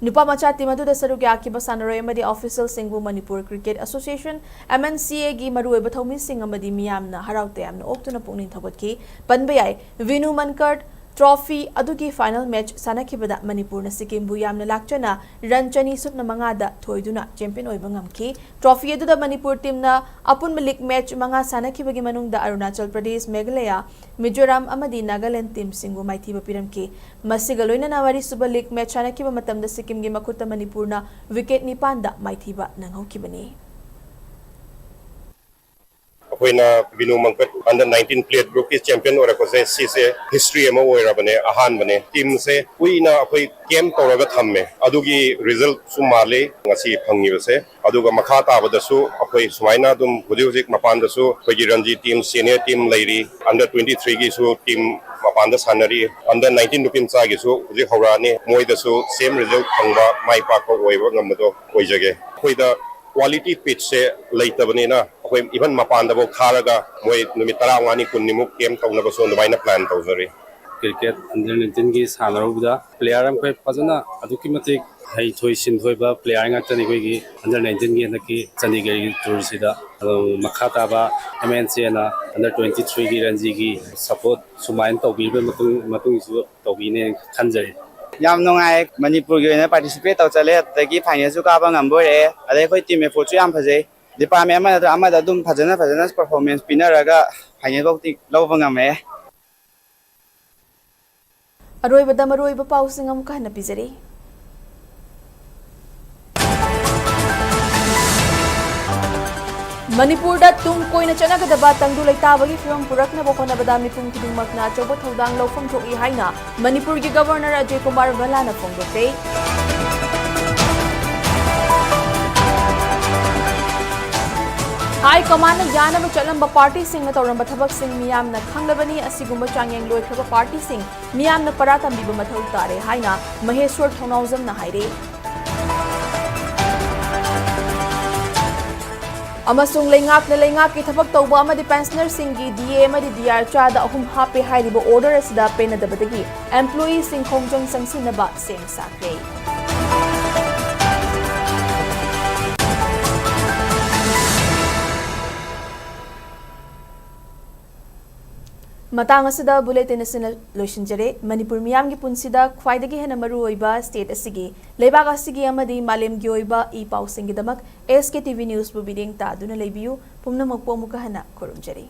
ꯅꯨꯄꯥ ꯃꯆꯥ ꯇꯤꯝ ꯑꯗꯨꯗ ꯁꯔꯨꯛ ꯌꯥꯈꯤꯕ ꯁꯥꯟꯅꯔꯣꯏ ꯑꯃꯗꯤ ꯑꯣꯐꯤꯁꯤꯌꯦꯜꯁꯤꯡꯕꯨ Manipur cricket association, M N C A, ꯒꯤ ꯃꯔꯨꯑꯣꯏꯕ ꯊꯧꯃꯤꯁꯤꯡ ꯑꯃꯗꯤ ꯃꯤꯌꯥꯝꯅ ꯍꯔꯥꯎ ꯇꯌꯥꯝꯅ ꯑꯣꯛꯇꯨꯅ ꯄꯨꯛꯅꯤꯡ ꯊꯧꯒꯠꯈꯤ꯫ ꯄꯟꯕ ꯌꯥꯏ, ꯚꯤꯅꯨ ꯃꯟꯀꯔ ꯇ꯭ꯔꯣꯐꯤ ꯑꯗꯨꯒꯤ ꯐꯥꯏꯅꯦꯜ ꯃꯦꯆ ꯁꯥꯟꯅꯈꯤꯕꯗ ꯃꯅꯤꯄꯨꯔꯅ ꯁꯤꯛꯀꯤꯝꯕꯨ ꯌꯥꯝꯅ ꯂꯥꯛꯆꯅ ꯔꯟ ꯆꯅꯤ ꯁꯨꯞꯅ ꯃꯉꯥꯗ ꯊꯣꯏꯗꯨꯅ ꯆꯦꯝꯄꯤꯌꯟ ꯑꯣꯏꯕ ꯉꯝꯈꯤ꯫ ꯇ꯭ꯔꯣꯐꯤ ꯑꯗꯨꯗ ꯃꯅꯤꯄꯨꯔ ꯇꯤꯝꯅ ꯑꯄꯨꯟꯕ ꯂꯤꯒ ꯃꯦꯆ ꯃꯉꯥ ꯁꯥꯟꯅꯈꯤꯕꯒꯤ ꯃꯅꯨꯡꯗ ꯑꯔꯨꯅꯥꯆꯜ ꯄ꯭ꯔꯗꯦꯁ, ꯃꯦꯘꯥꯂꯌꯥ, ꯃꯤꯖꯣꯔꯥꯝ ꯑꯃꯗꯤ ꯅꯥꯒꯥꯂꯦꯟ ꯇꯤꯝꯁꯤꯡꯕꯨ ꯃꯥꯏꯊꯤꯕ ꯄꯤꯔꯝꯈꯤ꯫ ꯃꯁꯤꯒ ꯂꯣꯏꯅꯅ ꯃꯔꯤꯁꯨꯕ ꯂꯤꯒ ꯃꯦꯆ ꯁꯥꯟꯅꯈꯤꯕ ꯃꯇꯝꯗ ꯁꯤꯛꯀꯤꯝꯒꯤ ꯃꯈꯨꯠꯇ ꯃꯅꯤꯄꯨꯔꯅ ꯋꯤꯀꯦꯠ ꯅꯤꯄꯥꯟꯗ ꯃꯥꯏꯊꯤꯕ ꯅꯪꯍꯧꯈꯤꯕꯅꯤ꯫ ꯑꯩꯈꯣꯏꯅ ꯕꯤꯅꯨ ꯃꯪꯀꯠ under nineteen plate groupꯀꯤ champion ꯑꯣꯏꯔꯛꯄꯁꯦ, ꯁꯤꯁꯦ history ꯑꯃ ꯑꯣꯏꯔꯕꯅꯦ, ꯑꯍꯥꯟꯕꯅꯦ꯫ Teamꯁꯦ ꯀꯨꯏꯅ ꯑꯩꯈꯣꯏ camp ꯇꯧꯔꯒ ꯊꯝꯃꯦ, ꯑꯗꯨꯒꯤ resultꯁꯨ ꯃꯥꯜꯂꯤ ꯉꯁꯤ ꯐꯪꯉꯤꯕꯁꯦ꯫ ꯑꯗꯨꯒ ꯃꯈꯥ ꯇꯥꯕꯗꯁꯨ ꯑꯩꯈꯣꯏ ꯁꯨꯃꯥꯏꯅ ꯑꯗꯨꯝ ꯍꯧꯖꯤꯛ ꯍꯧꯖꯤꯛ ꯃꯄꯥꯟꯗꯁꯨ ꯑꯩꯈꯣꯏꯒꯤ ꯔꯟꯖꯤ team, senior team ꯂꯩꯔꯤ, under twenty threeꯒꯤꯁꯨ team ꯃꯄꯥꯟꯗ ꯁꯥꯟꯅꯔꯤ, under nineteen ꯅꯨꯄꯤ ꯃꯆꯥꯒꯤꯁꯨ ꯍꯧꯖꯤꯛ ꯍꯧꯔꯛꯑꯅꯤ, ꯃꯣꯏꯗꯁꯨ same result ꯐꯪꯕ, ꯃꯥꯏ ꯄꯥꯛꯄ ꯑꯣꯏꯕ ꯉꯝꯕꯗꯣ ꯑꯣꯏꯖꯒꯦ꯫ ꯑꯩꯈꯣꯏꯗ quality pitchꯁꯦ ꯂꯩꯇꯕꯅꯤꯅ ꯑꯩꯈꯣꯏ even ꯃꯄꯥꯟꯗꯐꯥꯎ ꯊꯥꯔꯒ ꯃꯣꯏ ꯅꯨꯃꯤꯠ ꯇꯔꯥꯃꯉꯥꯅꯤ, ꯀꯨꯟꯅꯤꯃꯨꯛ camp ꯇꯧꯅꯕꯁꯨ ꯑꯗꯨꯃꯥꯏꯅ plan ꯇꯧꯖꯔꯤ꯫ Cricket under nineteenꯒꯤ ꯁꯥꯟꯅꯔꯨꯕꯗ player ꯑꯃꯈꯣꯏ ꯐꯖꯅ ꯑꯗꯨꯛꯀꯤ ꯃꯇꯤꯛ ꯍꯩꯊꯣꯏ ꯁꯤꯡꯊꯣꯏꯕ player ꯉꯥꯛꯇꯅꯤ ꯑꯩꯈꯣꯏꯒꯤ under nineteenꯒꯤ ꯍꯟꯗꯛꯀꯤ ꯆꯥꯟꯗꯤꯒꯔꯒꯤ tourꯁꯤꯗ꯫ ꯑꯗꯨ ꯃꯈꯥ ꯇꯥꯕ MNCꯅ under twenty threeꯒꯤ ꯔꯟꯖꯤꯒꯤ support ꯁꯨꯃꯥꯏꯅ ꯇꯧꯕꯤꯕ ꯃꯇꯨꯡ, ꯃꯇꯨꯡꯁꯨ ꯇꯧꯕꯤꯅꯦꯅ ꯈꯟꯖꯔꯤ꯫ ꯌꯥꯝ ꯅꯨꯡꯉꯥꯏ꯫ ꯃꯅꯤꯄꯨꯔꯒꯤ ꯑꯣꯏꯅ participate ꯇꯧ ꯆꯠꯂꯦ, ꯑꯗꯨꯗꯒꯤ finalꯁꯨ ꯀꯥꯕ ꯉꯝꯕ ꯑꯣꯏꯔꯛꯑꯦ, ꯑꯗꯩ ꯑꯩꯈꯣꯏ team effortꯁꯨ ꯌꯥꯝ ꯐꯖꯩ꯫ Department ꯑꯃ ꯅꯠꯇ꯭ꯔꯒ ꯑꯃꯗ ꯑꯗꯨꯝ ꯐꯖꯅ ꯐꯖꯅ performance ꯄꯤꯅꯔꯒ final ꯐꯥꯎꯗꯤ ꯂꯧꯕ ꯉꯝꯃꯦ꯫ ꯑꯔꯣꯏꯕꯗ ꯃꯔꯨꯑꯣꯏꯕ ꯄꯥꯎꯁꯤꯡ ꯑꯃꯨꯛꯀ ꯍꯟꯅ ꯄꯤꯖꯔꯤ꯫ ꯃꯅꯤꯄꯨꯔꯗ ꯇꯨꯡ ꯀꯣꯏꯅ ꯆꯠꯅꯒꯗꯕ ꯇꯪꯗꯨ ꯂꯩꯇꯥꯕꯒꯤ ꯐꯤꯚꯝ ꯄꯨꯔꯛꯅꯕ ꯍꯣꯠꯅꯕꯗ ꯃꯤꯄꯨꯝ ꯈꯨꯗꯤꯡꯃꯛꯅ ꯑꯆꯧꯕ ꯊꯧꯗꯥꯡ ꯂꯧꯐꯝ ꯊꯣꯛꯏ ꯍꯥꯏꯅ ꯃꯅꯤꯄꯨꯔꯒꯤ Governor ꯑꯖꯌ ꯀꯨꯃꯥꯔ ꯚꯜꯂꯥꯅ ꯐꯣꯡꯗꯣꯛꯈ꯭ꯔꯦ꯫ High Commandꯅ ꯌꯥꯅꯕ ꯆꯠꯂꯝꯕ partyꯁꯤꯡꯅ ꯇꯧꯔꯝꯕ ꯊꯕꯛꯁꯤꯡ ꯃꯤꯌꯥꯝꯅ ꯈꯪꯂꯕꯅꯤ꯫ ꯑꯁꯤꯒꯨꯝꯕ ꯆꯥꯡꯌꯦꯡ ꯂꯣꯏꯈ꯭ꯔꯕ partyꯁꯤꯡ ꯃꯤꯌꯥꯝꯅ ꯄꯔꯥ ꯇꯝꯕꯤꯕ ꯃꯊꯧ ꯇꯥꯔꯦ ꯍꯥꯏꯅ ꯃꯍꯦꯁ꯭ꯋꯔ ꯊꯧꯅꯥꯎꯖꯝꯅ ꯍꯥꯏꯔꯤ꯫ ꯑꯃꯁꯨꯡ ꯂꯩꯉꯥꯛꯅ ꯂꯩꯉꯥꯛꯀꯤ ꯊꯕꯛ ꯇꯧꯕ ꯑꯃꯗꯤ pensionerꯁꯤꯡꯒꯤ DA ꯑꯃꯗꯤ DR ꯆꯥꯗ ꯑꯍꯨꯝ ꯍꯥꯞꯄꯦ ꯍꯥꯏꯔꯤꯕ order ꯑꯁꯤꯗ ꯄꯦꯟꯅꯗꯕꯗꯒꯤ employeeꯁꯤꯡ ꯈꯣꯡꯖꯪ ꯆꯪꯁꯤꯟꯅꯕ ꯁꯦꯝ ꯁꯥꯈ꯭ꯔꯦ꯫ ꯃꯇꯥꯡ ꯑꯁꯤꯗ bulletin ꯑꯁꯤꯅ ꯂꯣꯏꯁꯤꯟꯖꯔꯦ꯫ ꯃꯅꯤꯄꯨꯔ ꯃꯤꯌꯥꯝꯒꯤ ꯄꯨꯟꯁꯤꯗ ꯈ꯭ꯋꯥꯏꯗꯒꯤ ꯍꯦꯟꯅ ꯃꯔꯨꯑꯣꯏꯕ state ꯑꯁꯤꯒꯤ, ꯂꯩꯕꯥꯛ ꯑꯁꯤꯒꯤ ꯑꯃꯗꯤ ꯃꯥꯂꯦꯝꯒꯤ ꯑꯣꯏꯕ ꯏ ꯄꯥꯎꯁꯤꯡꯒꯤꯗꯃꯛ SKTV Newsꯕꯨ ꯃꯤꯠꯌꯦꯡ ꯇꯥꯗꯨꯅ ꯂꯩꯕꯤꯌꯨ꯫ ꯄꯨꯝꯅꯃꯛꯄꯨ ꯑꯃꯨꯛꯀ ꯍꯟꯅ ꯈꯨꯔꯨꯝꯖꯔꯤ꯫